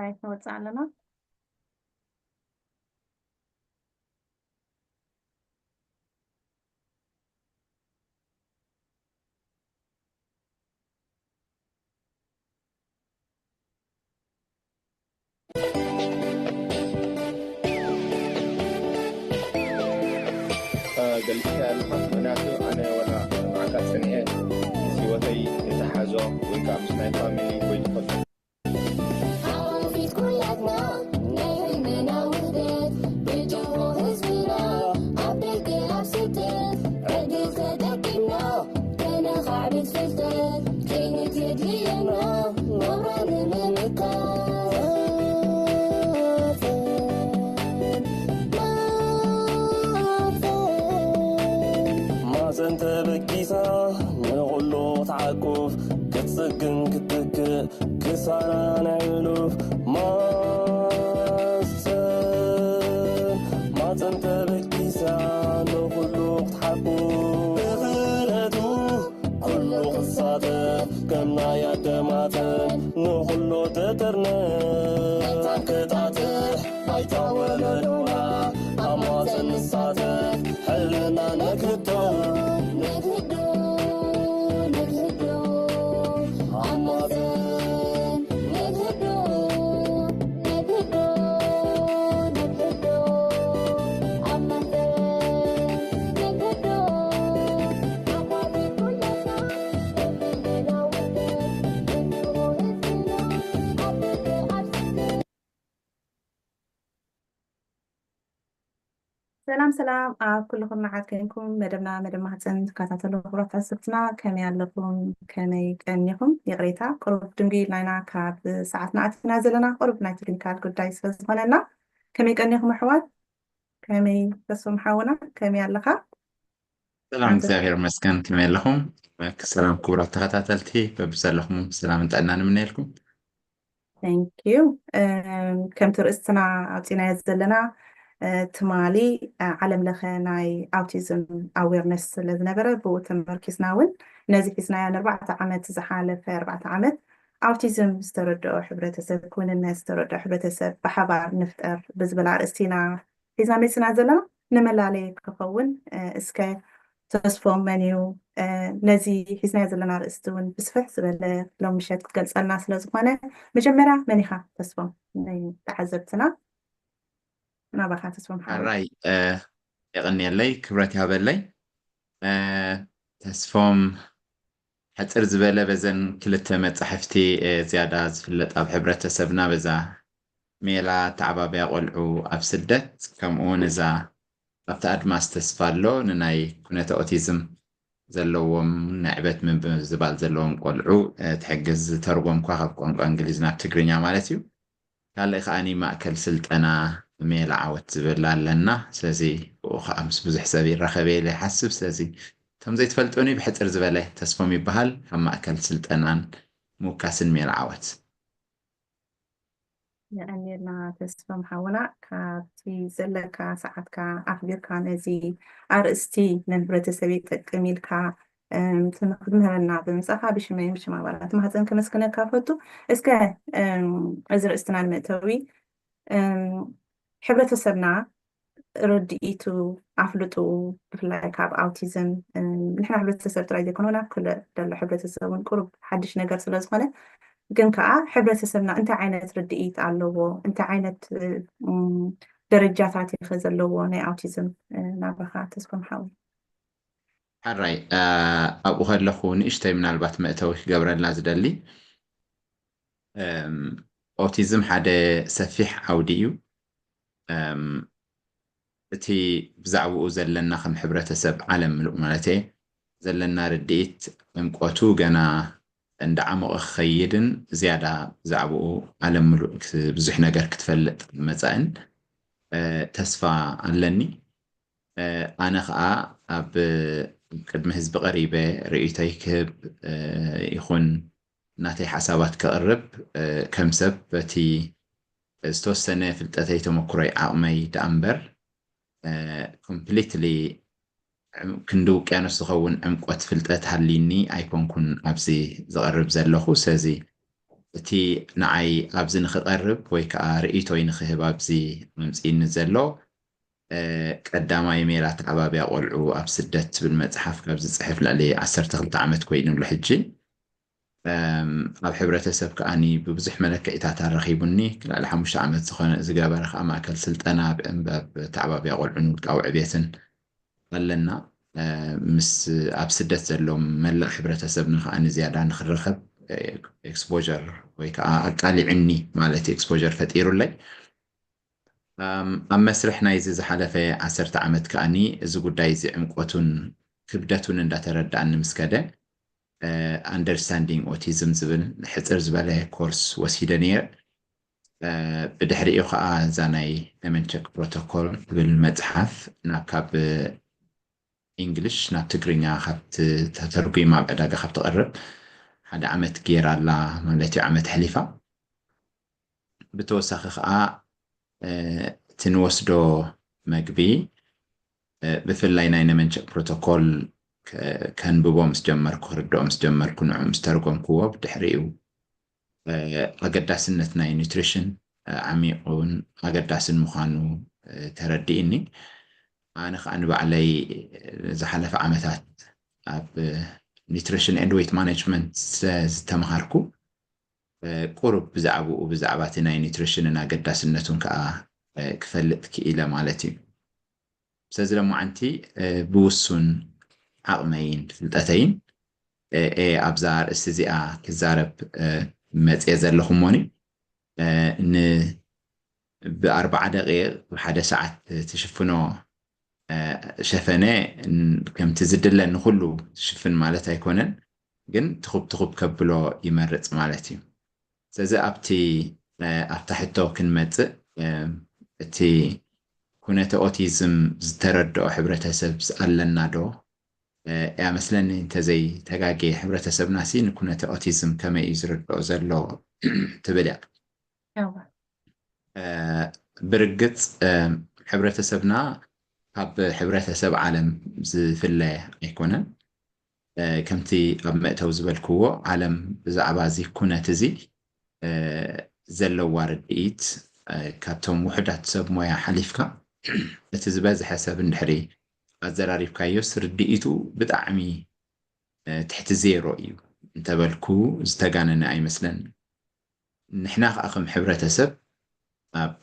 ራይት ንወፅእ ኣለና። ገሊጽካ ኣለኻ። ምኽንያቱ ኣነ ወላ መዓልታት ጸኒሐ ምስ ህይወተይ ዝተሓዞ ወይ ከዓ ምስ ናይ ፋሚሊ ወይ ዝኾነ ሓወንፊት ኩላትና ናይ ህልምና ውህደት ብጅሆ ህዝብና ኣብ ደገ ኣብ ስደት ዕድል ተጠቂምና ከነኻዕብት ፍልጠት ከይንትድልየና ናብራ ንምምካት ማዘን ተበጊሳ ንኹሉ ክትዓቁፍ ክትጽግን ክትትክእ ክሳራ ናይ ሕሉፍ ማሰን ማጸን ተበጊሳ ንኹሉ ክትሓቁ ብኽእለቱ ኩሉ ክሳተፍ ከም ናይ ኣደማተን ንኹሉ ትጥርነፍ መታን ክጣጥሕ ባይታ ወለዶና ኣብ ማጸን ንሳተፍ ሕልና ነግህዶ ነግህዶ ነግህዶ ኣብ ማጸን ነግህዶ ነግህዶ ነግህዶ ኣብ ማጸን ነግህዶ ኣባቲ ኩለና እምነና ውበት እንሆ ህዝብና ኣብ ደገ ኣብ ስደት ሰላም ሰላም ኣብ ኩልኹም ንዓት ኮንኩም መደብና መደብ ማህፀን ትከታተሉ ክቡራት ተዓዘብትና ከመይ ኣለኹም? ከመይ ቀኒኹም? ይቕሬታ ቁሩብ ድንጉይ ኢልና ኢና ካብ ሰዓትና ኣቲና ዘለና ቁሩብ ናይ ቴክኒካል ጉዳይ ስለ ዝኾነና ከመይ ቀኒኹም ኣሕዋት? ከመይ ተስፎም ሓውና ከመይ ኣለኻ? ሰላም እግዚኣብሔር ይመስገን ከመይ ኣለኹም? ሰላም ክቡራት ተኸታተልቲ በብዘለኹም ሰላምን ጥዕናን ንምነየልኩም። Thank you። ከምቲ ርእስትና ኣውፂናዮ ዘለና ትማሊ ዓለም ለኸ ናይ ኣውቲዝም ኣዌርነስ ስለ ዝነበረ ብኡ ተመርኪዝና እውን ነዚ ሒዝናዮ ንኣርባዕተ ዓመት ዝሓለፈ ኣርባዕተ ዓመት ኣውቲዝም ዝተረድኦ ሕብረተሰብ ክውንነት ዝተረድኦ ሕብረተሰብ ብሓባር ንፍጠር ብዝብል ኣርእስቲ ኢና ሒዝና መፂና ዘለና። ንመላለየ ክኸውን እስከ ተስፎም መን እዩ? ነዚ ሒዝናዮ ዘለና ኣርእስቲ እውን ብስፍሕ ዝበለ ሎም ምሸት ክትገልፀልና ስለ ዝኾነ መጀመርያ መን ኢኻ ተስፎም ንተዓዘብትና? ናባኻ ተስፎም ሓወይ። ሕራይ የቐንየለይ ክብረት ይሃበለይ። ተስፎም ሕፅር ዝበለ በዘን ክልተ መፃሕፍቲ ዝያዳ ዝፍለጥ ኣብ ሕብረተሰብና በዛ ሜላ ኣተዓባብያ ቆልዑ ኣብ ስደት ከምኡ እውን እዛ ኣብቲ ኣድማስ ተስፋ ኣሎ ንናይ ኩነተ ኦቲዝም ዘለዎም ንዕበት ምብዝባል ዘለዎም ቆልዑ ትሕግዝ ዝተርጎምኳ ካብ ቋንቋ እንግሊዝ ናብ ትግርኛ ማለት እዩ። ካልእ ከዓኒ ማእከል ስልጠና ሜላ ዓወት ዝብል ኣለና። ስለዚ ብኡ ከዓ ምስ ብዙሕ ሰብ ይራኸብ እየ ኢለ ይሓስብ። ስለዚ እቶም ዘይትፈልጡኒ ብሕፅር ዝበለ ተስፎም ይበሃል ካብ ማእከል ስልጠናን ምውካስን ሜላ ዓወት። የቐንየልና ተስፎም ሓውና ካብቲ ዘለካ ሰዓትካ ኣኽቢርካ ነዚ ኣርእስቲ ንህብረተሰብ ይጠቅም ኢልካ ክትምህረና ብምጻኻ ብሽመይን ብሽም ኣባላት ማህፀን ከመስግነካ ፈቱ። እስከ እዚ ርእስትና ንመእተዊ ሕብረተሰብና ርድኢቱ ኣፍልጥኡ ብፍላይ ካብ ኣውቲዝም ንሕና ሕብረተሰብ ጥራይ ዘይኮነ ናብ ክልእ ዘሎ ሕብረተሰብ እውን ቁሩብ ሓድሽ ነገር ስለ ዝኾነ ግን ከዓ ሕብረተሰብና እንታይ ዓይነት ርድኢት ኣለዎ እንታይ ዓይነት ደረጃታት ኢኸ ዘለዎ ናይ ኣውቲዝም ናባኻ ተስፎም ሓወይ? ሕራይ ኣብኡ ከለኹ ንእሽተይ ምናልባት መእተዊ ክገብረላ ዝደሊ ኦቲዝም ሓደ ሰፊሕ ዓውዲ እዩ። እቲ ብዛዕባኡ ዘለና ከም ሕብረተሰብ ዓለም ምሉእ ማለት እየ ዘለና ርድኢት ዕምቆቱ ገና እንዳዓሞቐ ክኸይድን ዝያዳ ብዛዕባኡ ዓለም ምሉእ ብዙሕ ነገር ክትፈልጥ መፃእን ተስፋ ኣለኒ። ኣነ ከዓ ኣብ ቅድሚ ህዝቢ ቀሪበ ርእይቶይ ክህብ ይኹን ናተይ ሓሳባት ከቕርብ ከም ሰብ በቲ ዝተወሰነ ፍልጠተይ ተመክሮይ ዓቕመይ ደኣ እምበር completely ክንዲ ውቅያኖስ ዝኸውን ዕምቆት ፍልጠት ሃልይኒ ኣይኮንኩን ኣብዚ ዝቐርብ ዘለኹ። ስለዚ እቲ ንዓይ ኣብዚ ንክቐርብ ወይ ከዓ ርእይቶይ ንክህብ ኣብዚ ኣምፅእኒ ዘሎ ቀዳማይ ሜላ ተዓባብያ ቆልዑ ኣብ ስደት ትብል መፅሓፍ ካብ ዝፅሕፍ ልዕሊ ዓሰርተ ክልተ ዓመት ኮይኑ ኣሎ ሕጂ። ኣብ ሕብረተሰብ ከዓኒ ብብዙሕ መለክዒታት ኣረኺቡኒ። ልዕሊ ሓሙሽተ ዓመት ዝኾነ ዝገበረ ከዓ ማእከል ስልጠና ብእንበብ ተዓባብያ ቆልዑን ውልቃዊ ዕቤትን ኣለና። ምስ ኣብ ስደት ዘሎ መላእ ሕብረተሰብና ከዓኒ ዝያዳ ንክረኸብ ኤክስፖር ወይ ከዓ ኣቃሊዕኒ ማለት ኤክስፖር ፈጢሩለይ። ኣብ መስርሕ ናይዚ ዝሓለፈ ዓሰርተ ዓመት ከዓኒ እዚ ጉዳይ እዚ ዕምቆቱን ክብደቱን እንዳተረዳእኒ ምስ ከደ ኣንደርስታንዲንግ ኦቲዝም ዝብል ሕፅር ዝበለ ኮርስ ወሲደ ነይረ። ብድሕሪኡ ከዓ እዛ ናይ ነመንቸክ ፕሮቶኮል ትብል መፅሓፍ ናብ ካብ ኢንግሊሽ ናብ ትግርኛ ካብ ተተርጉማ ኣብ ዕዳጋ ካብ ትቐርብ ሓደ ዓመት ገይራ ኣላ ማለት እዩ። ዓመት ኣሕሊፋ። ብተወሳኺ ከዓ እቲ ንወስዶ መግቢ ብፍላይ ናይ ነመንቸክ ፕሮቶኮል ከንብቦ ምስ ጀመርኩ፣ ክርድኦ ምስ ጀመርኩ፣ ንዑ ምስ ተርጎምክዎ ብድሕሪኡ ኣገዳስነት ናይ ኒትሪሽን ዓሚቑን ኣገዳስን ምዃኑ ተረዲእኒ። ኣነ ከዓ ንባዕለይ ዝሓለፈ ዓመታት ኣብ ኒትሪሽን ኤንድ ዌይት ማኔጅመንት ዝተምሃርኩ ቁሩብ ብዛዕባኡ ብዛዕባ እቲ ናይ ኒትሪሽንን ኣገዳስነቱን ከዓ ክፈልጥ ክኢለ ማለት እዩ። ስለዚ ሎማዓንቲ ብውሱን ዓቕመይን ፍልጠተይን እየ ኣብዛ ኣርእስቲ እዚኣ ክዛረብ መፅየ ዘለኹ እሞኒ ን ብኣርባዓ ደቂቕ ብሓደ ሰዓት ትሽፍኖ ሸፈነ ከምቲ ዝድለ ንኩሉ ትሽፍን ማለት ኣይኮነን፣ ግን ትኹብ ትኹብ ከብሎ ይመርፅ ማለት እዩ። ስለዚ ኣብቲ ኣብታ ሕቶ ክንመፅእ እቲ ኩነተ ኦቲዝም ዝተረድኦ ሕብረተሰብ ኣለና ዶ? እያ መስለኒ እንተዘይ ተጋጌ ሕብረተሰብና ሲ ንኩነተ ኦቲዝም ከመይ እዩ ዝረድኦ ዘሎ ትብል እያ። ብርግፅ ሕብረተሰብና ካብ ሕብረተሰብ ዓለም ዝፍለ ኣይኮነን። ከምቲ ኣብ መእተው ዝበልክዎ ዓለም ብዛዕባ እዚ ኩነት እዚ ዘለዋ ርድኢት ካብቶም ውሕዳት ሰብ ሞያ ሓሊፍካ እቲ ዝበዝሐ ሰብ እንድሕሪ ኣዘራሪብካዮስ ርድኢቱ ብጣዕሚ ትሕቲ ዜሮ እዩ እንተበልኩ ዝተጋነነ ኣይመስለኒ። ንሕና ከዓ ከም ሕብረተሰብ ኣብ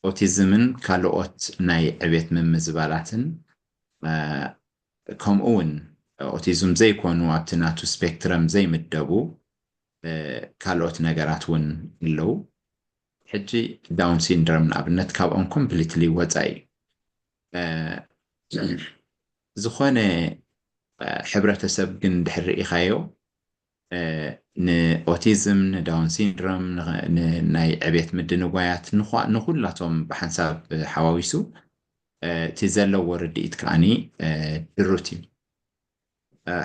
ኦቲዝምን ካልኦት ናይ ዕቤት ምምዝባላትን ከምኡ እውን ኦቲዝም ዘይኮኑ ኣብቲ ናቱ ስፔክትረም ዘይምደቡ ካልኦት ነገራት እውን ኣለዉ። ሕጂ ዳውን ሲንድሮም ንኣብነት ካብኦም ኮምፕሊትሊ ወፃኢ እዩ። ዝኾነ ሕብረተሰብ ግን ድሕር ርኢኻዮ ንኦቲዝም፣ ንዳውን ሲንድሮም፣ ናይ ዕቤት ምድንጓያት ንኩላቶም ብሓንሳብ ሓዋዊሱ እቲ ዘለዎ ርድኢት ከዓኒ ድሩት እዩ።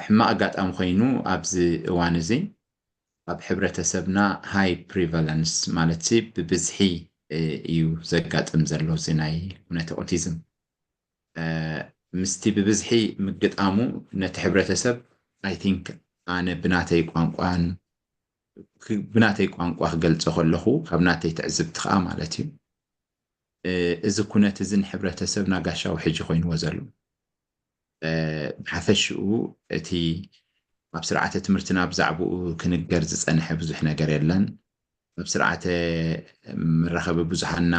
ሕማቕ ኣጋጣሚ ኮይኑ ኣብዚ እዋን እዚ ኣብ ሕብረተሰብና ሃይ ፕሪቫለንስ ማለት ብብዝሒ እዩ ዘጋጥም ዘሎ እዚ ናይ ኩነተ ኦቲዝም። ምስቲ ብብዝሒ ምግጣሙ ነቲ ሕብረተሰብ ኣይ ቲንክ ኣነ ብናተይ ቋንቋን ብናተይ ቋንቋ ክገልፆ ከለኹ ካብ ናተይ ትዕዝብቲ ከዓ ማለት እዩ እዚ ኩነት እዚ ንሕብረተሰብና ጋሻዊ ሕጂ ኮይንዎ ዘሎ። ብሓፈሽኡ እቲ ኣብ ስርዓተ ትምህርትና ብዛዕባኡ ክንገር ዝፀንሐ ብዙሕ ነገር የለን። ኣብ ስርዓተ መራኸቢ ብዙሓንና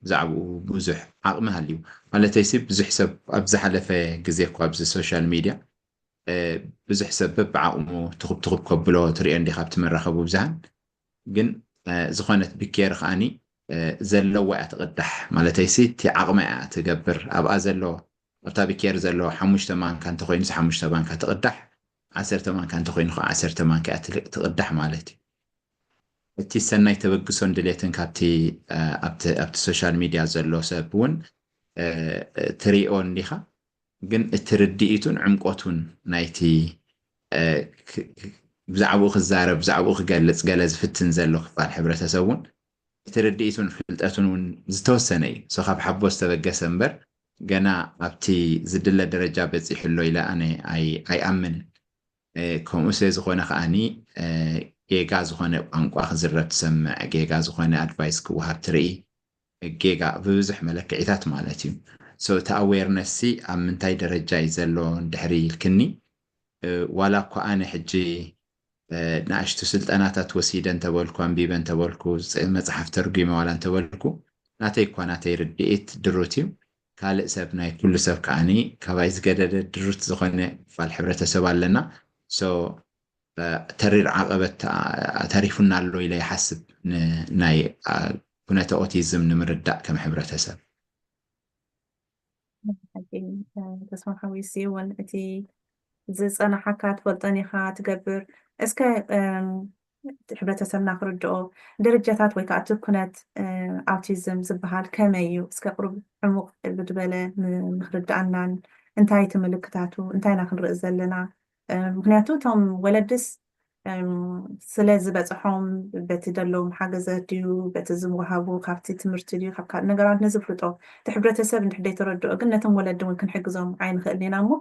ብዛዕባኡ ብዙሕ ዓቕሚ ሃልዩ ማለተይሲ ብዙሕ ሰብ ኣብ ዝሓለፈ ግዜ እኳ ኣብዚ ሶሻል ሚድያ ብዙሕ ሰብ በብዓቕሙ ትኹብ ትኹብ ከብሎ ትሪኦ እንዲኻ ኣብቲ መራኸቢ ብዙሃን ግን ዝኾነት ቢኬር ከዓኒ ዘለዋ እያ ትቕዳሕ ማለተይሲ እቲ ዓቕማ እያ ትገብር ኣብኣ ዘሎ ኣብታ ቢኬር ዘሎ ሓሙሽተ ማንካ እንተኮይኑስ ሓሙሽተ ማንካ ትቕዳሕ ዓሰርተ ማንካ እንተኮይኑ ከዓ ዓሰርተ ማንካ እያ ትቕዳሕ ማለት እዩ። እቲ ሰናይ ተበግሶን ድሌትን ካብቲ ኣብቲ ሶሻል ሚድያ ዘሎ ሰብ እውን ትሪኦ እንዲኻ ግን እቲ ርድኢቱን ዕምቆቱን ናይቲ ብዛዕባኡ ክዛረብ ብዛዕባኡ ክገልፅ ገለ ዝፍትን ዘሎ ክፋል ሕብረተሰብ እውን እቲ ርድኢቱን ፍልጠቱን እውን ዝተወሰነ እዩ። ሶ ካብ ሓቦ ዝተበገሰ እምበር ገና ኣብቲ ዝድለ ደረጃ በፂሑ ኣሎ ኢለ ኣነ ኣይኣምንን። ከምኡ ስለ ዝኾነ ከዓኒ ጌጋ ዝኾነ ቋንቋ ክዝረብ ትሰምዕ፣ ጌጋ ዝኾነ ኣድቫይስ ክወሃብ ትርኢ፣ ጌጋ ብብዙሕ መለክዒታት ማለት እዩ። So እቲ ኣዌርነስ ሲ ኣብ ምንታይ ደረጃ እዩ ዘሎ ድሕሪ ኢልክኒ፣ ዋላ እኳ ኣነ ሕጂ ንኣሽቱ ስልጠናታት ወሲደ እንተበልኩ፣ ኣንቢበ እንተበልኩ፣ መፅሓፍ ተርጉመ ዋላ እንተበልኩ፣ ናተይ እኳ ናተይ ርድኢት ድሩት እዩ። ካልእ ሰብ ናይ ኩሉ ሰብ ከዓኒ ካባይ ዝገደደ ድሩት ዝኾነ ክፋል ሕብረተሰብ ኣለና። So ተሪር ዓቐበት ተሪፉና ኣሎ ኢለ ይሓስብ፣ ናይ ኩነተ ኦቲዝም ንምርዳእ ከም ሕብረተሰብ። ተስፋ ሓዊሲ እውን እቲ ዝፀናሓካ ትፈልጦን ኢኻ ትገብር። እስከ ሕብረተሰብና ክርድኦ ደረጃታት ወይ ከዓ እቲ ኩነት ኣውቲዝም ዝበሃል ከመይ እዩ? እስከ ቅሩብ ዕሙቕ ዝበለ ንክርድኣናን እንታይ እቲ ምልክታቱ እንታይ ኢና ክንርኢ ዘለና? ምክንያቱ እቶም ወለድስ ስለ ዝበፅሖም በቲ ደለዎም ሓገዘት ድዩ በቲ ዝወሃቡ ካብቲ ትምህርቲ ድዩ ካብ ካልእ ነገራት ንዝፍልጦ እቲ ሕብረተሰብ እንድሕር ዘይተረድኦ ግን ነቶም ወለዲ እውን ክንሕግዞም ኣይንኽእልን ኢና እሞ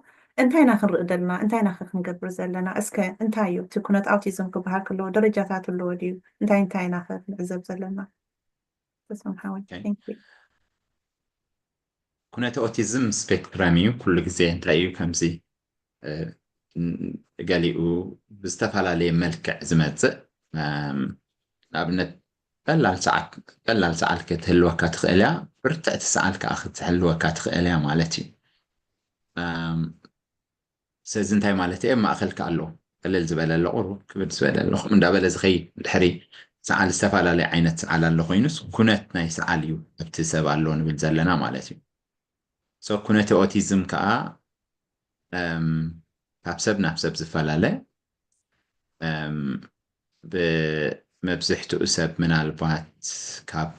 እንታይ ኢና ክንርኢ ዘለና እንታይ ኢና ክንገብር ዘለና እስከ እንታይ እዩ እቲ ኩነት ኣውቲዝም ክበሃል ከለዎ ደረጃታት ኣለዎ ድዩ እንታይ እንታይ ኢና ክንዕዘብ ዘለና ተስፋ ሓወይ ኩነተ ኦቲዝም ስፔክትረም እዩ ኩሉ ግዜ እንታይ እዩ ከምዚ ገሊኡ ብዝተፈላለየ መልክዕ ዝመፅእ ንኣብነት ቀላል ሰዓል ክትህልወካ ትኽእል እያ ብርትዕቲ ሰዓል ከዓ ክትህልወካ ትኽእል እያ ማለት እዩ ስለዚ እንታይ ማለት እየ ማእኸል ከዓ ኣለዎ ቅልል ዝበለ ኣሎ ቁሩብ ክብድ ዝበለ ኣለኹም እንዳበለ ዝኸይድ ድሕሪ ሰዓል ዝተፈላለየ ዓይነት ሰዓል ኣሎ ኮይኑስ ኩነት ናይ ሰዓል እዩ ኣብቲ ሰብ ኣሎ ንብል ዘለና ማለት እዩ so ኩነተ ኦቲዝም ከዓ ካብ ሰብ ናብ ሰብ ዝፈላለ ብመብዝሕትኡ ሰብ ምናልባት ካብ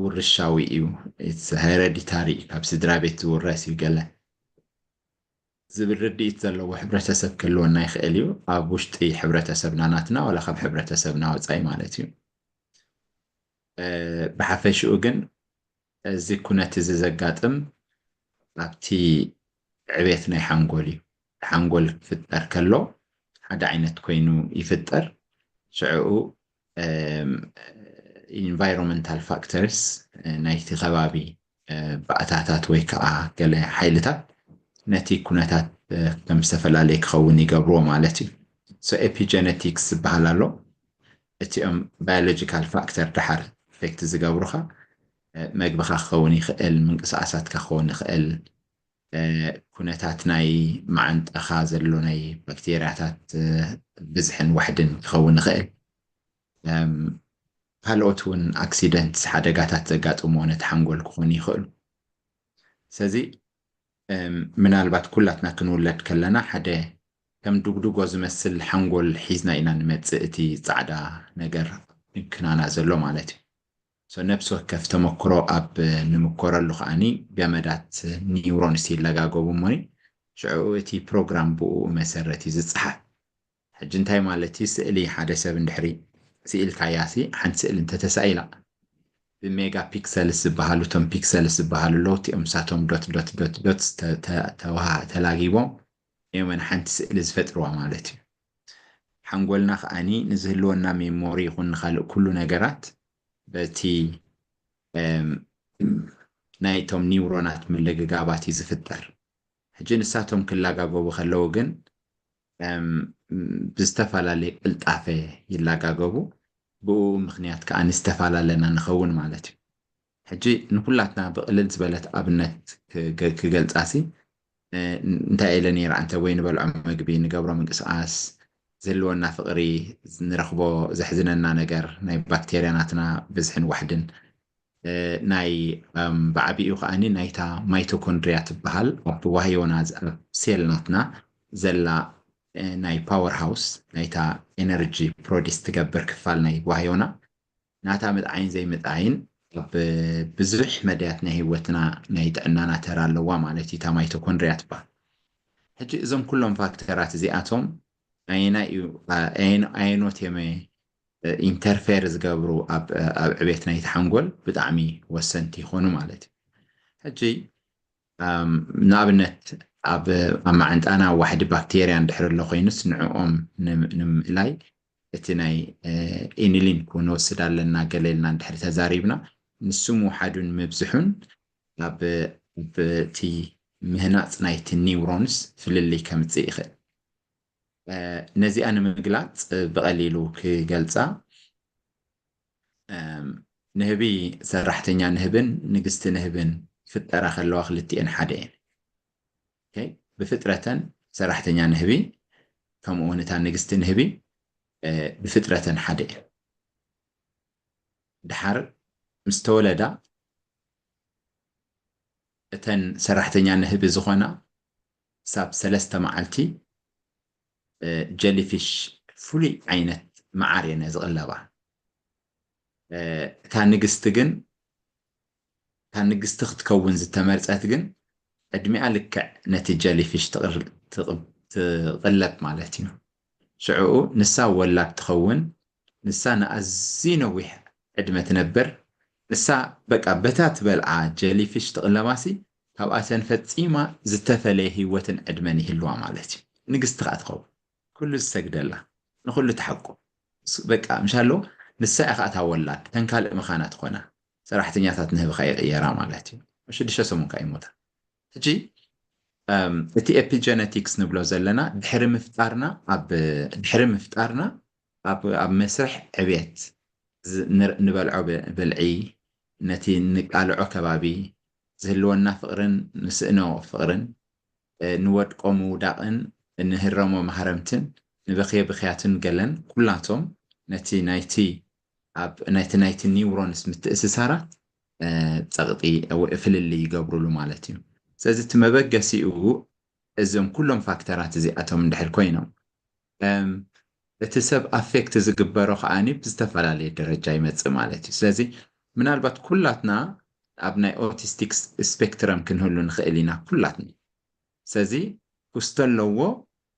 ውርሻዊ እዩ hereditary ካብ ስድራ ቤት ዝውረስ እዩ ገለ ዝብል ርድኢት ዘለዎ ሕብረተሰብ ክህልወና ይኽእል እዩ ኣብ ውሽጢ ሕብረተሰብና ናትና ዋላ ካብ ሕብረተሰብና ወፃኢ ማለት እዩ ብሓፈሽኡ ግን እዚ ኩነት እዚ ዘጋጥም ኣብቲ ዕቤት ናይ ሓንጎል እዩ ሓንጎል ክፍጠር ከሎ ሓደ ዓይነት ኮይኑ ይፍጠር ሽዕኡ environmental factors ናይቲ ከባቢ ባእታታት ወይ ከዓ ገለ ሓይልታት ነቲ ኩነታት ከም ዝተፈላለየ ክኸውን ይገብርዎ ማለት እዩ so epigenetics ዝበሃል ኣሎ እቲኦም biological factor ደሓር effect ዝገብሩኻ መግብኻ ክኸውን ይኽእል ምንቅስቃሳትካ ክኸውን ይኽእል ኩነታት ናይ መዓንጣኻ ዘሎ ናይ ባክቴርያታት ብዝሕን ዋሕድን ክኸውን ይኽእል ካልኦት እውን accidents ሓደጋታት ዘጋጥምዎ ነቲ ሓንጎል ክኾኑ ይኽእሉ ስለዚ ምናልባት ኩላትና ክንውለድ ከለና ሓደ ከም ድጉድጎ ዝመስል ሓንጎል ሒዝና ኢና ንመፅእ እቲ ፃዕዳ ነገር ክንክናና ዘሎ ማለት እዩ so ነብሲ ወከፍ ተመክሮ ኣብ ንምኮረሉ ከዓኒ ገመዳት ኒውሮንስ ይለጋገቡ እሞኒ ሽዕኡ እቲ ፕሮግራም ብኡ መሰረት እዩ ዝፀሓፍ ሕጂ እንታይ ማለት እዩ ስእሊ ሓደ ሰብ እንድሕሪ ስኢልካያ ሲ ሓንቲ ስእሊ እንተተሳኢላ ብሜጋ ፒክሰልስ ዝበሃሉ እቶም ፒክሰልስ ዝበሃሉ ኣለዉ እቲኦም ሳቶም ዶት ዶት ዶት ዶት ተላጊቦም እዮም ሓንቲ ስእሊ ዝፈጥርዋ ማለት እዩ ሓንጎልና ከዓኒ ንዝህልወና ሜሞሪ ይኹን ንካልእ ኩሉ ነገራት በቲ ናይቶም ኒውሮናት ምልግጋባት እዩ ዝፍጠር ሕጂ ንሳቶም ክላጋገቡ ከለዉ ግን ብዝተፈላለየ ቅልጣፈ ይላጋገቡ ብኡ ምክንያት ከዓ ንዝተፈላለና ንኸውን ማለት እዩ ሕጂ ንኩላትና ብቅልል ዝበለት ኣብነት ክገልፃሲ እንታይ ኢለ ነይራ እንተ ወይ ንበልዖ ምግቢ ንገብሮ ምንቅስቃስ ዝህልወና ፍቅሪ ንረኽቦ ዘሕዝነና ነገር ናይ ባክቴርያ ናትና ብዝሕን ዋሕድን ናይ ብዓቢኡ ከዓኒ ናይታ ማይቶኮንድሪያ ትበሃል ኣብ ዋህዮና ኣብ ሴል ናትና ዘላ ናይ ፓወር ሃውስ ናይታ ኤነርጂ ፕሮዲስ ትገብር ክፋል ናይ ዋህዮና ናታ ምጥዓይን ዘይምጥዓይን ኣብ ብዙሕ መድያት ናይ ህይወትና ናይ ጥዕናና ተራ ኣለዋ ማለት እዩ እታ ማይቶኮንድሪያ ትበሃል ሕጂ እዞም ኩሎም ፋክተራት እዚኣቶም ኣየናይ እዩ ኣየኖት የመ ኢንተርፌር ዝገብሩ ኣብ ዕቤት ናይቲ ሓንጎል ብጣዕሚ ወሰንቲ ይኾኑ ማለት እዩ ሕጂ ንኣብነት ኣብ ኣብ ማዓንጣና ዋሕዲ ባክቴርያ እንድሕር ኣሎ ኮይኑስ ንዕኦም ንምእላይ እቲ ናይ ኢኒሊን ክንወስድ ኣለና ገለ ኢልና እንድሕር ተዛሪብና ንሱ ምውሓዱን ምብዝሑን ኣብ እቲ ምህናፅ ናይቲ ኒውሮንስ ፍልልይ ከምፅእ ይኽእል። ነዚኣ ንምግላፅ ብቐሊሉ ክገልፃ ንህቢ ሰራሕተኛ ንህብን ንግስቲ ንህብን ክፍጠራ ከለዋ ክልቲኤን ሓደ እየን። ብፍጥረተን ሰራሕተኛ ንህቢ ከምኡ እውን እታ ንግስቲ ንህቢ ብፍጥረተን ሓደ እየን። ድሓር ምስ ተወለዳ እተን ሰራሕተኛ ንህቢ ዝኾና ክሳብ ሰለስተ መዓልቲ ጀሊፊሽ ፍሉይ ዓይነት መዓር እየን ዝቕለባ። እታ ንግስቲ ግን እታ ንግስቲ ክትከውን ዝተመርፀት ግን ዕድሚኣ ልክዕ ነቲ ጀሊፊሽ ትቕለብ ማለት እዩ። ሽዕኡ ንሳ ወላድ ትኸውን። ንሳ ንኣዝዩ ነዊሕ ዕድመ ትነብር። ንሳ በቃ በታ ትበልዓ ጀሊፊሽ ትቕለባሲ ካብኣተን ፈፂማ ዝተፈለየ ህይወትን ዕድመን ይህልዋ ማለት እዩ። ንግስቲ ከዓ ትኸውን። ኩሉ ዝሰግደላ፣ ንኩሉ ትሓቁ። በቃ ምሻሎ ንሳ እያ ከዓ እታ ወላድ፣ ተን ካልእ መኻና ትኾና። ሰራሕተኛታት ንህቢ ከዓ ይቕየራ ማለት እዩ። ሽዱሽተ ሰሙን ከዓ ይሞታ። ሕጂ እቲ ኤፒጀነቲክስ ንብሎ ዘለና ድሕሪ ምፍጣርና ኣብ ድሕሪ ምፍጣርና ኣብ ኣብ መስርሕ ዕብየት ንበልዖ ብልዒ፣ ነቲ ንቃልዖ ከባቢ፣ ዝህልወና ፍቕርን ንስእኖ ፍቕርን፣ ንወድቆ ምውዳቕን ንህረሞ ማህረምትን ንበኽየ ብኽያትን ገለን ኩላቶም ነቲ ናይቲ ኣብ ናይቲ ናይቲ ኒውሮንስ ምትእስሳራት ጸቕጢ ፍልልይ ይገብሩሉ ማለት እዩ። ስለዚ እቲ መበገሲኡ እዞም ኩሎም ፋክተራት እዚኣቶም እንድሕር ኮይኖም እቲ ሰብ ኣፌክት ዝግበሮ ከዓኒ ብዝተፈላለየ ደረጃ ይመፅእ ማለት እዩ። ስለዚ ምናልባት ኩላትና ኣብ ናይ ኦቲስቲክ ስፔክትረም ክንህሉ ንኽእል ኢና ኩላትና። ስለዚ ኩስቶ ኣለዎ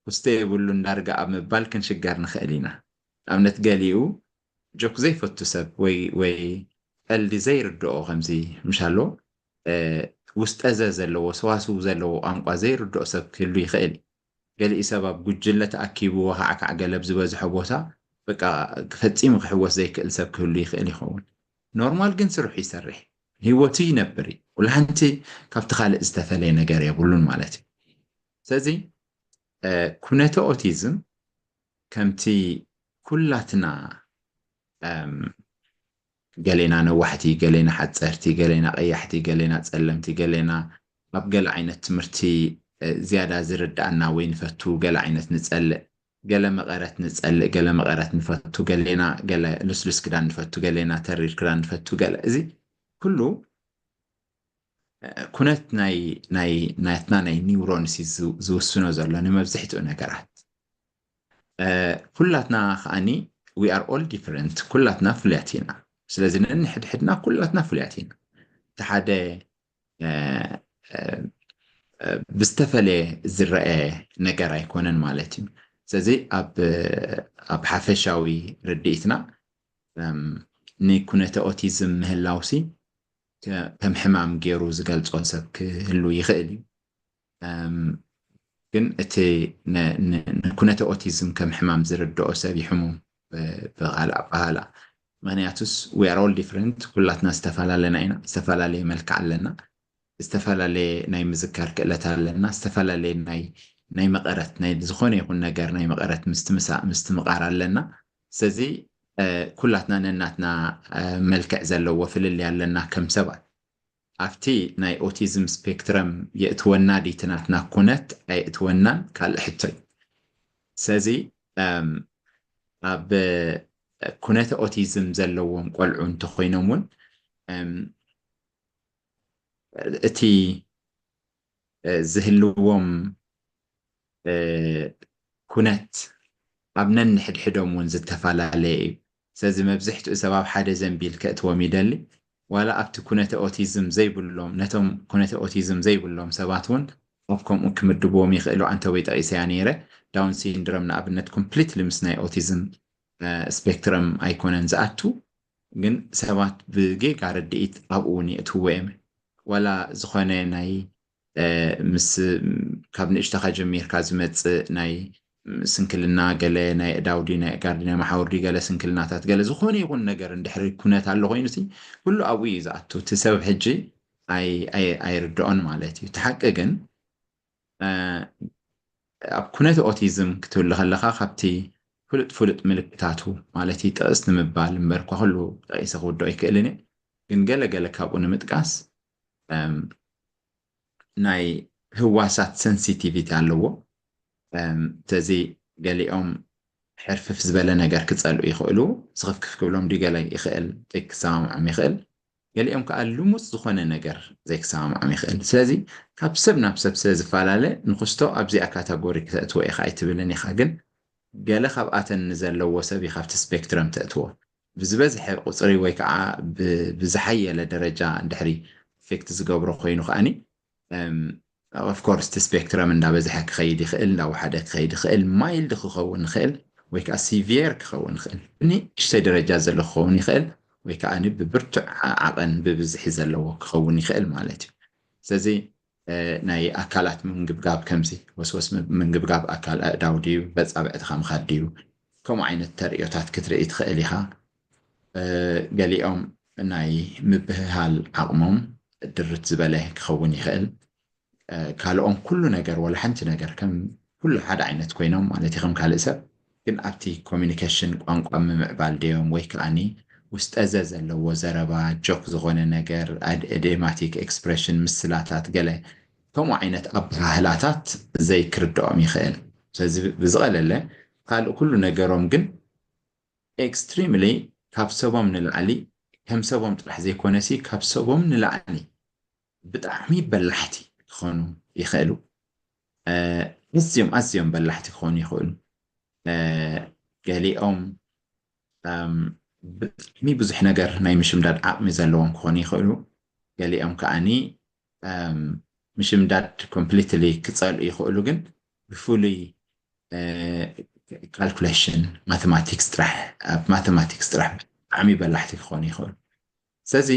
ኩስቶ የብሉን ዳርጋ ኣብ ምባል ክንሽገር ንኽእል ኢና። ኣብነት ገሊኡ ጆክ ዘይፈቱ ሰብ ወይ ወይ ቀልዲ ዘይርድኦ ከምዚ ምሻሎ ውስጠዘ ዘለዎ ሰዋስው ዘለዎ ቋንቋ ዘይርድኦ ሰብ ክህሉ ይኽእል እዩ። ገሊኡ ሰብ ኣብ ጉጅለ ተኣኪቡ ወኻዕካዕ ገለብ ዝበዝሖ ቦታ በቃ ፈጺሙ ክሕወስ ዘይክእል ሰብ ክህሉ ይኽእል ይኸውን። ኖርማል ግን ስርሑ ይሰርሕ፣ ህይወቱ ይነብር እዩ። ኩሉ ሓንቲ ካብቲ ካልእ ዝተፈለየ ነገር የብሉን ማለት እዩ። ስለዚ ኩነተ ኦቲዝም ከምቲ ኩላትና ገሌና ነዋሕቲ፣ ገሌና ሓፀርቲ፣ ገሌና ቀያሕቲ፣ ገሌና ፀለምቲ፣ ገሌና ኣብ ገለ ዓይነት ትምህርቲ ዝያዳ ዝርድኣና ወይ ንፈቱ ገለ ዓይነት ንፀልእ፣ ገለ መቐረት ንፀልእ፣ ገለ መቐረት ንፈቱ፣ ገሌና ገለ ልስሉስ ክዳን ንፈቱ፣ ገሌና ተሪር ክዳን ንፈቱ፣ ገለ እዚ ኩሉ ኩነት ናይ ናይ ናትና ናይ ኒውሮንስ ዝውስኖ ዘሎ ንመብዝሕትኡ ነገራት። ኩላትና ከዓኒ we are all different፣ ኩላትና ፍሉያት ኢና። ስለዚ ነንሕድሕድና ኩላትና ፍሉያት ኢና። እቲ ሓደ ብዝተፈለየ ዝረአ ነገር ኣይኮነን ማለት እዩ። ስለዚ ኣብ ኣብ ሓፈሻዊ ርድኢትና ንኩነተ ኦቲዝም ምህላውሲ ከም ሕማም ገይሩ ዝገልጾ ሰብ ክህሉ ይኽእል እዩ። ግን እቲ ንኩነተ ኦቲዝም ከም ሕማም ዝርድኦ ሰብ ይሕሙም ብኻልእ ኣባሃላ። ምክንያቱስ we are all different፣ ኩላትና ዝተፈላለና ኢና፣ ዝተፈላለየ መልክዕ ኣለና፣ ዝተፈላለየ ናይ ምዝካር ክእለት ኣለና፣ ዝተፈላለየ ናይ ናይ መቐረት ናይ ዝኾነ ይኹን ነገር ናይ መቐረት ምስትምሳእ ምስትምቓር ኣለና። ስለዚ ኩላትና ነናትና መልክዕ ዘለዎ ፍልልይ ኣለና ከም ሰባት። ኣብቲ ናይ ኦቲዝም ስፔክትረም የእትወና ድዩ እቲ ናትና ኩነት ኣየእትወናን ካልእ ሕቶ እዩ። ስለዚ ኣብ ኩነተ ኦቲዝም ዘለዎም ቆልዑ እንተኮይኖም እውን እቲ ዝህልዎም ኩነት ኣብ ነንሕድሕዶም እውን ዝተፈላለየ እዩ። ስለዚ መብዝሕትኡ ሰብ ኣብ ሓደ ዘንቢል ከእትዎም ይደሊ። ዋላ ኣብቲ ኩነተ ኦቲዝም ዘይብሎም ነቶም ኩነተ ኦቲዝም ዘይብሎም ሰባት እውን ኣብ ከምኡ ክምድብዎም ይኽእሉ። ኣንተ ወይ ጠቒሰያ ነይረ ዳውን ሲንድረም ንኣብነት ኮምፕሊትሊ ምስ ናይ ኦቲዝም ስፔክትረም ኣይኮነን ዝኣቱ፣ ግን ሰባት ብጌጋ ርድኢት ኣብኡ እውን የእትዎ እዮም። ዋላ ዝኾነ ናይ ምስ ካብ ንእሽተኻ ጀሚርካ ዝመፅእ ናይ ስንክልና፣ ገለ ናይ ኣእዳውዲ ናይ ኣእጋርዲ ናይ መሓውርዲ ገለ ስንክልናታት፣ ገለ ዝኾነ ይኹን ነገር እንድሕሪ ኩነት ኣሎ ኮይኑ ሲ ኩሉ ኣብኡ እዩ ዝኣቱ። እቲ ሰብ ሕጂ ኣይርድኦን ማለት እዩ። እቲ ሓቂ ግን ኣብ ኩነት ኦቲዝም ክትህሉ ከለኻ ካብቲ ፍሉጥ ፍሉጥ ምልክታቱ ማለት እዩ፣ ጥቕስ ንምባል እምበር እኳ ኩሉ ጠቒሰ ክውድኦ ኣይክእልን እየ። ግን ገለ ገለ ካብኡ ንምጥቃስ ናይ ህዋሳት ሰንሲቲቪቲ ኣለዎ። ተዚ ገሊኦም ሕርፍፍ ዝበለ ነገር ክፀልኡ ይኽእሉ። ስኽፍክፍ ክብሎም ድዩ ገለ ይኽእል፣ ክሰማምዖም ይኽእል። ገሊኦም ከዓ ልሙፅ ዝኾነ ነገር ዘይክሰማምዖም ይኽእል። ስለዚ ካብ ሰብ ናብ ሰብ ስለ ዝፈላለ ንክስቶ ኣብዚኣ ካታጎሪ ክተእትዎ ኢኻ ኣይትብልን ኢኻ። ግን ገለ ካብኣተን ንዘለዎ ሰብ እዩ ካብቲ ስፔክትረም ተእትዎ። ብዝበዝሐ ቁፅሪ ወይ ከዓ ብዝሓየለ ደረጃ እንድሕሪ ኢፌክት ዝገብሮ ኮይኑ ከዓኒ ኦፍኮርስ እቲ ስፔክትረም እንዳበዝሐ ክኸይድ ይኽእል፣ እንዳወሓደ ክኸይድ ይኽእል፣ ማይልድ ክኸውን ይኽእል ወይ ከዓ ሲቪየር ክኸውን ይኽእል። ንእሽተይ ደረጃ ዘሎ ክኸውን ይኽእል ወይ ከዓ ብብርቱዕ ዓቐን ብብዝሒ ዘለዎ ክኸውን ይኽእል ማለት እዩ። ስለዚ ናይ ኣካላት ምንግብጋብ ከምዚ ወስወስ ምንግብጋብ ኣካል ኣእዳው ድዩ በፃብዕትኻ ምኻድ ድዩ ከምኡ ዓይነት ተርእዮታት ክትርኢ ትኽእል ኢኻ። ገሊኦም ናይ ምብህሃል ዓቕሞም ድርት ዝበለ ክኸውን ይኽእል። ካልኦም ኩሉ ነገር ወላ ሓንቲ ነገር ከም ኩሉ ሓደ ዓይነት ኮይኖም ማለት ከም ካልእ ሰብ ግን ኣብቲ ኮሚኒኬሽን ቋንቋ ምምዕባል ድዮም ወይ ከዓኒ ውስጠዘ ዘለዎ ዘረባ ጆክ ዝኾነ ነገር ኣድማቲክ ኤክስፕሬሽን ምስላታት ገለ ከምኡ ዓይነት ኣበሃህላታት ዘይክርድኦም ይኽእል። ስለዚ ብዝቐለለ ካልእ ኩሉ ነገሮም ግን ኤክስትሪምሊ ካብ ሰቦም ንላዕሊ ከም ሰቦም ጥራሕ ዘይኮነሲ ካብ ሰቦም ንላዕሊ ብጣዕሚ በላሕቲ ክኾኑ ይኽእሉ። ኣዝዮም ኣዝዮም በላሕቲ ክኾኑ ይኽእሉ። ገሊኦም ብጣዕሚ ብዙሕ ነገር ናይ ምሽምዳድ ዓቕሚ ዘለዎም ክኾኑ ይኽእሉ። ገሊኦም ከዓኒ ምሽምዳድ ኮምፕሊትሊ ክፀልኡ ይኽእሉ፣ ግን ብፍሉይ ካልኩሌሽን ማቴማቲክስ ጥራሕ ኣብ ማቴማቲክስ ጥራሕ ብጣዕሚ በላሕቲ ክኾኑ ይኽእሉ። ስለዚ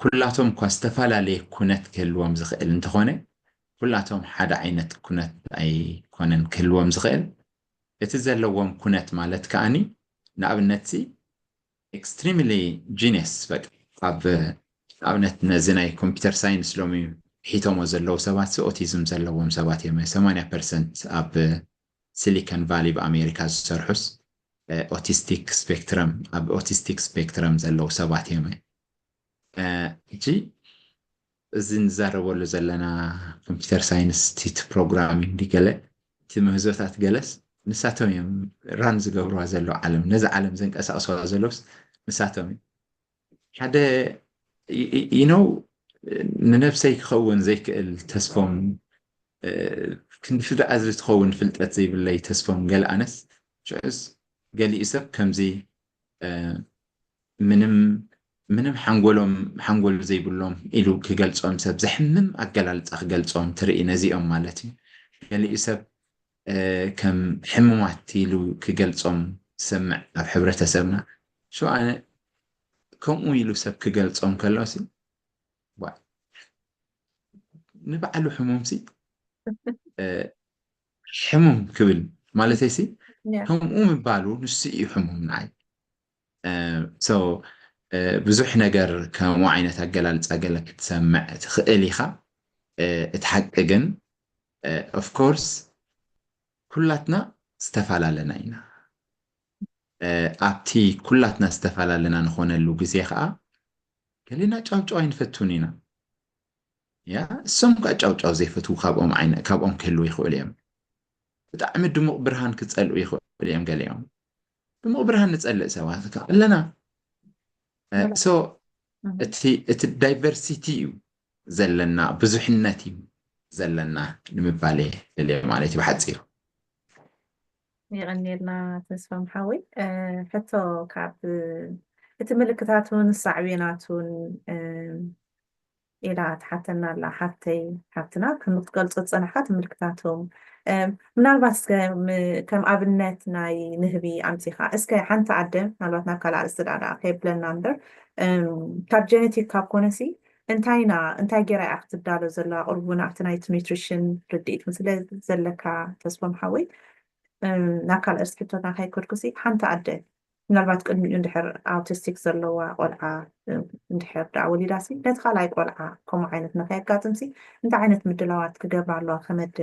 ኩላቶም እኳ ዝተፈላለየ ኩነት ክህልዎም ዝኽእል እንተኾነ ኩላቶም ሓደ ዓይነት ኩነት ኣይኮነን ክህልዎም ዝኽእል። እቲ ዘለዎም ኩነት ማለት ከዓኒ ንኣብነት ሲ ኤክስትሪምሊ ጂኒየስ በቃ ኣብ ንኣብነት ነዚ ናይ ኮምፒውተር ሳይንስ ሎሚ ሒቶሞ ዘለዉ ሰባት ኦቲዝም ዘለዎም ሰባት እዮም። ሰማንያ ፐርሰንት ኣብ ሲሊኮን ቫሊ ብኣሜሪካ ዝሰርሑስ ኦቲስቲክ ስፔክትረም ኣብ ኦቲስቲክ ስፔክትረም ዘለዉ ሰባት እዮም። ሕጂ እዚ ንዛረበሉ ዘለና ኮምፒውተር ሳይንስ ቲት ፕሮግራሚንግ ገለ እቲ ምህዞታት ገለስ ንሳቶም እዮም ራን ዝገብርዋ ዘለዉ ዓለም ነዚ ዓለም ዘንቀሳቅስዋ ዘለውስ ንሳቶም እዮም። ሓደ you know ንነብሰይ ክኸውን ዘይክእል ተስፎም ክንዲ ፍዳ ኣዝሪ ትኸውን ፍልጠት ዘይብለይ ተስፎም ገለ ኣነስ ሽዑስ ገሊኡ ሰብ ከምዚ ምንም ምንም ሓንጎሎም ሓንጎል ዘይብሎም ኢሉ ክገልጾም ሰብ ዘሕምም ኣገላልጻ ክገልጾም ትርኢ ነዚኦም ማለት እዩ። ገሊኡ ሰብ ከም ሕሙማት ኢሉ ክገልጾም ትሰምዕ ኣብ ሕብረተሰብና። ሽዑ ኣነ ከምኡ ኢሉ ሰብ ክገልጾም ከሎ ሲ ንባዕሉ ሕሙም ሲ ሕሙም ክብል ማለተይ ሲ ከምኡ ምባሉ ንሱ እዩ ሕሙም ንዓይ። ብዙሕ ነገር ከምኡ ዓይነት ኣገላልፃ ገለ ክትሰምዕ ትኽእል ኢኻ። እቲ ሓቂ ግን ኦፍኮርስ ኩላትና ዝተፈላለለና ኢና። ኣብቲ ኩላትና ዝተፈላለለና ንኾነሉ ግዜ ከዓ ገሌና ጫውጫው ኣይንፈቱን ኢና። ያ እሶም ከዓ ጫውጫው ዘይፈትዉ ካብኦም ዓይነ ካብኦም ክህልዉ ይኽእሉ እዮም። ብጣዕሚ ድሙቕ ብርሃን ክፀልኡ ይኽእሉ እዮም ገሊኦም። ድሙቕ ብርሃን ንፀልእ ሰባት ከዓ ኣለና። ሶ እቲ ዳይቨርሲቲ እዩ ዘለና፣ ብዙሕነት እዩ ዘለና ንምባል እየ ደልየ ማለት እዩ ብሓፂሩ። የቐንየልና ተስፋ ምሓወይ። ሕቶ ካብ እቲ ምልክታቱን ሳዕቤናቱን ኢላ ትሓተና ኣላ ሓፍተይ ሓፍትና ከም ክትገልጾ ዝጸናሕካ እቲ ምልክታቶም ምናልባት እስከ ከም ኣብነት ናይ ንህቢ ኣምጺኻ እስከ ሓንቲ ኣደ ምናልባት ናብ ካልእ ኣርእስቲ ዳኣ ከየብለና እምበር ካብ ጀነቲክ ካብ ኮነሲ እንታይ ኢና እንታይ ገይራ እያ ክትዳሎ ዘላ? ቅርቡና ኣብቲ ናይቲ ኒትሪሽን ርድኢት ስለ ዘለካ ተስፎም ሓወይ፣ እም፣ ናብ ካልእ ርእሲ ሕቶና ከይከድኩሲ፣ ሓንቲ ኣደ ምናልባት ቅድሚኡ እንድሕር ኣውቲስቲክ ዘለዋ ቆልዓ፣ እም፣ እንድሕር ደኣ ወሊዳሲ፣ ነቲ ካልኣይ ቆልዓ ከምኡ ዓይነት ንኸየጋጥምሲ እንታይ ዓይነት ምድላዋት ክገብራ ኣለዋ? ከመደ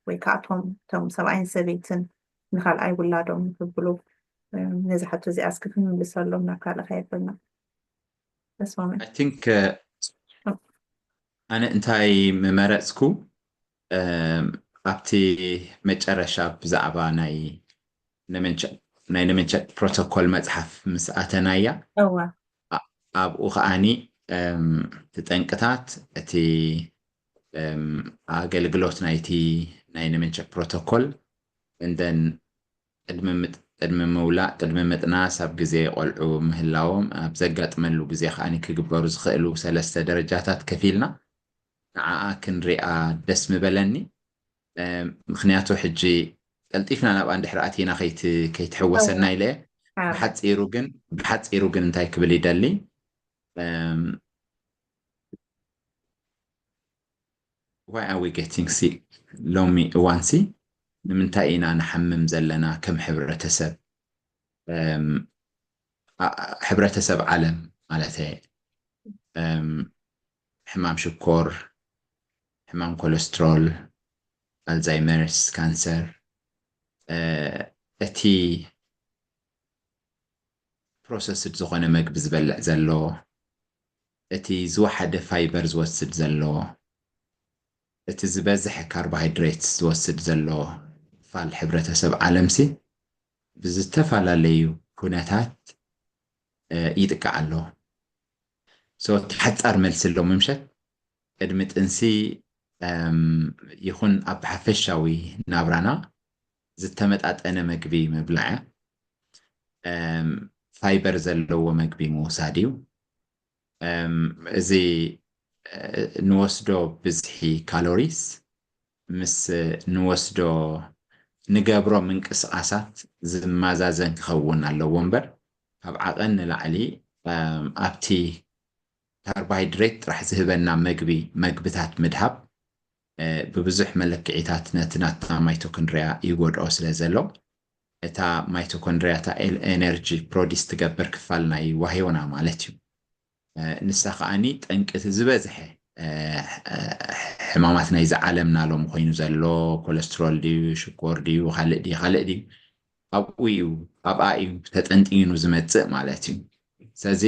ወይ ከኣቶም እቶም ሰብኣይን ሰበይትን ንኻልኣይ ውላዶም ክብሉ፣ እም፣ ነዚ ሕቶ እዚኣ እስኪ ክንምልሰሎም ናብ ካልእ ከየብልና። ተስፋ I think ኣነ እንታይ ምመረፅኩ ኣብቲ መጨረሻ ብዛዕባ ናይ ናይ ነመንቸክ ፕሮቶኮል መፅሓፍ ምስ ኣተናያ ኣብኡ ከዓኒ እቲ ጠንቅታት እቲ ኣገልግሎት ናይቲ ናይ ነመንቸክ ፕሮቶኮል እንደን ቅድሚ ምውላእ ቅድሚ ምጥናስ ኣብ ግዜ ቆልዑ ምህላዎም ኣብ ዘጋጥመሉ ግዜ ከዓኒ ክግበሩ ዝኽእሉ ሰለስተ ደረጃታት ከፊልና ንዓኣ ክንሪኣ ደስ ምበለኒ። ምኽንያቱ ሕጂ ቀልጢፍና ናብኣ እንድሕር ኣቲና ከይትሕወሰና ኢለ ብሓፂሩ ግን ብሓፂሩ ግን እንታይ ክብል ይደሊ why are we getting sick ሎሚ እዋንሲ ንምንታይ ኢና ንሓምም ዘለና ከም ሕብረተሰብ ሕብረተሰብ ዓለም ማለት ሕማም ሽኮር ሕማም ኮለስትሮል ኣልዛይመርስ ካንሰር እቲ ፕሮሰስድ ዝኾነ መግቢ ዝበልዕ ዘሎ እቲ ዝወሓደ ፋይበር ዝወስድ ዘሎ እቲ ዝበዝሐ ካርቦሃይድሬት ዝወስድ ዘሎ ክፋል ሕብረተሰብ ዓለምሲ ብዝተፈላለዩ ኩነታት ይጥቃዕ ኣሎ። So እቲ ሓፃር መልሲ ኣሎ ምምሸት ቅድሚ ጥንሲ ይኹን ኣብ ሓፈሻዊ ናብራና ዝተመጣጠነ መግቢ ምብላዕ ፋይበር ዘለዎ መግቢ ምውሳድ እዩ። እዚ ንወስዶ ብዝሒ ካሎሪስ ምስ ንወስዶ ንገብሮ ምንቅስቃሳት ዝመዛዘን ክኸውን ኣለዎ እምበር ካብ ዓቐን ንላዕሊ ኣብቲ ካርቦሃይድሬት ጥራሕ ዝህበና መግቢ መግብታት ምድሃብ ብብዙሕ መለክዒታት ነቲ ናትና ማይቶኮንድሪያ ይጎድኦ ስለ ዘሎ እታ ማይቶኮንድሪያ እታ ኤነርጂ ፕሮዲስ ትገብር ክፋል ናይ ዋህዮና ማለት እዩ። ንሳ ከዓኒ ጠንቂ እቲ ዝበዝሐ ሕማማት ናይዚ ዓለምና ሎም ኮይኑ ዘሎ ኮለስትሮል ድዩ ሽኮር ድዩ ካልእ ድዩ ካልእ ድዩ ኣብኡ እዩ ኣብኣ እዩ ተጠንጢኑ ዝመፅእ ማለት እዩ። ስለዚ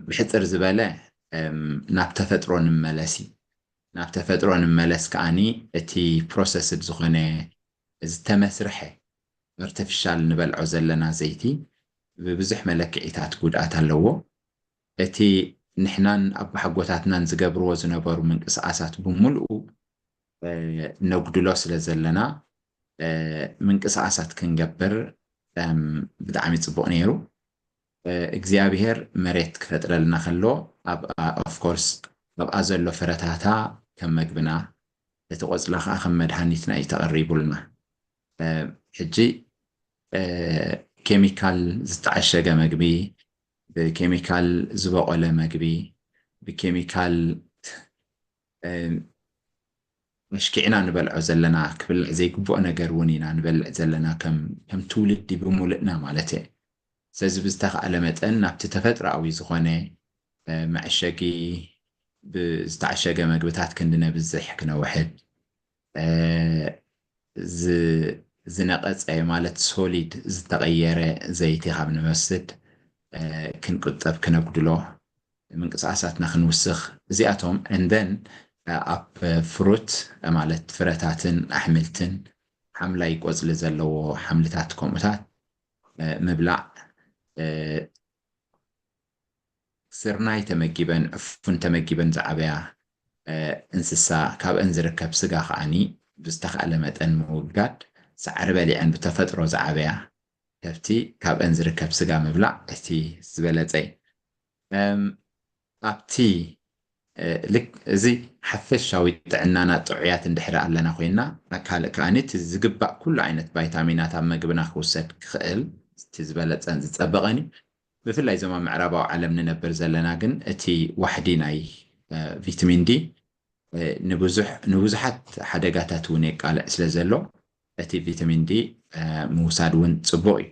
ብሕፅር ዝበለ ናብ ተፈጥሮ ንመለስ እዩ። ናብ ተፈጥሮ ንመለስ ከዓኒ እቲ ፕሮሰስድ ዝኾነ ዝተመስርሐ ኣርተፊሻል ንበልዖ ዘለና ዘይቲ ብብዙሕ መለክዒታት ጉድኣት ኣለዎ። እቲ ንሕናን ኣባሓጎታትናን ዝገብርዎ ዝነበሩ ምንቅስቃሳት ብምሉኡ ነጉድሎ ስለ ዘለና ምንቅስቃሳት ክንገብር ብጣዕሚ ፅቡቅ ነይሩ። እግዚኣብሄር መሬት ክፈጥረልና ከሎ of course ኣብኣ ዘሎ ፍረታታ ከም መግብና እቲ ቆፅላ ከዓ ከም መድሃኒትና እዩ ተቐሪቡልና። ሕጂ ኬሚካል ዝተዓሸገ መግቢ ብኬሚካል ዝበቆለ መግቢ ብኬሚካል ኣሽኪዕና ንበልዖ ዘለና ክብላዕ ዘይግብኦ ነገር እውን ኢና ንበልዕ ዘለና ከም ትውልዲ ብምሉእና ማለት እየ። ስለዚ ብዝተኻእለ መጠን ናብቲ ተፈጥሮኣዊ ዝኾነ መዐሸጊ ብዝተዓሸገ መግብታት ክንዲ ነብዝሕ ክነውሕድ ዝነቐፀ ማለት ሶሊድ ዝተቐየረ ዘይቲ ካብ ንወስድ ክንቁጠብ ክነጉድሎ ምንቅስቃሳትና ክንውስኽ እዚኣቶም and then ኣብ ፍሩት ማለት ፍረታትን ኣሕምልትን ሓምላይ ቆፅሊ ዘለዎ ሓምልታት ከምኡታት ምብላዕ ስርናይ ተመጊበን ዕፉን ተመጊበን ዝዓበያ እንስሳ ካብአን ዝርከብ ስጋ ከዓኒ ብዝተኻእለ መጠን ምውጋድ ሳዕሪ በሊዐን ብተፈጥሮ ዝዓበያ ከብቲ ካብአን ዝርከብ ስጋ ምብላዕ እቲ ዝበለፀ እዩ። ኣብቲ ልክ እዚ ሓፈሻዊ ጥዕናና ጥዑያት እንድሕር ኣለና ኮይና ካልእ ከዓኒ እቲ ዝግባእ ኩሉ ዓይነት ቫይታሚናት ኣብ መግብና ክውሰድ ክኽእል እቲ ዝበለፀን ዝፀበቐን እዩ። ብፍላይ እዞም ኣብ ምዕራባዊ ዓለም ንነብር ዘለና ግን እቲ ዋሕዲ ናይ ቪታሚን ዲ ንብዙሕ ንብዙሓት ሓደጋታት እውን የቃልዕ ስለ ዘሎ እቲ ቪታሚን ዲ ምውሳድ እውን ፅቡቅ እዩ።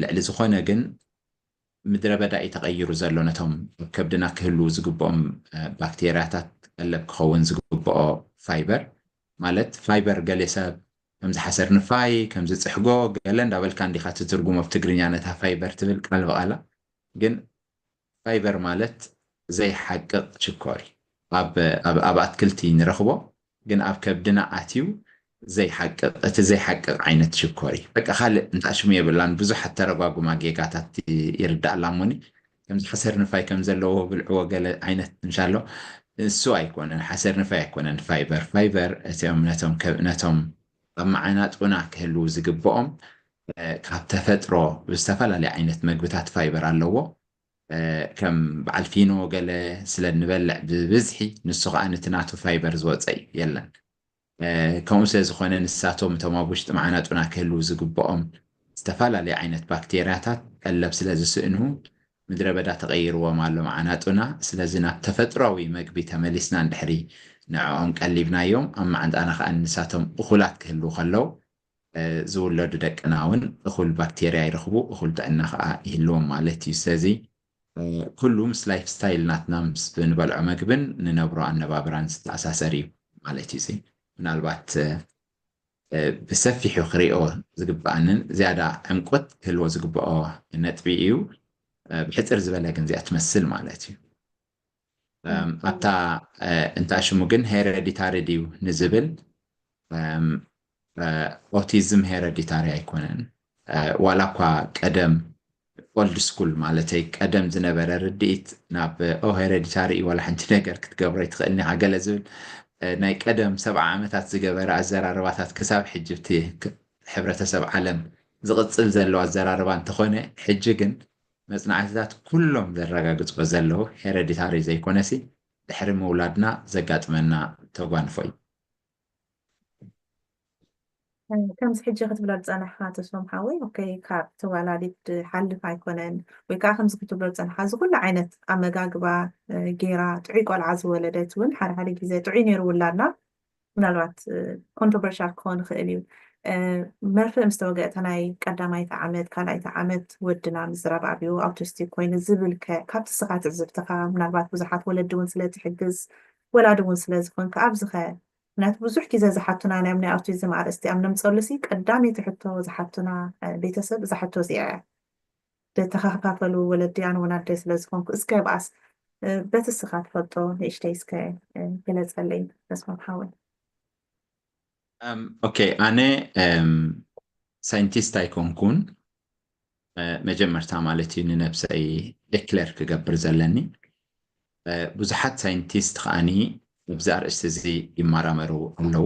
ልዕሊ ዝኾነ ግን ምድረ በዳ እዩ ተቐይሩ ዘሎ። ነቶም ኣብ ከብድና ክህልዉ ዝግብኦም ባክቴርያታት ቀለብ ክኸውን ዝግብኦ ፋይበር፣ ማለት ፋይበር ገሌ ሰብ ከምዚ ሓሰር ንፋይ ከምዚ ፅሕጎ ገለ እንዳበልካ እንዲኻ ትትርጉሞ ብትግርኛ ነታ ፋይበር ትብል ቃል ብቓላ። ግን ፋይበር ማለት ዘይሓቅቕ ሽኮር እዩ። ኣብ ኣትክልቲ ንረኽቦ ግን ኣብ ከብድና ኣትዩ ዘይሓቅቕ እቲ ዘይሓቅቕ ዓይነት ሽኮር እዩ። በቃ ካልእ እንታይ ሽሙ የብላን። ብዙሕ ኣተረጓጉማ ጌጋታት ይርዳእ ኣላ እሞኒ ከምዚ ሓሰር ንፋይ ከም ዘለዎ ብልዕዎ ገለ ዓይነት እንሻሎ እሱ ኣይኮነን። ሓሰር ንፋይ ኣይኮነን ፋይበር። ፋይበር እቲኦም ነቶም ነቶም ኣብ መዓናጡና ክህልዉ ዝግብኦም ካብ ተፈጥሮ ብዝተፈላለየ ዓይነት መግብታት ፋይበር ኣለዎ። ከም በዓል ፊኖ ገለ ስለ እንበልዕ ብብዝሒ ንሱ ከዓ ነቲ ናቱ ፋይበር ዝወፀ እዩ የለን። ከምኡ ስለ ዝኾነ ንሳቶም እቶም ኣብ ውሽጢ መዓናጡና ክህልዉ ዝግብኦም ዝተፈላለዩ ዓይነት ባክቴርያታት ቀለብ ስለ ዝስእኑ ምድረ በዳ ተቐይርዎም ኣሎ መዓናጡና። ስለዚ ናብ ተፈጥሯዊ መግቢ ተመሊስና እንድሕሪ ንዕኦም ቀሊብናዮም ኣብ መዓንጣና ከዓ ንሳቶም እኹላት ክህልዉ ከለዉ ዝውለዱ ደቅና እውን እኹል ባክቴርያ ይረኽቡ፣ እኹል ጥዕና ከዓ ይህልዎም ማለት እዩ። ስለዚ ኩሉ ምስ ላይፍ ስታይል ናትና ምስ ንበልዖ መግብን ንነብሮ ኣነባብራን ዝተኣሳሰር እዩ ማለት እዩ። ምናልባት ብሰፊሑ ክሪኦ ዝግብኣንን ዝያዳ ዕምቆት ክህልዎ ዝግብኦ ነጥቢ እዩ። ብሕፅር ዝበለ ግን እዚኣ ትመስል ማለት እዩ። ኣብታ እንታይ ሽሙ ግን ሄረዲታሪ ድዩ ንዝብል ኦቲዝም ሄረዲታሪ ኣይኮነን። ዋላ እኳ ቀደም ኦልድ ስኩል ማለተይ ቀደም ዝነበረ ርድኢት ናብ ኦ ሄረዲታሪ እዩ ዋላ ሓንቲ ነገር ክትገብሮ ኣይትኽእልን ኢኻ ገለ ዝብል ናይ ቀደም ሰብዓ ዓመታት ዝገበረ ኣዘራርባታት ክሳብ ሕጂ ኣብቲ ሕብረተሰብ ዓለም ዝቕፅል ዘሎ ኣዘራርባ እንተኾነ ሕጂ ግን መፅናዕትታት ኩሎም ዘረጋግፅዎ ዘለዉ ሄረዲታሪ ዘይኮነሲ ድሕሪ ምውላድና ዘጋጥመና ተጓንፎ እዩ። ከምዚ ሕጂ ክትብሎ ዝፀናሕካ ተስፎም ሓወይ ኦኬ ካብ ተዋላዲት ሓልፍ ኣይኮነን ወይ ከዓ ከምዚ ክትብሎ ዝፀናሕካ እዚ ኩሉ ዓይነት ኣመጋግባ ጌራ ጥዑይ ቆልዓ ዝወለደት እውን ሓደ ሓደ ግዜ ጥዑይ ነይሩ ውላድና ምናልባት ኮንትሮቨርሻል ክኸውን ይኽእል እዩ። መርፍእ ምስ ተወገአ እታ ናይ ቀዳማይቲ ዓመት ካልኣይቲ ዓመት ወድና ምዝራብ ኣብዩ ኣውቲስቲክ ኮይኑ ዝብል ከ ካብቲ ስኻ ትዕዝብትኻ ምናልባት ብዙሓት ወለዲ እውን ስለ ትሕግዝ ወላዲ እውን ስለ ዝኾንካ ኣብዚ ኸ ምክንያቱ ብዙሕ ግዜ ዝሓቱና ናይ ናይ ኣውቲዝም ኣርእስቲ ኣብ ነምፀሉ ሲ ቀዳመይቲ ሕቶ ዝሓቱና ቤተሰብ እዛ ሕቶ እዚኣ እያ። ተኸፋፈሉ ወለዲ ኣነ እውን ኣደ ስለ ዝኾንኩ እስከ ብኣስ በቲ ስኻ ትፈልጦ ንእሽተይ እስከ ግለፀለይ ተስፋ ሓወይ። ኦኬ ኣነ ሳይንቲስት ኣይኮንኩን መጀመርታ ማለት እዩ ንነብሰይ ዲክለር ክገብር ዘለኒ ብዙሓት ሳይንቲስት ከዓኒ ኣብዚ ኣርእስቲ እዚ ይመራመሩ ኣለዉ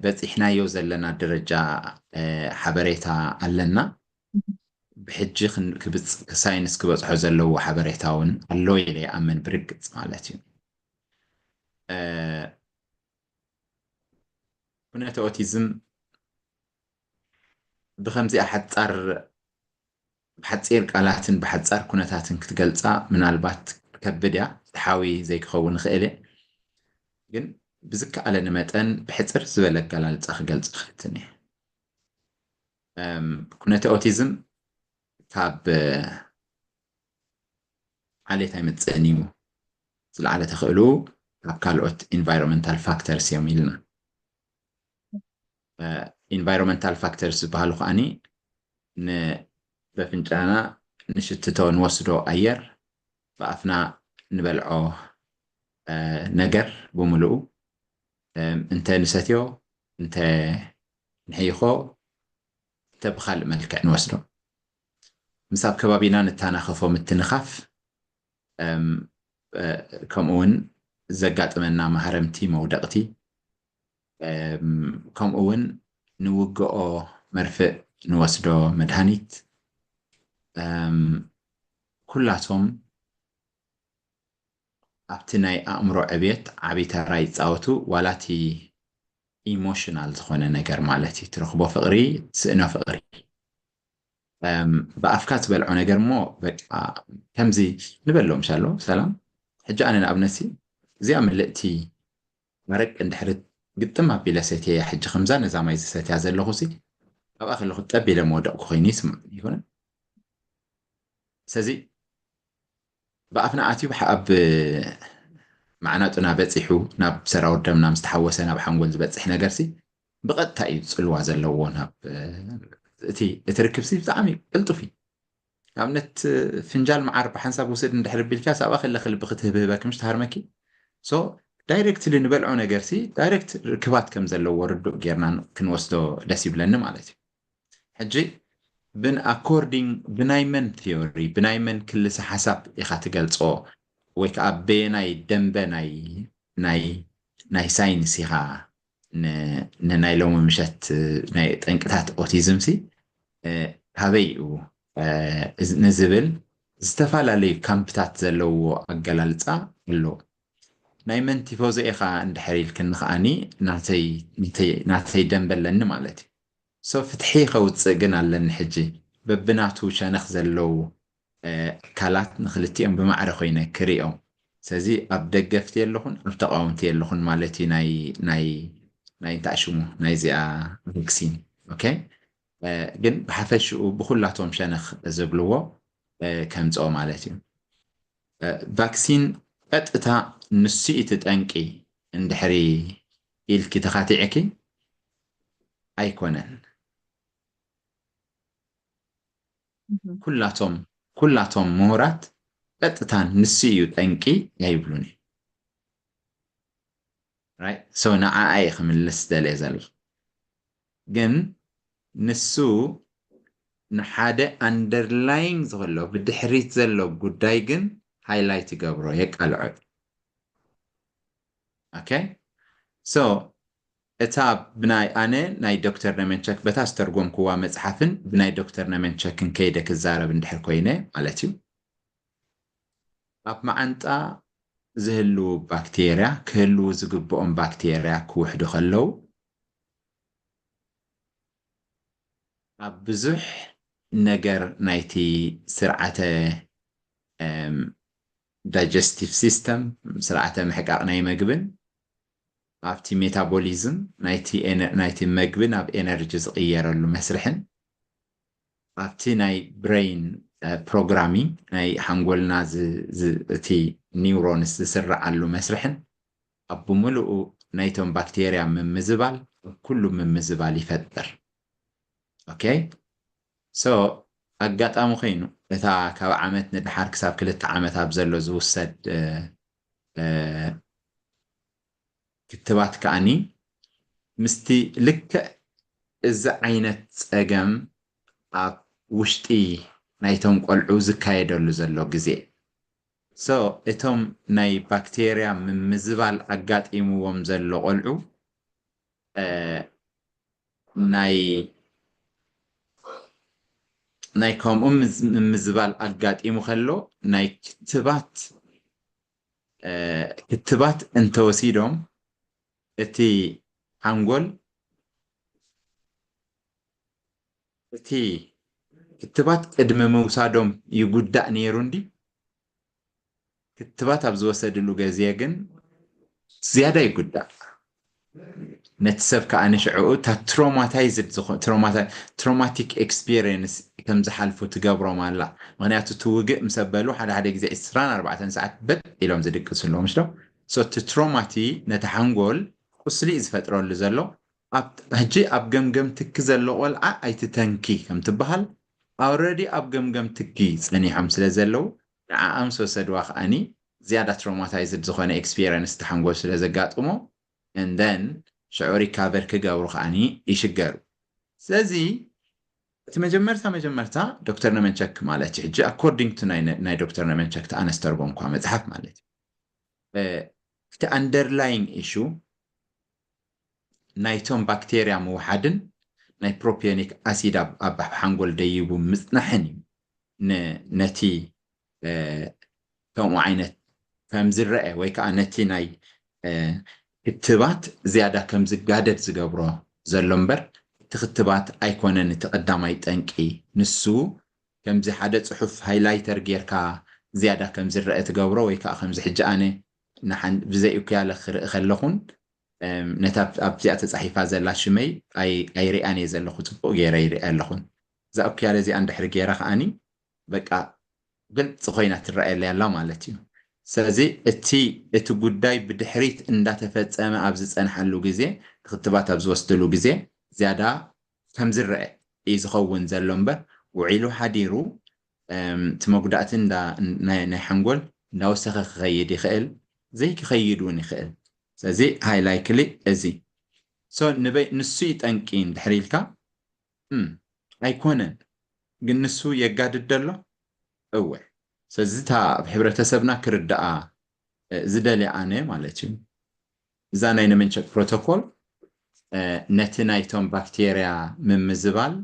በፂሕናዮ ዘለና ደረጃ ሓበሬታ ኣለና ብሕጂ ሳይንስ ክበፅሖ ዘለዎ ሓበሬታ እውን ኣሎ ኢለ ይኣምን ብርግፅ ማለት እዩ ኩነተ ኦቲዝም ብከምዚኣ ሓፃር ብሓፂር ቃላትን ብሓፃር ኩነታትን ክትገልፃ ምናልባት ከብድ እያ ፍትሓዊ ዘይክኸውን ይኽእል እየ ግን ብዝከኣለኒ መጠን ብሕፅር ዝበለ ኣገላልፃ ክገልፅ ክፍትን እየ ኩነተ ኦቲዝም ካብ ዓሌት ኣይመፅእን እዩ ዝለዓለ ተኽእሉ ካብ ካልኦት ኢንቫይሮንመንታል ፋክተርስ እዮም ኢልና ኢንቫይሮንመንታል ፋክተርስ ዝበሃሉ ከዓኒ በፍንጫና ንሽትቶ ንወስዶ ኣየር ብኣፍና ንበልዖ ነገር ብምልኡ እንተ ንሰትዮ እንተ ንሕይኾ እንተ ብካልእ መልክዕ ንወስዶ ምስ ኣብ ከባቢና ንተናኸፎ ምትንኻፍ ከምኡ እውን ዘጋጥመና ማህረምቲ መውደቕቲ ከምኡ እውን ንውግኦ መርፍእ ንወስዶ መድሃኒት ኩላቶም ኣብቲ ናይ ኣእምሮ ዕብየት ዓብዪ ተራ ይፃወቱ ዋላ እቲ ኢሞሽናል ዝኾነ ነገር ማለት እዩ ትረኽቦ ፍቕሪ ትስእኖ ፍቕሪ ብኣፍካ ትበልዖ ነገር እሞ በቃ ከምዚ ንበሎም ሻሎ ሰላም ሕጂ ኣነ ንኣብነትሲ እዚኣ ምልእቲ መረቅ እንድሕር ግጥም ኣቢለ ሰትየያ፣ ሕጂ ከምዛ ነዛ ማይ ዝሰትያ ዘለኹ ሲ ኣብኣ ከለኹ ጠብ ኢለ መወደቕኩ ኮይኑ ይስምዓኒ ይኮነ። ስለዚ ብኣፍና ኣትዩ ብሓ- ኣብ ማዕናጡና በፂሑ ናብ ሰራውር ደምና ምስ ተሓወሰ ናብ ሓንጎል ዝበፅሕ ነገር ሲ ብቐጥታ እዩ ፅልዋ ዘለዎ ናብ እቲ እቲ ርክብ ሲ ብጣዕሚ ቅልጡፍ እዩ። ኣብነት ፍንጃል መዓር ብሓንሳብ ውስድ እንድሕር ቢልካ ሳባ ከለ ክልቢ ክትህብህበ ክምሽ ተሃርመኪ ሶ ዳይሬክትሊ ንበልዖ ነገር ሲ ዳይሬክት ርክባት ከም ዘለዎ ርዱእ ጌርና ክንወስዶ ደስ ይብለኒ ማለት እዩ። ሕጂ ብን ኣኮርዲንግ ብናይ መን ቲዮሪ ብናይ መን ክልሰ ሓሳብ ኢኻ ትገልጾ ወይ ከዓ በየናይ ደንበ ናይ ናይ ናይ ሳይንስ ኢኻ ን- ንናይ ሎሚ ምሸት ናይ ጠንቅታት ኦቲዝም ሲ እ፣ ካበይ እዩ እ፣ እዚ- ንዝብል ዝተፈላለዩ ካምፕታት ዘለዎ ኣገላልፃ ኣሎ። ናይ መን ቲፎዞ ኢኻ እንድሕር ኢልክኒ ከዓኒ ናተይ ናተይ- ናተይ ደንበ ኣለኒ ማለት እዩ። ሶ ፍትሒ ከውፅእ ግን ኣለኒ ሕጂ በብናቱ ሸነኽ ዘለዉ ኣካላት ንክልቲኦም ብማዕረ ኮይነ ክሪኦም። ስለዚ ኣብ ደገፍቲ የለኹን ኣብ ተቃወምቲ የለኹን ማለት እዩ ናይ ናይ ናይ እንታይ ሽሙ ናይዚኣ ቫክሲን። ኦኬ ግን ብሓፈሽኡ ብኩላቶም ሸነኽ ዝብልዎ ከምፅኦ ማለት እዩ። ቫክሲን ቀጥታ ንሱ እቲ ጠንቂ እንድሕሪ ኢልኪ ተኻቲዕኪ ኣይኮነን። ኩላቶም ኩላቶም ምሁራት ቀጥታ ንሱ እዩ ጠንቂ ኣይብሉን እዩ። ሶ ንዓኣ እየ ክምልስ ደልየ ዘለኹ። ግን ንሱ ንሓደ ኣንደርላይንግ ዝኸሎ ብድሕሪት ዘሎ ጉዳይ ግን ሃይላይት ይገብሮ የቃልዖ። ኦኬ ሶ እታ ብናይ ኣነ ናይ ዶክተር ነመንቸክ በታ ዝተርጎምክዋ መፅሓፍን ብናይ ዶክተር ነመንቸክን ከይደ ክዛረብ እንድሕር ኮይነ ማለት እዩ ኣብ መዓንጣ ዝህልዉ ባክቴርያ ክህልዉ ዝግብኦም ባክቴርያ ክውሕዱ ከለዉ ኣብ ብዙሕ ነገር ናይቲ ስርዓተ ዳይጀስቲቭ ሲስተም ስርዓተ ምሕቃቕ ናይ መግብን ኣብቲ ሜታቦሊዝም ናይቲ መግቢ ናብ ኤነርጂ ዝቕየረሉ መስርሕን ኣብቲ ናይ ብሬን ፕሮግራሚንግ ናይ ሓንጎልና እቲ ኒውሮንስ ዝስረዓሉ መስርሕን ኣብ ብምልኡ ናይቶም ባክቴርያ ምምዝባል ኣብ ኩሉ ምምዝባል ይፈጥር። ኦኬ ሶ ኣጋጣሚ ኮይኑ እታ ካብ ዓመት ንድሓር ክሳብ ክልተ ዓመት ኣብ ዘሎ ዝውሰድ ክትባት ከዓኒ ምስቲ ልክዕ እዚ ዓይነት ፀገም ኣብ ውሽጢ ናይቶም ቆልዑ ዝካየደሉ ዘሎ ግዜ ሶ እቶም ናይ ባክቴርያ ምምዝባል ኣጋጢምዎም ዘሎ ቆልዑ ናይ ናይ ከምኡ ምምዝባል ኣጋጢሙ ከሎ ናይ ክትባት ክትባት እንተወሲዶም እቲ ሓንጎል እቲ ክትባት ቅድሚ ምውሳዶም ይጉዳእ ነይሩ እንዲ ክትባት ኣብ ዝወሰድሉ ገዜ ግን ዝያዳ ይጉዳእ ነቲ ሰብ ከዓ ንሽዕኡ እታ ትሮማታይዝድ ትሮማቲክ ኤክስፒሪየንስ ከም ዝሓልፉ ትገብሮም ኣላ ምክንያቱ እቲ ውግእ ምስ ኣበሉ ሓደ ሓደ ግዜ ዕስራን ኣርባዕተን ሰዓት በጥ ኢሎም ዝድቅሱ ኣለዉ ምሽ ዶ እቲ ትሮማቲ ነቲ ሓንጎል ቁስሊ እዩ ዝፈጥረሉ ዘሎ ሕጂ ኣብ ገምገም ትኪ ዘሎ ቆልዓ ኣይትተንኪ ከም ትበሃል ኣረዲ ኣብ ገምገም ትኪ ፀኒሖም ስለ ዘለዉ ንዓኣም ዝወሰድዋ ከዓኒ ዝያዳ ትሮማታይዝድ ዝኾነ ኤክስፒሪንስ ተሓንጎል ስለ ዘጋጥሞ እንደን ሽዑ ሪካቨር ክገብሩ ከዓኒ ይሽገሩ ስለዚ እቲ መጀመርታ መጀመርታ ዶክተር ነመንቸክ ማለት እዩ ሕጂ ኣኮርዲንግ ቱ ናይ ዶክተር ነመንቸክ ተኣነስተርጎም እኳ መፅሓፍ ማለት እዩ እቲ ኣንደርላይንግ ኢሹ ናይቶም ባክቴርያ ምውሓድን ናይ ፕሮፒዮኒክ ኣሲድ ኣብ ሓንጎል ደይቡ ምፅናሕን እዩ ነቲ ከምኡ ዓይነት ከም ዝረአ ወይ ከዓ ነቲ ናይ ክትባት ዝያዳ ከም ዝጋደድ ዝገብሮ ዘሎ እምበር እቲ ክትባት ኣይኮነን እቲ ቀዳማይ ጠንቂ ንሱ ከምዚ ሓደ ፅሑፍ ሃይላይተር ጌርካ ዝያዳ ከም ዝረአ ትገብሮ፣ ወይ ከዓ ከምዚ ሕጂ ኣነ ንሓን-፣ ብዘይ እኩያለ ክርኢ ከለኹን፣ እም፣ ነታ ኣብ-፣ ኣብዚኣ ተጻሒፋ ዘላ ሽመይ ኣይ-፣ ኣይሪኣን እየ ዘለኹ፣ ጽቡቕ ገይረ ይሪኣ ኣለኹን። እዛ እኩያለ እዚኣ እንድሕሪ ገይራ ከኣኒ በቃ ግልፂ ኮይና ትረኣየለይ ኣላ ማለት እዩ። ስለዚ እቲ፣ እቲ ጉዳይ ብድሕሪት እንዳተፈጸመ ኣብ ዝጸንሓሉ ግዜ፣ ክትባት ኣብ ዝወስድሉ ግዜ ዝያዳ ከም ዝረአ እዩ ዝኸውን ዘሎ እምበር፣ ውዒሉ ሓዲሩ፣ እም፣ እቲ መጉዳእቲ እንዳ-፣ ናይ፣ ናይ ሓንጎል እንዳወሰኸ ክኸይድ ይኽእል፣ ዘይክኸይድ እውን ይኽእል። ስለዚ ሃይ ላይክሊ እዚ። ሶ ንበይ-፣ ንሱ እዩ ጠንቂ እንድሕር ኢልካ፣ እም፣ ኣይኮነን። ግን ንሱ የጋድድ ደሎ? እወ። ስለዚ እታ ኣብ ሕብረተሰብና ክርዳኣ፣ እ፣ ዝደልያ ኣነ ማለት እዩ። እዛ ናይ ነመንቸክ ፕሮቶኮል፣ እ፣ ነቲ ናይቶም ባክቴርያ ምምዝባል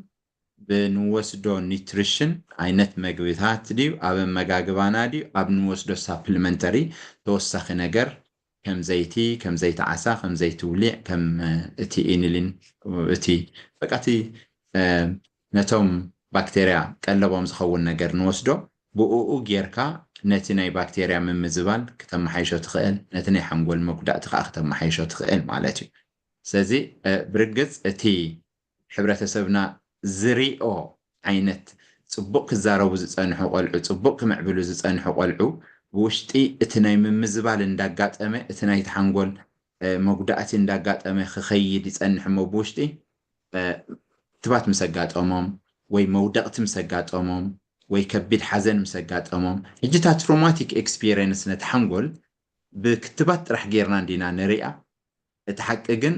ብንወስዶ ኒትሪሽን፣ ዓይነት መግብታት ድዩ፣ ኣብ ኣመጋግባና ድዩ፣ ኣብ ንወስዶ ሳፕሊመንተሪ ተወሳኺ ነገር፣ ከም ዘይቲ፣ ከም ዘይቲ ዓሳ፣ ከም ዘይቲ ውሊዕ፣ ከም፣ እ፣ እቲ ኢኒሊን፣ እቲ፣ በቃ እቲ፣ እ፣ ነቶም ባክቴርያ ቀለቦም ዝኸውን ነገር ንወስዶ፣ ብእኡ ጌርካ ነቲ ናይ ባክቴርያ ምምዝባል ክተመሓይሾ ትኽእል፣ ነቲ ናይ ሓንጎል መጉዳእቲ ከዓ ክተመሓይሾ ትኽእል ማለት እዩ። ስለዚ፣ እ፣ ብርግጽ እቲ ሕብረተሰብና ዝሪኦ ዓይነት ጽቡቕ ክዛረቡ ዝጸንሑ ቆልዑ፣ ጽቡቕ ክምዕብሉ ዝጸንሑ ቆልዑ፣ ብውሽጢ እቲ ናይ ምምዝባል እንዳጋጠመ፣ እቲ ናይቲ ሓንጎል፣ እ፣ መጉዳእቲ እንዳጋጠመ ክኸይድ ይጸንሕ እሞ፣ ብውሽጢ፣ እ፣ ክትባት ምስ ኣጋጠሞም፣ ወይ መውደቕቲ ምስ ኣጋጠሞም፣ ወይ ከቢድ ሓዘን ምስ ኣጋጠሞም፣ ሕጂ እታ ትሮማቲክ ኤክስፒሪየንስ ነቲ ሓንጎል ብክትባት ጥራሕ ጌርና እንዲና ንሪኣ። እቲ ሓቂ ግን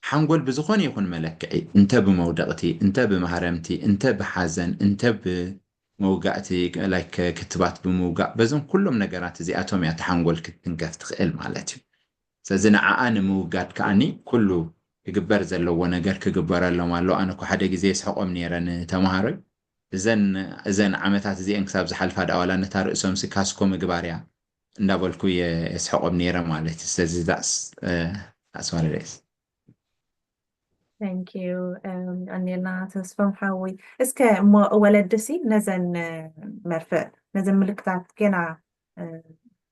ሓንጎል ብዝኾነ ይኹን መለክዒ፣ እንተ ብመውደቕቲ፣ እንተ ብማህረምቲ፣ እንተ ብሓዘን፣ እንተ ብመውጋእቲ፣ ላይክ ክትባት ብምውጋእ፣ በዞም ኩሎም ነገራት እዚኣቶም እያ እታ ሓንጎል ክትትንከፍ ትኽእል ማለት እዩ። ስለዚ ንዓኣ ንምውጋድ ከኣኒ ኩሉ ክግበር ዘለዎ ነገር ክግበረሎም ኣሎ። ኣነ እኮ ሓደ ግዜ የስሕቖም ነይረ ንተምሃሮይ። እዘን፣ እዘን ዓመታት እዚአን ክሳብ ዝሓልፋ ደኣ ዋላ ነታ ርእሶምሲ ካስኮ ምግባር እያ እንዳበልኩ እየ የስሕቖም ነይረ ማለት እዩ። ስለዚ that's፣ እ፣ that's what it is። Thank you። እም፣ ቀኒልና ተስፎም ሓወይ። እስከ እሞ ወለድሲ ነዘን፣ እ፣ መርፍእ፣ ነዘን ምልክታት ገና፣ እ፣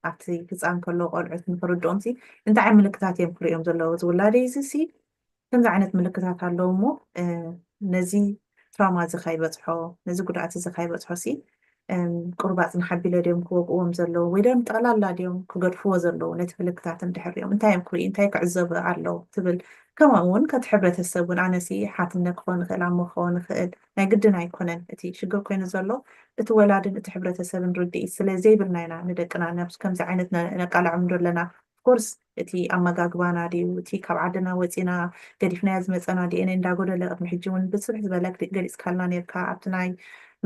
ኣብቲ ህፃን ከሎ ቆልዑት ንክርድኦምሲ እንታይ ዓይነት ምልክታት እዮም ክርእዮም ዘለዎ? እዚ ውላደይ እዚ ሲ ከምዚ ዓይነት ምልክታት ኣለዎ እሞ፣ እ፣ ነዚ ትራውማ እዚ ከይበፅሖ፣ ነዚ ጉድኣት እዚ ከይበፅሖ ሲ፣ እም፣ ቁሩብ ኣፅንሕ ኣቢለ ድዮም ክወግእዎም ዘለዉ ወይ ደም ጠቕላላ ድዮም ክገድፍዎ ዘለዉ? ነቲ ምልክታት እንድሕር ሪኦም እንታይ እዮም ክርእዩ፣ እንታይ ክዕዘቡ ኣለዉ ትብል? ከምኡ እውን ከቲ ሕብረተሰብ እውን ኣነሲ ሓትነ ክኸውን ይኽእል፣ ኣሞ ክኸውን ይኽእል፣ ናይ ግድን ኣይኮነን። እቲ ሽግር ኮይኑ ዘሎ እቲ ወላድን እቲ ሕብረተሰብን ርድኢት ስለ ዘይብልና ኢና ንደቅና ነብስ ከምዚ ዓይነት ነ-፣ ነቃልዖም ዘለና። ኦፍኮርስ እቲ ኣመጋግባና ድዩ፣ እቲ ካብ ዓድና ወፂና ገዲፍናዮ ዝመፀና ዲ ኤን ኤ እንዳጎደለ፣ ቅድሚ ሕጂ እውን ብስፍሕ ዝበለ ገሊፅካልና ነርካ። ኣብቲ ናይ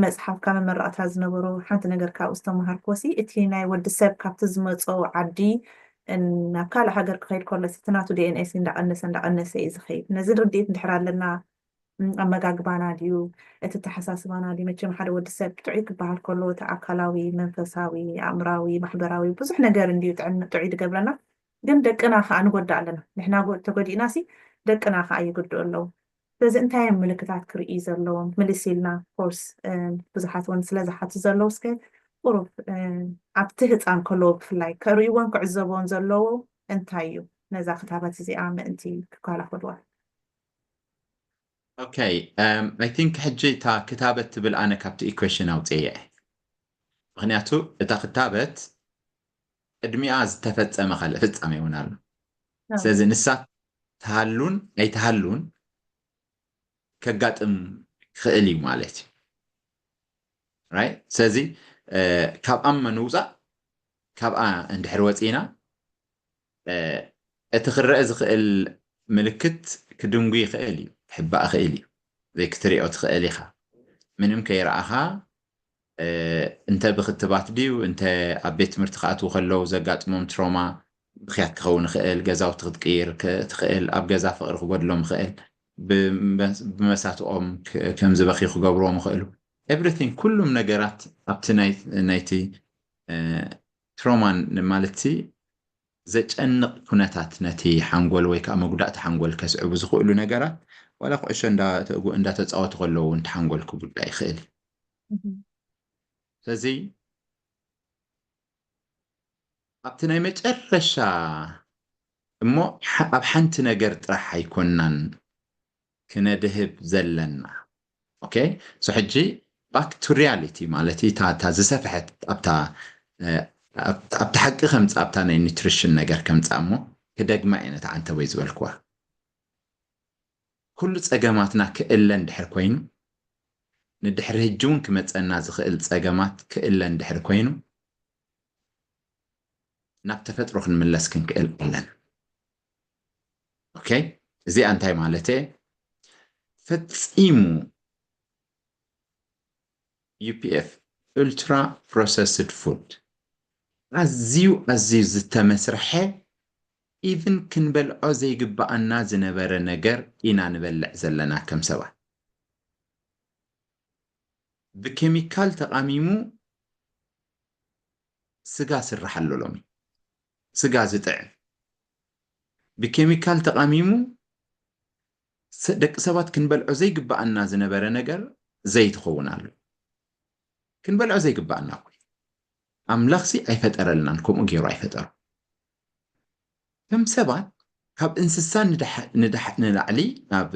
መፅሓፍካ መመረቕታ ዝነበሩ ሓንቲ ነገር ካብኡ ዝተምሃርኩዎ ሲ፣ እቲ ናይ ወዲ ሰብ ካብቲ ዝመፆ ዓዲ ን-፣ ናብ ካልእ ሃገር ክኸይድ ከሎ ሲ፣ እቲ ናቱ ዲ ኤን ኤ ሲ እንዳቐነሰ እንዳቐነሰ እዩ ዝኸይድ። ነዚ ርድኢት እንድሕር ኣለና፣ ም፣ ኣመጋግባና ድዩ፣ እቲ ኣተሓሳስባና ድዩ? መቸም ሓደ ወዲ ሰብ ጥዑይ ክበሃል ከሎ እቲ ኣካላዊ፣ መንፈሳዊ፣ ኣእምራዊ፣ ማሕበራዊ ብዙሕ ነገር እንድዩ ጥዕን-፣ ጥዑይ ዝገብረና። ግን ደቅና ከዓ ንጎድእ ኣለና። ንሕና ጎ-፣ ተጎዲእና ሲ ደቅና ከዓ ይጉድኡ ኣለዉ። ስለዚ እንታይ እዮም ምልክታት ክርእዩ ዘለዎም? ምልስ ኢልና፣ ኦፍኮርስ፣ እ፣ ብዙሓት እውን ስለ ዝሓቱ ዘለዉ፣ እስከ ቁሩብ፣ እ፣ ኣብቲ ህፃን ከለዉ ብፍላይ ከርእይዎን ክዕዘብዎን ዘለዎ እንታይ እዩ? ነዛ ክታበት እዚኣ ምእንቲ ክከላኸልዋ። ኦኬ፣ እም፣ I think ሕጂ እታ ክታበት ትብል ኣነ ካብቲ ኢኩዌሽን ኣውፅኤ እየ። ምኽንያቱ እታ ክታበት ቅድሚኣ ዝተፈጸመ ካልእ ፍጻሜ እውን ኣሎ። ኣዎ። ስለዚ ንሳ ትሃሉን ኣይትሃሉን ከጋጥም ክኽእል እዩ ማለት እዩ። ራይት? ስለዚ፣ እ፣ ካብኣ ምውጻእ፣ ካብኣ እንድሕር ወጺእና፣ እ፣ እቲ ክረአ ዝኽእል ምልክት ክድንጉ ይኽእል እዩ፣ ክሕባእ ይኽእል እዩ። ወይ ክትሪኦ ትኽእል ኢኻ። ምንም ከይረኣኻ፣ እ፣ እንተ ብክትባት ድዩ፣ እንተ ኣብ ቤት ትምህርቲ ክኣትዉ ከለዉ ዘጋጥሞም ትሮማ፣ ብኽያት ክኸውን ይኽእል፣ ገዛውቲ ክትቅይር ክ-፣ ትኽእል፣ ኣብ ገዛ ፍቕሪ ክጎድሎም ይኽእል፣ ብ-፣ ብመሳትኦም ክ-፣ ከም ዝበኽዩ ክገብርዎም ይኽእሉ። ኤቭሪቲንግ፣ ኩሉም ነገራት ኣብቲ ናይ-፣ ናይቲ፣ እ፣ ትሮማን ማለት ሲ ዘጨንቕ ኩነታት ነቲ ሓንጎል ወይ ከዓ መጉዳእቲ ሓንጎል ከስዕቡ ዝኽእሉ ነገራት፣ ዋላ ኩዕሾ እንዳ-፣ እንዳተፃወቱ ከለዉ እውን እቲ ሓንጎል ክጉዳእ ይኽእል እዩ። እህም። ስለዚ ኣብቲ ናይ መጨረሻ እሞ፣ ኣብ ሓንቲ ነገር ጥራሕ ኣይኮናን ክነድህብ ዘለና። ኦኬ፣ ሶ ሕጂ back to reality ማለት እዩ። እታ ዝሰፍሐት ኣብታ ኣብታ ሓቂ ከምፃ፣ ኣብታ ናይ ኒትሪሽን ነገር ከምፃ እሞ፣ ክደግማ እየ ነታ ዓንተቦይ ዝበልክዋ። ኩሉ ፀገማትና ክእለ እንድሕር ኮይኑ፣ ንድሕሪ ህጂ እውን ክመፀና ዝኽእል ፀገማት ክእለ እንድሕር ኮይኑ፣ ናብ ተፈጥሮ ክንምለስ ክንክእል ኣለና። ኦኬ፣ እዚኣ እንታይ ማለት እየ? ፈፂሙ ዩ ፒ ኤፍ፣ ultra processed food፣ ኣዝዩ ኣዝዩ ዝተመስርሐ፣ ኢቭን ክንበልዖ ዘይግባኣና ዝነበረ ነገር ኢና ንበልዕ ዘለና ከም ሰባት። ብኬሚካል ተቃሚሙ ስጋ ስራሕ ኣሎ ሎሚ። ስጋ ዝጥዕም ብኬሚካል ተቃሚሙ ደቂ ሰባት ክንበልዖ ዘይግባኣና ዝነበረ ነገር ዘይትኸውን ኣሎ። ክንበልዖ ዘይግባኣና እኮ ኣምላኽሲ ኣይፈጠረልናን፣ ከምኡ ገይሩ ኣይፈጠሩ። ከም ሰባት ካብ እንስሳ ንላዕሊ ናብ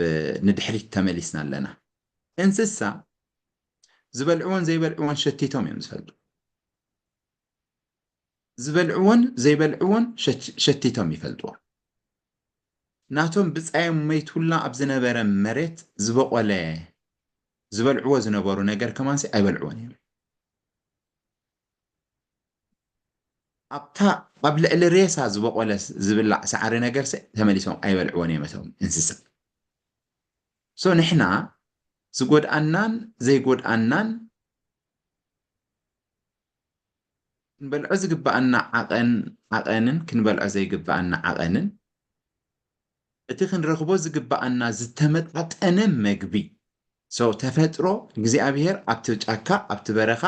ንድሕሪት ተመሊስና ኣለና። እንስሳ ዝበልዕዎን ዘይበልዕዎን ሸቲቶም እዮም ዝፈልጡ። ዝበልዕዎን ዘይበልዕዎን ሸቲቶም ይፈልጥዎ። ናቶም ብፃዮም መይቱላ ኣብ ዝነበረ መሬት ዝበቆለ ዝበልዕዎ ዝነበሩ ነገር ከማንሲ ኣይበልዕዎን እዮም። ኣብታ ኣብ ልዕሊ ሬሳ ዝበቆለ ዝብላዕ ሳዕሪ ነገር ተመሊሶም ኣይበልዕዎን እዮም እቶም እንስሳ። ሶ ንሕና ዝጎድኣናን ዘይጎድኣናን ክንበልዖ ዝግባኣና ዓቐን ዓቐንን ክንበልዖ ዘይግባኣና ዓቐንን እቲ ክንረኽቦ ዝግባኣና ዝተመጣጠነ መግቢ። ሶ ተፈጥሮ እግዚኣብሔር ኣብቲ ጫካ ኣብቲ በረኻ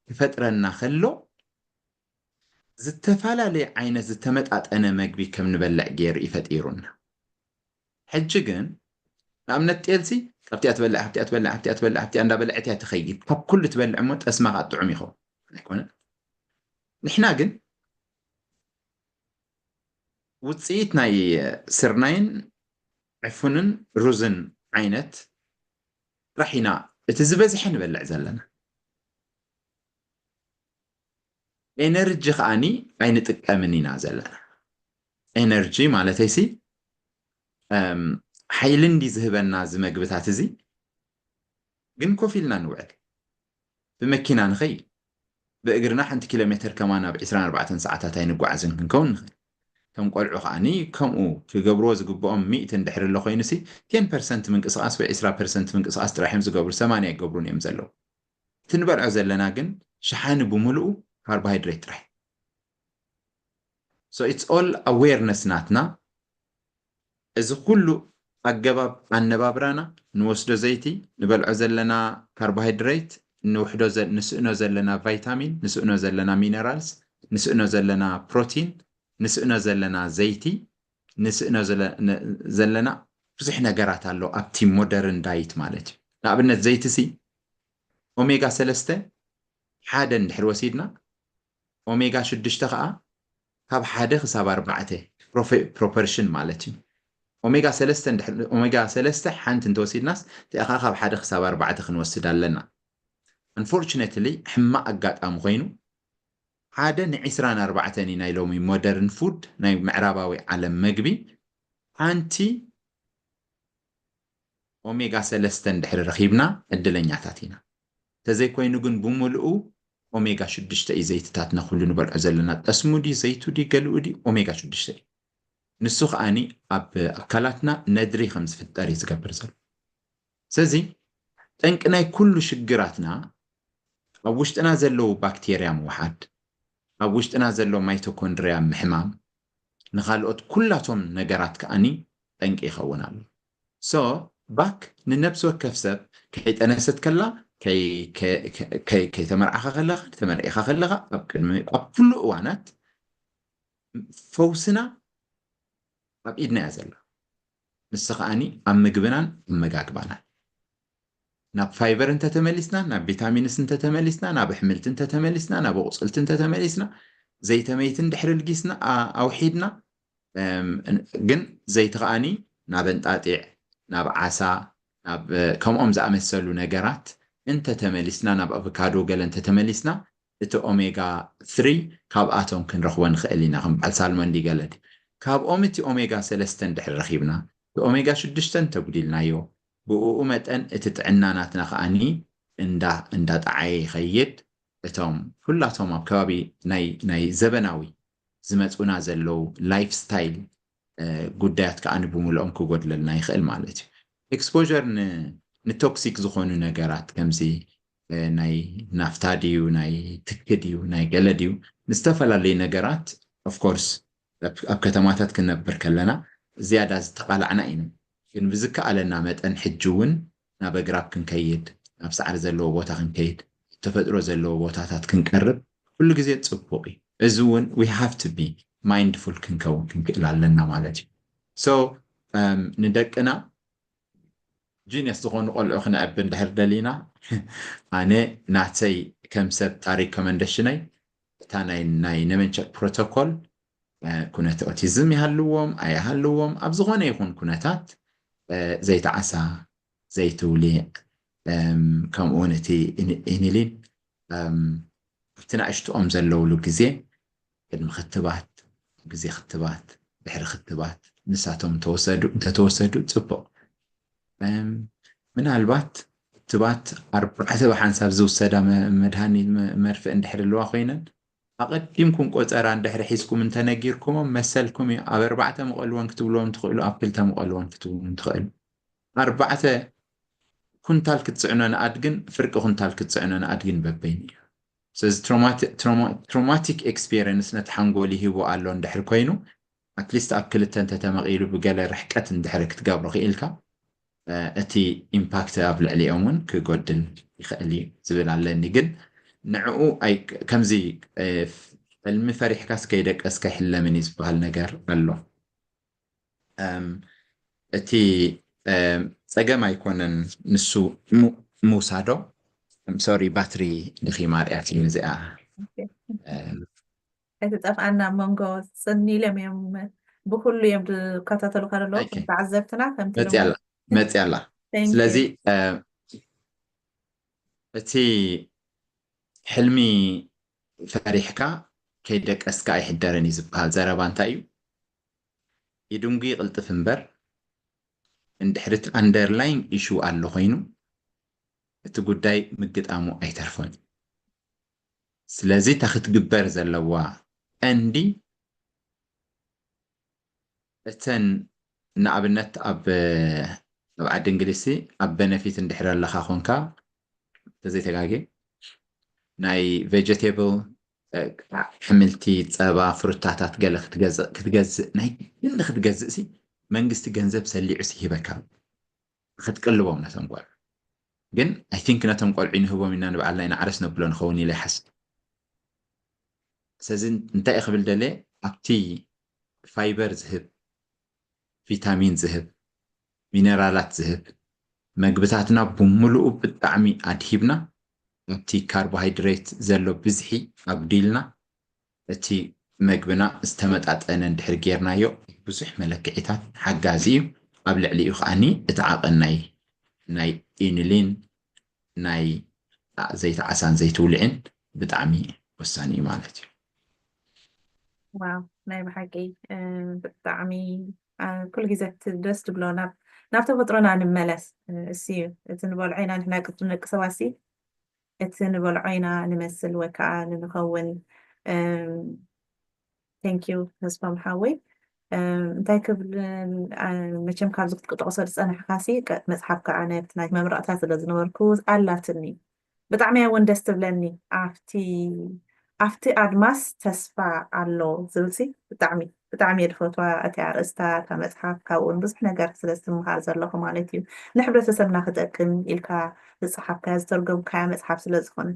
ክፈጥረና ከሎ ዝተፈላለየ ዓይነት ዝተመጣጠነ መግቢ ከም ንበልዕ ገይሩ እዩ ፈጢሩና። ሕጂ ግን ንኣብነት ጤልሲ ካብቲኣ ትበልዕ፣ ካብቲኣ ትበልዕ፣ ካብቲኣ ትበልዕ፣ ካብቲኣ እንዳበለዐት እያ ትኸይድ። ካብ ኩሉ ትበልዕ እሞ ጠስማ ከዓ ጥዑም ይኸውን ኣይኮነን። ንሕና ግን ውፅኢት ናይ ስርናይን ዕፉንን ሩዝን ዓይነት ጥራሕ ኢና እቲ ዝበዝሐ ንበልዕ ዘለና። ኤነርጂ ከዓኒ ኣይንጥቀምን ኢና ዘለና። ኤነርጂ ማለተይሲ ሓይሊ እንዲ ዝህበና እዚ መግብታት እዚ ግን ኮፍ ኢልና ንውዕል። ብመኪና ንኸይድ፣ ብእግርና ሓንቲ ኪሎ ሜትር ከማን ኣብ ዕስራን ኣርባዕተን ሰዓታት ኣይንጓዓዝን ክንከውን ንኽእል። ከም ቆልዑ ከዓኒ ከምኡ ክገብርዎ ዝግብኦም ሚእቲ እንድሕር ኣሎ ኮይኑሲ ቴን ፐርሰንት ምንቅስቓስ ወይ ዕስራ ፐርሰንት ምንቅስቓስ ጥራሕ እዮም ዝገብሩ፣ ሰማንያ ኣይገብሩን እዮም ዘለዉ። እቲ ንበልዖ ዘለና ግን ሸሓኒ ብምልኡ ካርቦሃይድሬት ጥራሕ። So it's all awareness ናትና። እዚ ኩሉ ኣገባብ ኣነባብራና፣ ንወስዶ ዘይቲ፣ ንበልዖ ዘለና ካርቦሃይድሬት፣ ንውሕዶ ንስእኖ ዘለና ቫይታሚን፣ ንስእኖ ዘለና ሚነራልስ፣ ንስእኖ ዘለና ፕሮቲን፣ ንስእኖ ዘለና ዘይቲ፣ ንስእኖ ዘለና ብዙሕ ነገራት ኣሎ ኣብቲ ሞደርን ዳይት ማለት እዩ። ንኣብነት ዘይቲ ሲ ኦሜጋ ሰለስተ ሓደ እንድሕር ወሲድና ኦሜጋ ሽዱሽተ ከዓ ካብ ሓደ ክሳብ ኣርባዕተ ፕሮፖርሽን ማለት እዩ። ኦሜጋ ሰለስተ ሓንቲ እንተወሲድናስ እቲኣ ከዓ ካብ ሓደ ክሳብ ኣርባዕተ ክንወስድ ኣለና። Unfortunately ሕማቕ ኣጋጣሚ ኮይኑ ሓደ ንዒስራን ኣርባዕተን ናይ ሎሚ ሞደርን ፉድ ናይ ምዕራባዊ ዓለም መግቢ ሓንቲ ኦሜጋ ሰለስተ እንድሕር ረኺብና ዕድለኛታት ኢና። ተዘይኮይኑ ግን ብምልኡ ኦሜጋ ሽዱሽተ እዩ ዘይትታትና ኩሉ ንበልዖ ዘለና። ጠስሙ ድዩ ዘይቱ ድዩ ገሊኡ ድዩ ኦሜጋ ሽዱሽተ እዩ። ንሱ ከዓኒ ኣብ ኣካላትና ነድሪ ከም ዝፍጠር እዩ ዝገብር ዘሎ። ስለዚ ጠንቂ ናይ ኩሉ ሽግራትና ኣብ ውሽጥና ዘለዉ ባክቴርያ ምውሓድ፣ ኣብ ውሽጥና ዘሎ ማይቶኮንድሪያ ምሕማም፣ ንኻልኦት ኩላቶም ነገራት ከዓኒ ጠንቂ ይኸውን ኣሎ። So ባክ ንነብሲ ወከፍ ሰብ ከይጠነሰት ከላ ከይተመርዓኻ ከለኻ ተመርዒኻ ከለኻ ኣብ ቅድሚ ኣብ ኩሉ እዋናት ፈውስና ኣብ ኢድና እያ ዘላ። ንስ ከዓኒ ኣብ ምግብናን ኣመጋግባናን ናብ ፋይበር እንተተመሊስና፣ ናብ ቪታሚንስ እንተተመሊስና፣ ናብ ኣሕምልቲ እንተተመሊስና፣ ናብ ኣቑፅልቲ እንተተመሊስና ዘይተመይቲ እንድሕር ልጊስና ኣውሒድና ግን ዘይቲ ከዓኒ ናብ እንጣጢዕ፣ ናብ ዓሳ፣ ናብ ከምኦም ዝኣመሰሉ ነገራት እንተተመሊስና፣ ናብ ኣቮካዶ ገለ እንተተመሊስና፣ እቲ ኦሜጋ ትሪ ካብኣቶም ክንረኽቦ ንኽእል ኢና። ከም በዓል ሳልሞን ዲ ገለ ድዩ? ካብኦም እቲ ኦሜጋ ሰለስተ እንድሕር ረኺብና፣ እቲ ኦሜጋ ሽዱሽተ እንተጉዲልናዮ፣ ብእኡ መጠን እቲ ጥዕና ናትና ከዓኒ እንዳ እንዳጠዓየ ይኸይድ። እቶም ኩላቶም ኣብ ከባቢ ናይ ናይ ዘበናዊ ዝመፁና ዘለዉ ላይፍ ስታይል ጉዳያት ከዓ ንብምልኦም ክጎድለልና ይኽእል ማለት እዩ። ኤክስፖር ንቶክሲክ ዝኾኑ ነገራት ከምዚ ናይ ናፍታ ድዩ ናይ ትኪ ድዩ ናይ ገለ ድዩ ንዝተፈላለዩ ነገራት ኦፍኮርስ ኣብ ከተማታት ክንነብር ከለና ዝያዳ ዝተቓላዕና ኢና። ግን ብዝከኣለና መጠን ሕጂ እውን ናብ ኣግራብ ክንከይድ፣ ናብ ሳዕሪ ዘለዎ ቦታ ክንከይድ፣ ተፈጥሮ ዘለዎ ቦታታት ክንቀርብ ኩሉ ግዜ ፅቡቕ እዩ። እዚ እውን we have to be mindful ክንከውን ክንክእል ኣለና ማለት እዩ። So ንደቅና ጂኒየስ ዝኾኑ ቆልዑ ክነዕቢ እንድሕር ደሊና ኣነ ናተይ ከም ሰብ ታሪክ ኮመንደሽነይ እታ ናይ ናይ ነመንቸክ ፕሮቶኮል ኩነተ ኦቲዝም ይሃልዎም ኣይሃልዎም ኣብ ዝኾነ ይኹን ኩነታት ዘይተዓሳ ዘይትውሊዕ ከምኡ እውን እቲ ኢኒሊን ኣብቲ ንኣሽትኦም ዘለውሉ ግዜ ቅድሚ ክትባት ግዜ ክትባት ድሕሪ ክትባት ንሳቶም እንተወሰዱ እንተተወሰዱ ፅቡቕ ምናልባት ክትባት ኣርባዕተ ብሓንሳብ ዝውሰዳ መድሃኒት መርፍእ እንድሕር ኣለዋ ኮይነን ኣቐዲምኩም ቆፀራ እንድሕሪ ሒዝኩም እንተነጊርኩሞም መሰልኩም እዩ ኣብ ኣርባዕተ ምቐልወን ክትብልዎም ትኽእሉ ኣብ ክልተ ምቐልወን ክትብልዎም ትኽእሉ ኣርባዕተ ኩንታል ክትፅዕኖ ንኣድግን ፍርቂ ኩንታል ክትፅዕኖ ንኣድግን በበይኑ እዩ ስለዚ ትሮማቲክ ኤክስፔሪንስ ነቲ ሓንጎል ይህቦ ኣሎ እንድሕር ኮይኑ ኣትሊስት ኣብ ክልተ እንተተመቒሉ ብገለ ርሕቀት እንድሕር ክትገብሮ ክኢልካ እቲ ኢምፓክት ኣብ ልዕሊኦም እውን ክጎድል ይኽእል እዩ ዝብል ኣለኒ ግን ንዕኡ ከምዚ ሕልሚ ፈሪሕካስ ከይደቀስካ ይሕለምን እዩ ዝበሃል ነገር ኣሎ እቲ ፀገም ኣይኮነን ንሱ ምውሳዶ ሶሪ ባትሪ ድኺማ ሪኣትኒ እዚኣ ኣይትጠፍኣና መንጎ ፅን ኢሎም እዮም ብኩሉ እዮም ዝከታተሉ ከለለዉ ተዓዘብትና ከምቲ መፅያ ኣላ ስለዚ እቲ ሕልሚ ፈሪሕካ ከይደቀስካ ኣይሕደርን እዩ ዝበሃል ዘረባ እንታይ እዩ ይድንጉ ይቕልጥፍ እምበር እንድሕሪ እቲ ኣንደርላይን ኢሹ ኣሎ ኮይኑ እቲ ጉዳይ ምግጣሙ ኣይተርፎን ስለዚ እታ ክትግበር ዘለዋ ቀንዲ እተን ንኣብነት ኣብ ኣብ ዓዲ እንግሊዝሲ ኣብ በነፊት እንድሕር ኣለኻ ኮንካ ተዘይተጋጌ ናይ ቬጀቴብል ኣሕምልቲ፣ ጸባ፣ ፍሩታታት ገለ ክትገዝእ ክትገዝእ ናይ ግሊ ክትገዝእ ሲ መንግስቲ ገንዘብ ሰሊዑ ሲ ሂበካ ክትቅልቦም ነቶም ቆልዑ ግን I think ነቶም ቆልዑ ንህቦም ኢና ንባዕልና ኢና ዓረስ ነብሎ ንኸውን ኢለ ይሓስብ። ስለዚ እንታይ ክብል ደለ ኣብቲ ፋይበር ዝህብ ቪታሚን ዝህብ ሚነራላት ዝህብ መግብታትና ብምሉኡ ብጣዕሚ ኣድሂብና ኣብቲ ካርቦሃይድሬት ዘሎ ብዝሒ ኣጉዲልና እቲ መግብና ዝተመጣጠነ እንድሕር ጌርናዮ ብዙሕ መለክዒታት ሓጋዚ እዩ ኣብ ልዕሊኡ ከዓኒ እቲ ዓቐን ናይ ናይ ኢንሊን ናይ ዘይተዓሳን ዘይትውልዕን ብጣዕሚ ወሳኒ እዩ ማለት እዩ ዋው ናይ ብሓቂ ብጣዕሚ ኩሉ ግዜ ደስ ትብሎ ናብ ናብ ተፈጥሮና ንመለስ እሲ እዩ እቲ ንበልዖ ኢና ንሕና ቅድም ደቂ ሰባት ሲ እቲ ንበልዖ ኢና ንመስል ወይ ከዓ ንንኸውን thank you ተስፋ ምሓወይ እንታይ ክብል መቸም ካብዚ ክትጠቕሶ ዝፀናሕካ ሲ መፅሓፍ ከዓ ናይ መምረቕታ ስለ ዝነበርኩ ኣላትኒ ብጣዕሚ እያ እውን ደስ ትብለኒ ኣብቲ ኣብቲ ኣድማስ ተስፋ ኣሎ ዝብል ሲ ብጣዕሚ ብጣዕሚ እየ ዝፈትዋ እቲ ኣርእስታ እታ መፅሓፍ ካብኡ እውን ብዙሕ ነገር ስለ ዝትምሃር ዘለኹ ማለት እዩ ንሕብረተሰብና ክጠቅም ኢልካ ዝፀሓፍካያ ዝተርጎምካያ መፅሓፍ ስለ ዝኾነ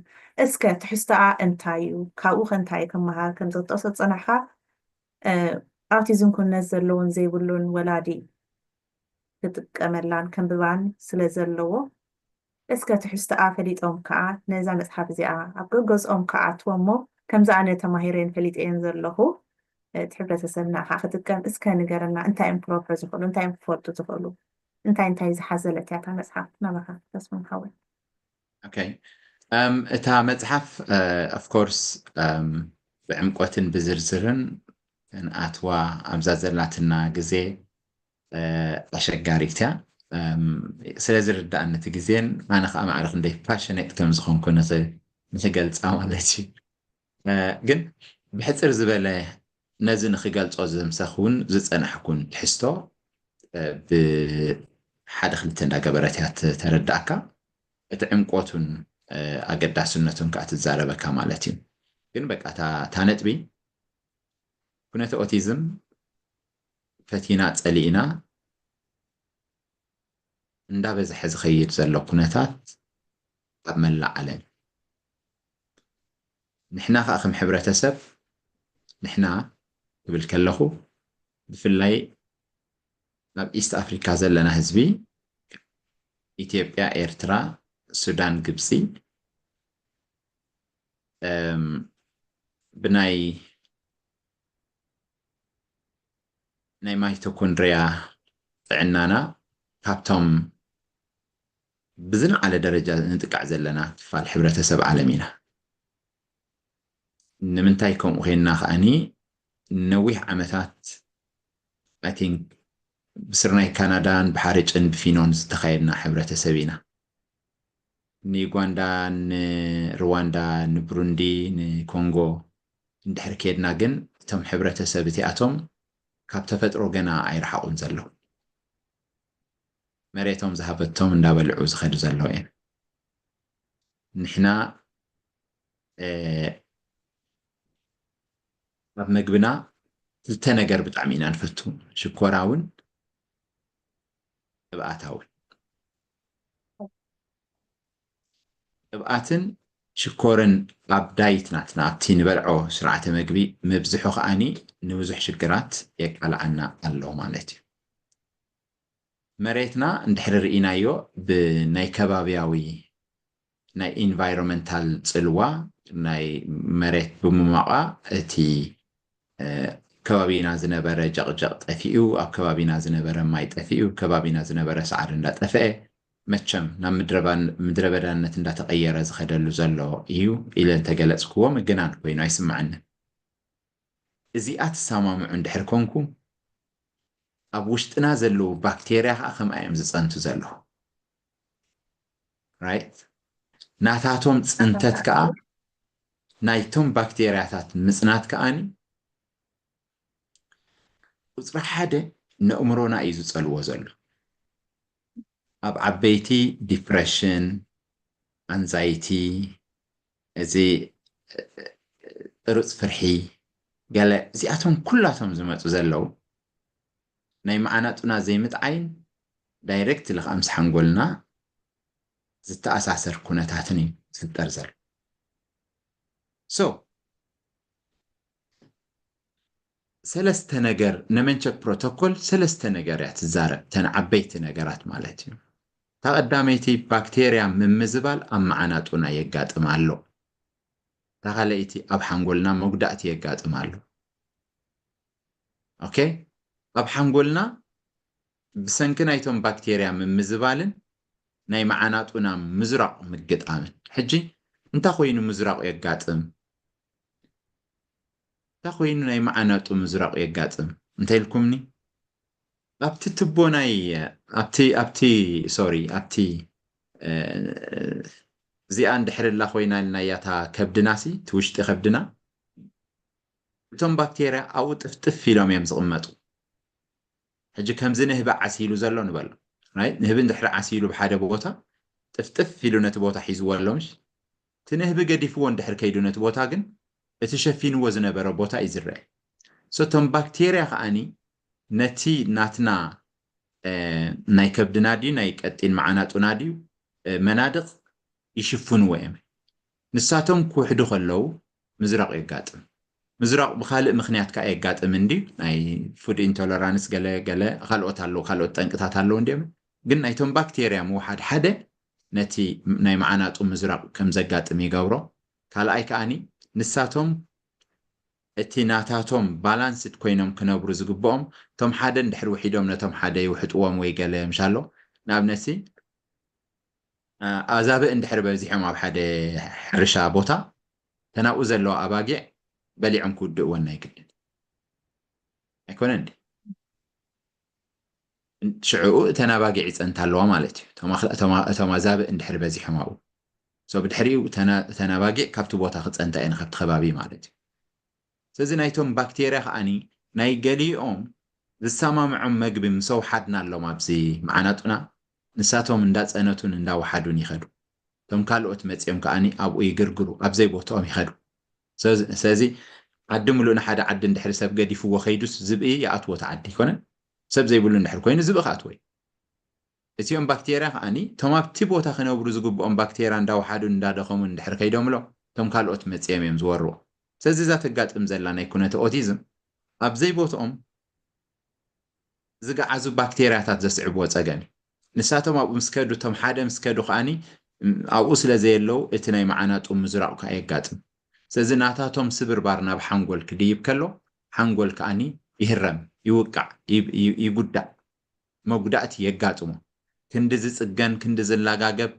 እስከ ትሕዝቶኣ እንታይ እዩ ካብኡ ከ እንታይ ክመሃር ከም ዝጠቅሶ ዝፀናሕካ ኣውቲዝም ኩነት ዘለዎን ዘይብሉን ወላዲ ክጥቀመላን ከንብባን ስለ ዘለዎ እስከ ትሕዝቶኣ ፈሊጦም ከዓ ነዛ መፅሓፍ እዚኣ ኣብ ገገዝኦም ክኣትዎ እሞ ከምዚ ኣነ ተማሂረን ፈሊጠየን ዘለኹ እቲ ሕብረተሰብና ከዓ ክጥቀም እስከ ንገረና። እንታይ እዮም ክረብሑ ዝኽእሉ? እንታይ እዮም ክፈልጡ ዝኽእሉ? እንታይ እንታይ ዝሓዘለት እያ እታ መፅሓፍ? ናባኻ ተስፋም ሓወይ። Okay. እታ መፅሓፍ of course ብዕምቆትን ብዝርዝርን ንኣትዋ ኣብዛ ዘላትና ግዜ ኣሸጋሪት እያ። ስለ ዝርዳእኒ እቲ ግዜን ኣነ ከዓ ማዕረ ክንደይ ፓሽኔት ከም ዝኾንኩ ንኽገልፃ ማለት እዩ። ግን ብሕፅር ዝበለ ነዚ ንኽገልፆ ዝምሰኽ እውን ዝፀናሕኩን ትሕዝቶ ብሓደ ክልተ እንዳገበረት እያ ተረዳእካ። እቲ ዕምቆቱን ኣገዳስነቱን ከዓ ትዛረበካ ማለት እዩ። ግን በቃ እታ ነጥቢ ኩነተ ኦቲዝም ፈቲና ፀሊእና እንዳበዝሐ ዝኸይድ ዘሎ ኩነታት ኣብ መላእ ዓለም። ንሕና ከዓ ከም ሕብረተሰብ፣ ንሕና ክብል ከለኹ ብፍላይ ኣብ ኢስት ኣፍሪካ ዘለና ህዝቢ፣ ኢትዮጵያ፣ ኤርትራ፣ ሱዳን፣ ግብፂ ብናይ ናይ ማይቶኮንድሪያ ጥዕናና ካብቶም ብዝለዓለ ደረጃ ንጥቃዕ ዘለና ክፋል ሕብረተሰብ ዓለም ኢና። ንምንታይ ከምኡ ኮይንና ከዓኒ ነዊሕ ዓመታት I think ብስርናይ ካናዳን ብሓርጭን ብፊኖን ዝተኻየድና ሕብረተሰብ ኢና። ንዩጋንዳ፣ ንሩዋንዳ፣ ንብሩንዲ፣ ንኮንጎ እንድሕር ከድና ግን እቶም ሕብረተሰብ እቲኣቶም ካብ ተፈጥሮ ገና ኣይረሓቑን ዘለዉ። መሬቶም ዝሃበቶም እንዳበልዑ ዝኸዱ ዘለዉ እዮም። ንሕና ኣብ መግብና ክልተ ነገር ብጣዕሚ ኢና ንፈቱ፣ ሽኮራውን ቅብኣታውን። ቅብኣትን ሽኮርን ኣብ ዳይት ናትና ኣብቲ ንበልዖ ስርዓተ መግቢ ምብዝሑ ከዓኒ ንብዙሕ ሽግራት የቃልዓና ኣሎ ማለት እዩ። መሬትና እንድሕሪ ርኢናዮ ብናይ ከባብያዊ ናይ ኢንቫይሮንመንታል ፅልዋ ናይ መሬት ብምሟቋ እቲ ከባቢና ዝነበረ ጀቕጀቕ ጠፊኡ፣ ኣብ ከባቢና ዝነበረ ማይ ጠፊኡ፣ ከባቢና ዝነበረ ሳዕሪ እንዳጠፈአ መቸም ናብ ምድረ በዳነት እንዳተቐየረ ዝኸደሉ ዘሎ እዩ ኢለ እንተገለፅክዎ ምግናን ኮይኑ ኣይስምዓንን። እዚኣ ትሰማምዑ እንድሕር ኮንኩም ኣብ ውሽጥና ዘለዉ ባክቴርያ ከዓ ከምኣ እዮም ዝፀንቱ ዘለዉ። ራይት ናታቶም ፅንተት ከዓ ናይቶም ባክቴርያታት ምፅናት ከዓኒ ቁፅሪ ሓደ ነእምሮና እዩ ዝፀልዎ ዘሎ። ኣብ ዓበይቲ ዲፕሬሽን፣ ኣንዛይቲ፣ እዚ ቅርፅ ፍርሒ ገለ እዚኣቶም ኩላቶም ዝመፁ ዘለዉ ናይ መዓናጡና ዘይምጥዓይን ዳይሬክት ልክዓ ምስ ሓንጎልና ዝተኣሳሰር ኩነታትን እዩ ዝፍጠር ዘሎ። ሶ ሰለስተ ነገር ነመንቸክ ፕሮቶኮል ሰለስተ ነገር እያ ትዛረብ፣ ተን ዓበይቲ ነገራት ማለት እዩ። እታ ቀዳመይቲ ባክቴርያ ምምዝባል ኣብ መዓናጡና የጋጥም ኣሎ። እታ ካልኣይቲ ኣብ ሓንጎልና መጉዳእቲ የጋጥም ኣሎ። ኦኬ፣ ኣብ ሓንጎልና ብሰንኪ ናይቶም ባክቴርያ ምምዝባልን ናይ መዓናጡና ምዝራቕ ምግጣምን። ሕጂ እንታይ ኮይኑ ምዝራቕ የጋጥም? እንታይ ኮይኑ ናይ መዓናጡ ምዝራቕ የጋጥም እንተኢልኩምኒ፣ ኣብቲ ትቦ ናይ ኣብቲ ኣብቲ ሶሪ ኣብቲ እዚኣ እንድሕር ላ ኮይና ኢልናያ እታ ከብድና ሲ እቲ ውሽጢ ከብድና እቶም ባክቴርያ ኣብኡ ጥፍጥፍ ኢሎም እዮም ዝቕመጡ። ሕጂ ከምዚ ንህቢ ዓሲሉ ዘሎ ንበሎ። ንህቢ እንድሕር ዓሲሉ ብሓደ ቦታ ጥፍጥፍ ኢሉ ነቲ ቦታ ሒዝዎ ኣሎ ምሽ? እቲ ንህቢ ገዲፍዎ እንድሕር ከይዱ ነቲ ቦታ ግን እቲ ሸፊንዎ ዝነበረ ቦታ እዩ ዝረአ። እቶም ባክቴርያ ከዓኒ ነቲ ናትና ናይ ከብድና ድዩ ናይ ቀጢን መዓናጡና ድዩ መናድቕ ይሽፍንዎ እዮም። ንሳቶም ክውሕዱ ከለዉ ምዝራቕ የጋጥም። ምዝራቕ ብካልእ ምክንያት ከዓ የጋጥም እንድዩ፣ ናይ ፉድ ኢንቶለራንስ ገለ ገለ ካልኦት ኣለዉ፣ ካልኦት ጠንቅታት ኣለዉ እንዲዮም። ግን ናይቶም ባክቴርያ ምውሓድ ሓደ ነቲ ናይ መዓናጡ ምዝራቕ ከም ዘጋጥም ይገብሮ። ካልኣይ ከዓኒ ንሳቶም እቲ ናታቶም ባላንስድ ኮይኖም ክነብሩ ዝግብኦም፣ እቶም ሓደ እንድሕር ውሒዶም ነቶም ሓደ ይውሕጥዎም ወይ ገለ ምሻሎ። ንኣብነት ሲ ኣዛብእ እንድሕር በዚሖም ኣብ ሓደ ሕርሻ ቦታ፣ ተናብኡ ዘለዋ ኣባጊዕ በሊዖም ክውድእወን ናይ ግድን ኣይኮነን ድዩ? ሽዕኡ እተን ኣባጊዕ ይጸንታ ኣለዋ ማለት እዩ። እቶም ኣዛብእ እንድሕር በዚሖም ኣብኡ፣ ሶ ብድሕሪኡ እተን ኣባጊዕ ካብቲ ቦታ ክጸንታ እየን ካብቲ ከባቢ ማለት እዩ። ስለዚ ናይቶም ባክቴርያ ከዓኒ ናይ ገሊኦም ዝሰማምዖም መግቢ ምስ ኣውሓድናሎም ኣብዚ መዓናጡና፣ ንሳቶም እንዳጸነቱን እንዳወሓዱን ይኸዱ። እቶም ካልኦት መጺኦም ከዓኒ ኣብኡ ይግርግሩ፣ ኣብዘይ ቦትኦም ይኸዱ። ስለዚ ዓዲ ምሉእ ንሓደ ዓዲ እንድሕሪ ሰብ ገዲፍዎ ከይዱስ ዝብኢ ይኣትዎ እቲ ዓዲ ኣይኮነን። ሰብ ዘይብሉ እንድሕር ኮይኑ ዝብኢ ክኣትዎ እዩ። እቲኦም ባክቴርያ ከዓኒ እቶም ኣብቲ ቦታ ክነብሩ ዝግብኦም ባክቴርያ እንዳወሓዱን እንዳደኸሙን እንድሕር ከይዶምሎም እቶም ካልኦት መጺኦም እዮም ዝወርዎ። ስለዚ እዛ ተጋጥም ዘላ ናይ ኩነተ ኦቲዝም ኣብዘይ ቦትኦም ዝገዓዙ ባክቴርያታት ዘስዕብዎ ጸገም እዩ። ንሳቶም ኣብኡ ምስ ከዱ፣ እቶም ሓደ ምስ ከዱ ከዓኒ ኣብኡ ስለ ዘየለዉ እቲ ናይ መዓናጡ ምዝራቕ ከኣ የጋጥም። ስለዚ ናታቶም ስብርባር ናብ ሓንጎል ክድይብ ከሎ ሓንጎል ከዓኒ ይህረም፣ ይውቃዕ፣ ይጉዳእ፣ መጉዳእቲ የጋጥሞ። ክንዲ ዝጽገን ክንዲ ዝላጋገብ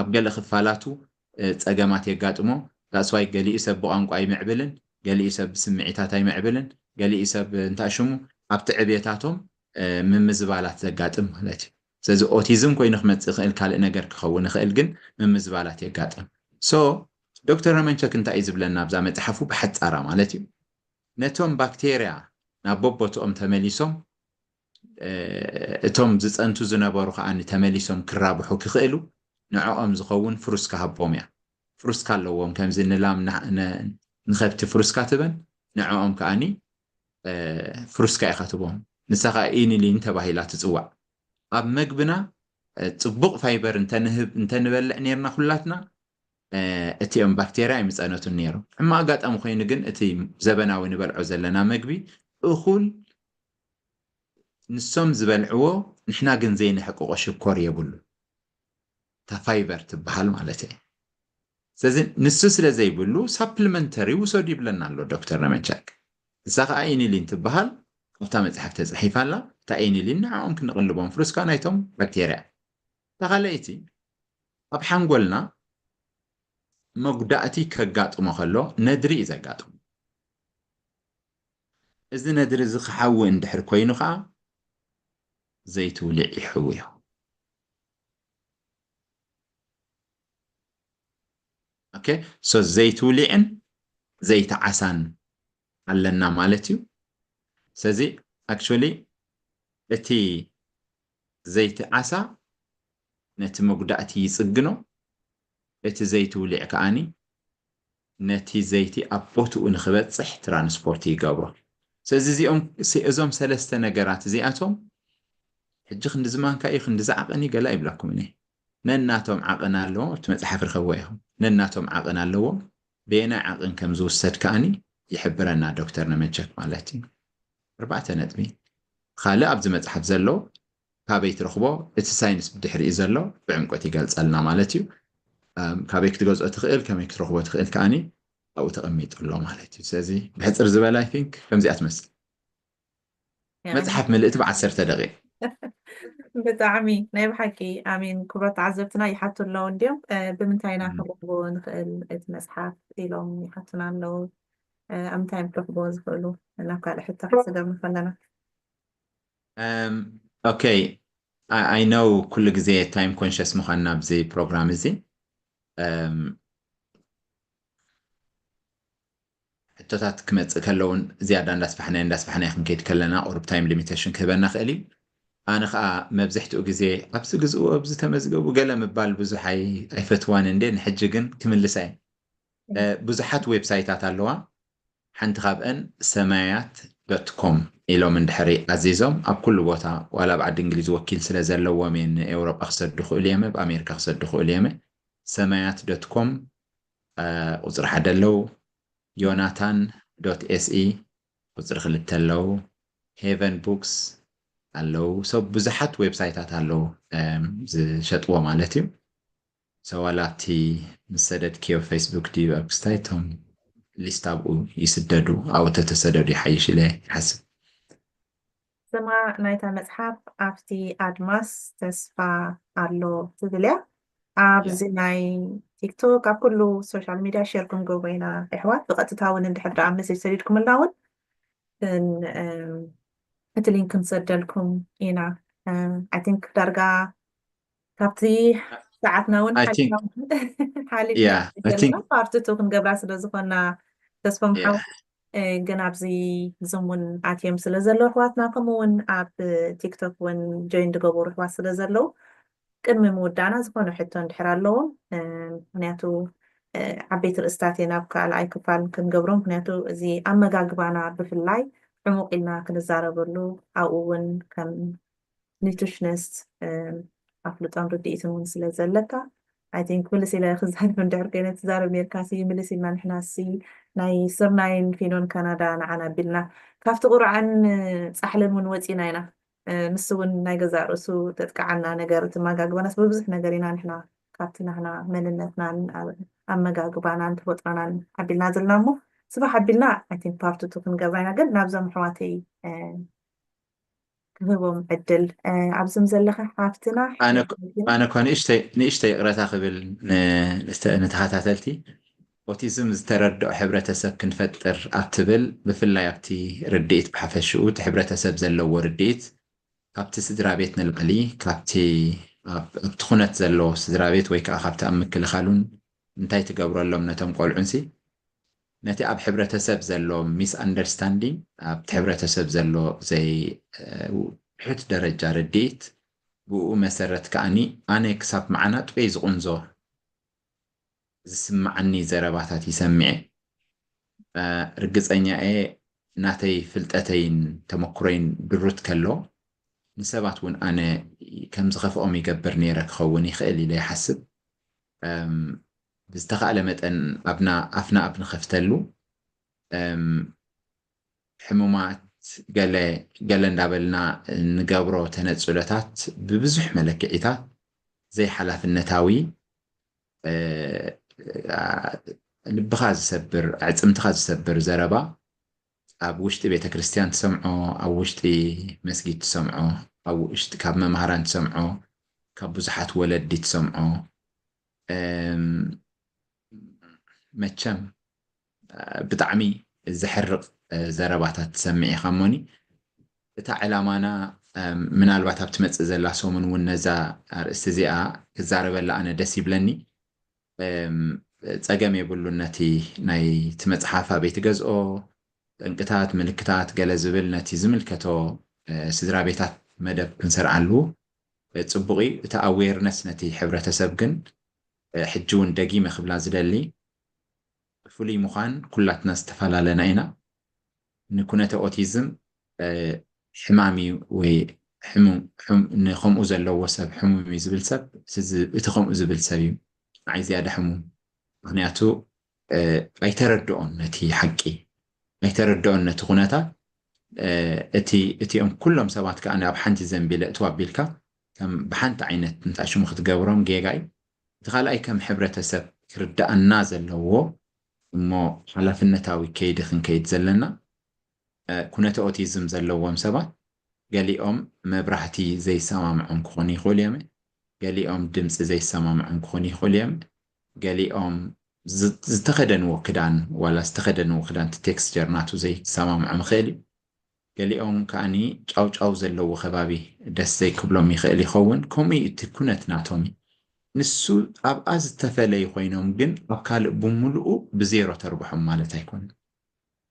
ኣብ ገለ ክፋላቱ ጸገማት የጋጥሞ። ዳስዋይ ገሊኡ ሰብ ብቋንቋ ኣይምዕብልን፣ ገሊኡ ሰብ ብስምዒታት ኣይምዕብልን፣ ገሊኡ ሰብ እንታይ ሽሙ ኣብቲ ዕብየታቶም ምምዝባላት ዘጋጥም ማለት እዩ። ስለዚ ኦቲዝም ኮይኑ ክመጽእ ይኽእል፣ ካልእ ነገር ክኸውን ይኽእል፣ ግን ምምዝባላት የጋጥም። ሶ ዶክተር ነመንቸክ እንታይ እዩ ዝብለና ኣብዛ መጽሓፉ ብሓጻራ ማለት እዩ፣ ነቶም ባክቴርያ ናብ በቦትኦም ተመሊሶም እቶም ዝጸንቱ ዝነበሩ ከኣ ተመሊሶም ክራብሑ ክኽእሉ ንዕኦም ዝኸውን ፍሩስካ ሃቦም እያ። ፍሩስካ ኣለዎም፣ ከምዚ ንላም ንኸብቲ ፍሩስካ ትበን፣ ንዕኦም ከኣ ፍሩስካ ኢኻ ትቦም። ንሳ ከኣ ኢኒሊን ተባሂላ ትጽዋዕ። ኣብ መግብና ጽቡቕ ፋይበር እንተንህብ እንተንበልዕ ነርና ኩላትና እቲኦም ባክቴርያ ኣይምጸነቱን ነይሩ። ሕማቕ ኣጋጣሚ ኮይኑ ግን እቲ ዘበናዊ ንበልዖ ዘለና መግቢ እኹል ንሶም ዝበልዕዎ ንሕና ግን ዘይንሕቅቆ ሽኮር የብሉ። እታ ፋይበር ትበሃል ማለት እየ። ስለዚ ንሱ ስለ ዘይብሉ ሳፕሊመንተሪ ውሰዱ ይብለና ኣሎ ዶክተር ነመንቻክ። እሳ ከዓ ኢኒሊን ትበሃል፣ ኣብታ መፅሓፍ ተፃሒፋ ኣላ። እታ ኢኒሊን ንዕኦም ክንቕልቦም ፍሩስካ ናይቶም ባክቴርያ። እታ ካልኣይቲ ኣብ ሓንጎልና መጉዳእቲ ከጋጥሞ ከሎ ነድሪ እዩ ዘጋጥሞ። እዚ ነድሪ እዚ ክሓዊ እንድሕር ኮይኑ ከዓ ዘይትውሊዕ ይሕውዮ። ኦኬ ሶ ዘይትውሊዕን ዘይትዓሳን ኣለና ማለት እዩ። ስለዚ ኣክቹሊ እቲ ዘይቲ ዓሳ ነቲ መጉዳእቲ ይጽግኖ፣ እቲ ዘይቲ ውሊዕ ከኣኒ ነቲ ዘይቲ ኣብ ቦትኡ ንኽበጽሕ ትራንስፖርት ይገብሮ። ስለዚ እዚኦም እዞም ሰለስተ ነገራት እዚኣቶም ሕጂ ክንዲ ዝማንካ እዩ ክንዲ ዝዓቕን እዩ ገላ ይብለኩም እኔ ነናቶም ዓቕን ኣለዎም። ኣብቲ መጽሓፍ ርከብዎ ኢኹም። ነናቶም ዓቕን ኣለዎም። በየናይ ዓቕን ከም ዝውሰድ ከኣኒ ይሕብረና ዶክተር ነመንቸክ ማለት እዩ። ኣርባዕተ ነጥቢ። ካልእ ኣብዚ መጽሓፍ ዘሎ ካበይ ትረኽቦ? እቲ ሳይንስ ብድሕሪኡ ዘሎ ብዕምቆት ይገልጸልና ማለት እዩ። ካበይ ክትገዝኦ ትኽእል፣ ከመይ ክትረኽቦ ትኽእል ከኣኒ ኣብኡ ተቐሚጡ ኣሎ ማለት እዩ። ስለዚ ብሕጽር ዝበለ ኣይ ቲንክ ከምዚኣ ትመስል። መጽሓፍ ምልእቲ ብዓሰርተ ደቂቕ። ብጣዕሚ ናይ ብሓቂ ኣሜን። ክቡራት ተዓዘብትና ይሓቱ ኣለዉ እንዲዮም፣ ብምንታይ ኢና ክንረኽቦ ንኽእል እቲ መጽሓፍ ኢሎም ይሓቱና ኣለዉ። ኣብ ምንታይ እዮም ክረኽቦ ዝኽእሉ? ናብ ካልእ ሕቶ ክስገር ንኸለና ኦኬ ኣይ ኖው ኩሉ ግዜ ታይም ኮንሽስ ምዃንና ኣብዚ ፕሮግራም እዚ ሕቶታት ክመፅእ ከለውን ዝያዳ እንዳስፋሕናዮ እንዳስፋሕናዮ ክንከይድ ከለና ኦር ታይም ሊሚቴሽን ክህበና ክእል እዩ። ኣነ ከዓ መብዝሕትኡ ግዜ ኣብዚ ግዝኡ ኣብዚ ተመዝገቡ ገለ ምባል ብዙሕ ኣይፈትዋን እንዴ ንሕጂ ግን ክምልሳ እየ። ብዙሓት ዌብሳይታት ኣለዋ። ሓንቲ ካብአን ሰማያት ዶት ኮም ኢሎም እንድሕሪ ኣዚዞም ኣብ ኩሉ ቦታ ዋላ ኣብ ዓዲ እንግሊዝ ወኪል ስለ ዘለዎም እየ ንኤውሮጳ ክሰዱ ክእሉ እየመ ብኣሜሪካ ክሰዱ ክእሉ እየመ ሰማያት ዶት ኮም ቁፅሪ ሓደ ኣለዉ። ዮናታን ዶት ኤስኢ ቁፅሪ ክልተ ኣለዉ። ሄቨን ቡክስ ኣለዉ። ሰብ ብዙሓት ዌብሳይታት ኣለዉ ዝሸጥዎ ማለት እዩ። ሰዋላቲ ምስ ሰደድክዮ ፌስቡክ ድዩ ኣብ ክስታይ ቶም ሊስት ኣብኡ ይስደዱ፣ ኣብኡ ተተሰደዱ ይሓይሽ ኢለ ይሓስብ። ስማ ናይታ መጽሓፍ ኣብቲ ኣድማስ ተስፋ ኣሎ ትብል እያ። ኣብዚ ናይ ቲክቶክ ኣብ ኩሉ ሶሻል ሚድያ ሼር ክንገብሮ ኢና ኣሕዋት። ብቐጥታ እውን እንድሕር ደኣ መሴጅ ሰዲድኩምልና እውን እቲ ሊንክ ክንሰደልኩም ኢና። ኣይ ቲንክ ዳርጋ ካብቲ ሰዓትና እውን ሓሊፍና ፓርትቱ ክንገብራ ስለ ዝኾና ተስፎም ሓው ግን ኣብዚ ዙም እውን ኣትዮም ስለ ዘለዉ ኣሕዋትና፣ ከምኡ እውን ኣብ ቲክቶክ እውን ጆይን ዝገበሩ ኣሕዋት ስለ ዘለዉ ቅድሚ ምውዳእና ዝኾነ ሕቶ እንድሕር ኣለዎም፣ ምክንያቱ ዓበይቲ ርእስታት እየ ናብ ካልኣይ ክፋል ክንገብሮ፣ ምክንያቱ እዚ ኣመጋግባና ብፍላይ ዕሙቕ ኢልና ክንዛረበሉ ኣብኡ እውን ከም ኒትሪሽኒስት ኣፍልጦን ርድኢትን እውን ስለ ዘለካ ኣይ ቲንክ ምልስ ኢለ ክዛረብ እንድሕር ኮይነ ትዛረብ ኔርካ ሲ ምልስ ኢልና ንሕና ሲ ናይ ስርናይን ፊኖን ካናዳ ንዓና ኣቢልና ካብቲ ቁርዓን ፃሕልን እውን ወፂና ኢና። ንሱ እውን ናይ ገዛእ ርእሱ ተጥቅዓና ነገር እቲ ኣመጋግባናስ ብብዙሕ ነገር ኢና ንሕና ካብቲ ናህና መንነትናን ኣመጋግባናን ተፈጥሮናን ኣቢልና ዘለና እሞ ስባሕ ኣቢልና ኣይ ቲንክ ፓርትቱ ክንገብራ ኢና። ግን ናብዞም ኣሕዋተይ ክህቦም ዕድል ኣብዞም ዘለኻ ሓፍትና ኣነ እኳ ንእሽተይ ይቕረታ ክብል ንተኸታተልቲ ኦቲዝም ዝተረድኦ ሕብረተሰብ ክንፈጥር ኣብ ትብል ብፍላይ ኣብቲ ርድኢት ብሓፈሽኡ እቲ ሕብረተሰብ ዘለዎ ርድኢት ካብቲ ስድራ ቤት ንላዕሊ ካብቲ ኣብቲ ኩነት ዘሎ ስድራ ቤት ወይ ከዓ ካብቲ ኣብ ምክልኻሉን እንታይ ትገብረሎም ነቶም ቆልዑንሲ ነቲ ኣብ ሕብረተሰብ ዘሎ ሚስ ኣንደርስታንዲንግ ኣብቲ ሕብረተሰብ ዘሎ ዘይ ትሑት ደረጃ ርድኢት ብኡ መሰረት ከዓኒ ኣነ ክሳብ መዓና ጥበይ ዝቑንዞ ዝስምዓኒ ዘረባታት ይሰምዐ ርግፀኛ እየ ናተይ ፍልጠተይን ተመክሮይን ድሩት ከሎ ንሰባት እውን ኣነ ከም ዝኸፍኦም ይገብር ነይረ ክኸውን ይኽእል ኢለ ይሓስብ ብዝተኻእለ መጠን ኣብና ኣፍና ኣብ ንኸፍተሉ ሕሙማት ገለ ገለ እንዳበልና ንገብሮ ተነፅሎታት ብብዙሕ መለክዒታት ዘይሓላፍነታዊ ልብኻ ዝሰብር ኣዕፅምትኻ ዝሰብር ዘረባ ኣብ ውሽጢ ቤተ ክርስቲያን ትሰምዖ ኣብ ውሽጢ መስጊድ ትሰምዖ ኣብ ውሽጢ ካብ መምሃራን ትሰምዖ ካብ ብዙሓት ወለዲ ትሰምዖ መቸም ብጣዕሚ ዘሕርቕ ዘረባታት ትሰምዕ ኢኻ እሞኒ እታ ዕላማና ምናልባት ኣብ ትመፅእ ዘላ ሰሙን እውን ነዛ ኣርእስቲ እዚኣ ክዛረበላ ኣነ ደስ ይብለኒ ፀገም የብሉን ነቲ ናይቲ መፅሓፍ ኣበይ ትገዝኦ ጠንቅታት ምልክታት ገለ ዝብል ነቲ ዝምልከቶ ስድራ ቤታት መደብ ክንሰርዓሉ ፅቡቕ እዩ እቲ ኣዌርነስ ነቲ ሕብረተሰብ ግን ሕጂ እውን ደጊመ ክብላ ዝደሊ ብፍሉይ ምዃን ኩላትና ዝተፈላለና ኢና ንኩነተ ኦቲዝም ሕማም እዩ ወይ ንከምኡ ዘለዎ ሰብ ሕሙም እዩ ዝብል ሰብ እቲ ከምኡ ዝብል ሰብ እዩ ንዓይ ዝያዳ ሕሙም ምክንያቱ ኣይተረድኦን ነቲ ሓቂ ኣይተረድኦን ነቲ ኩነታት እቲ እቲኦም ኩሎም ሰባት ከዓ ኣብ ሓንቲ ዘንቢለ እትው ኣቢልካ ከም ብሓንቲ ዓይነት እንታይ ሽሙ ክትገብሮም ጌጋ እዩ እቲ ካልኣይ ከም ሕብረተሰብ ክርዳኣና ዘለዎ እሞ ሓላፍነታዊ ከይዲ ክንከይድ ዘለና ኩነተ ኦቲዝም ዘለዎም ሰባት ገሊኦም መብራህቲ ዘይሰማምዖም ክኾኑ ይኽእሉ እዮም ገሊኦም ድምፂ ዘይሰማምዖም ክኾኑ ይኽእሉ እዮም ገሊኦም ዝተኸደንዎ ክዳን ዋላ ዝተኸደንዎ ክዳን ቴክስቸር ናቱ ዘይሰማምዖም ይኽእል እዩ ገሊኦም ከዓኒ ጫውጫው ዘለዎ ከባቢ ደስ ዘይክብሎም ይኽእል ይኸውን ከምኡ እዩ እቲ ኩነት ናቶም ንሱ ኣብኣ ዝተፈለዩ ኮይኖም ግን ኣብ ካልእ ብምሉኡ ብዜሮ ተርብሖም ማለት ኣይኮነን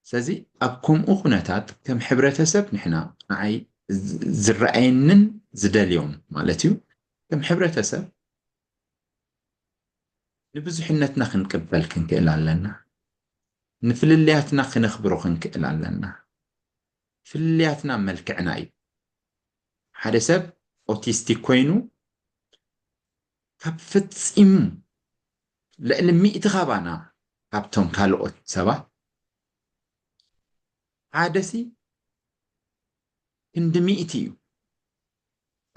ስለዚ ኣብ ከምኡ ኩነታት ከም ሕብረተሰብ ንሕና ንዓይ ዝረኣየንን ዝደልዮም ማለት እዩ ከም ሕብረተሰብ ንብዙሕነትና ክንቅበል ክንክእል ኣለና ንፍልልያትና ክነኽብሮ ክንክእል ኣለና ፍልልያትና መልክዕና እዩ ሓደ ሰብ ኦቲስቲክ ኮይኑ ካብ ፈፂሙ ልዕሊ ሚእቲ ካባና ካብቶም ካልኦት ሰባት ሓደሲ ክንዲ ሚእቲ እዩ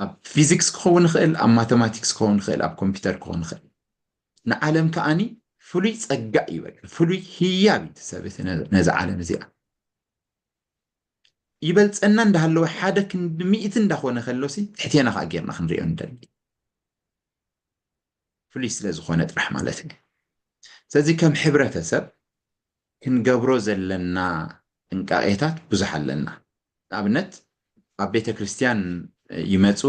ኣብ ፊዚክስ ክኸውን ይኽእል ኣብ ማተማቲክስ ክኸውን ይኽእል ኣብ ኮምፒውተር ክኸውን ይኽእል ንዓለም ከዓኒ ፍሉይ ጸጋ እዩ። በቃ ፍሉይ ህያብ እዩ እቲ ሰብ እቲ ነ- ነዛ ዓለም እዚኣ። ይበልጸና እንዳሃለወ ሓደ ክንዲ ሚእቲ እንዳኾነ ከሎሲ ትሕቴና ከዓ ጌርና ክንሪኦ ንደሊ። ፍሉይ ስለ ዝኾነ ጥራሕ ማለት እዩ። ስለዚ ከም ሕብረተሰብ ክንገብሮ ዘለና ጥንቃቄታት ብዙሕ ኣለና። ንኣብነት ኣብ ቤተ ክርስቲያን ይመፁ፣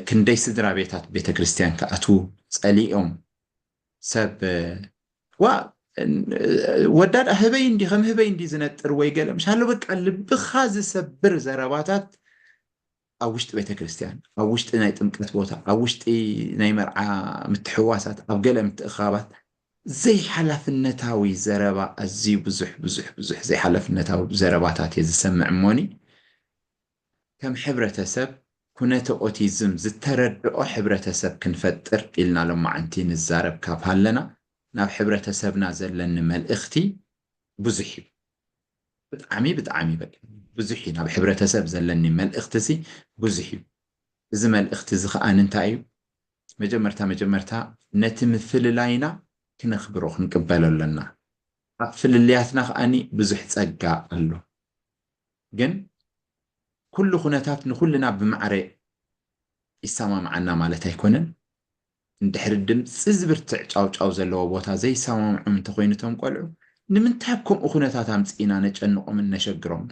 ክንደይ ስድራ ቤታት ቤተ ክርስቲያን ክኣትዉ ጸሊኦም ሰብ ዋ ወዳድ ኣህበይ እንዲ ከም ህበይ እንዲ ዝነጥር ወይ ገለ ምሻሎ በቃ ልብኻ ዝሰብር ዘረባታት ኣብ ውሽጢ ቤተ ክርስቲያን ኣብ ውሽጢ ናይ ጥምቀት ቦታ ኣብ ውሽጢ ናይ መርዓ ምትሕዋሳት ኣብ ገለ ምትእኻባት ዘይሓላፍነታዊ ዘረባ ኣዝዩ ብዙሕ ብዙሕ ብዙሕ ዘይሓላፍነታዊ ዘረባታት እየ ዝሰምዕ እሞኒ ከም ሕብረተሰብ ኩነተ ኦቲዝም ዝተረድኦ ሕብረተሰብ ክንፈጥር ኢልና ሎማዓንቲ ንዛረብ ካብ ሃለና ናብ ሕብረተሰብና ዘለኒ መልእኽቲ ብዙሕ እዩ። ብጣዕሚ ብጣዕሚ በቃ ብዙሕ እዩ ናብ ሕብረተሰብ ዘለኒ መልእኽቲ ሲ ብዙሕ እዩ። እዚ መልእኽቲ እዚ ከዓ እንታይ እዩ? መጀመርታ መጀመርታ ነቲ ምፍልላይና ክነኽብሮ ክንቅበሎ ኣለና። ኣብ ፍልልያትና ከዓኒ ብዙሕ ጸጋ ኣሎ። ግን ኩሉ ኩነታት ንኩልና ብማዕረ ይሰማምዓና ማለት ኣይኮነን። እንድሕሪ ድምፂ ዝብርትዕ ጫውጫው ዘለዎ ቦታ ዘይሰማምዖም እንተኮይኑ እቶም ቆልዑ ንምንታይ ኣብ ከምኡ ኩነታት ኣምፅእና ነጨንቆምን ነሸግሮም?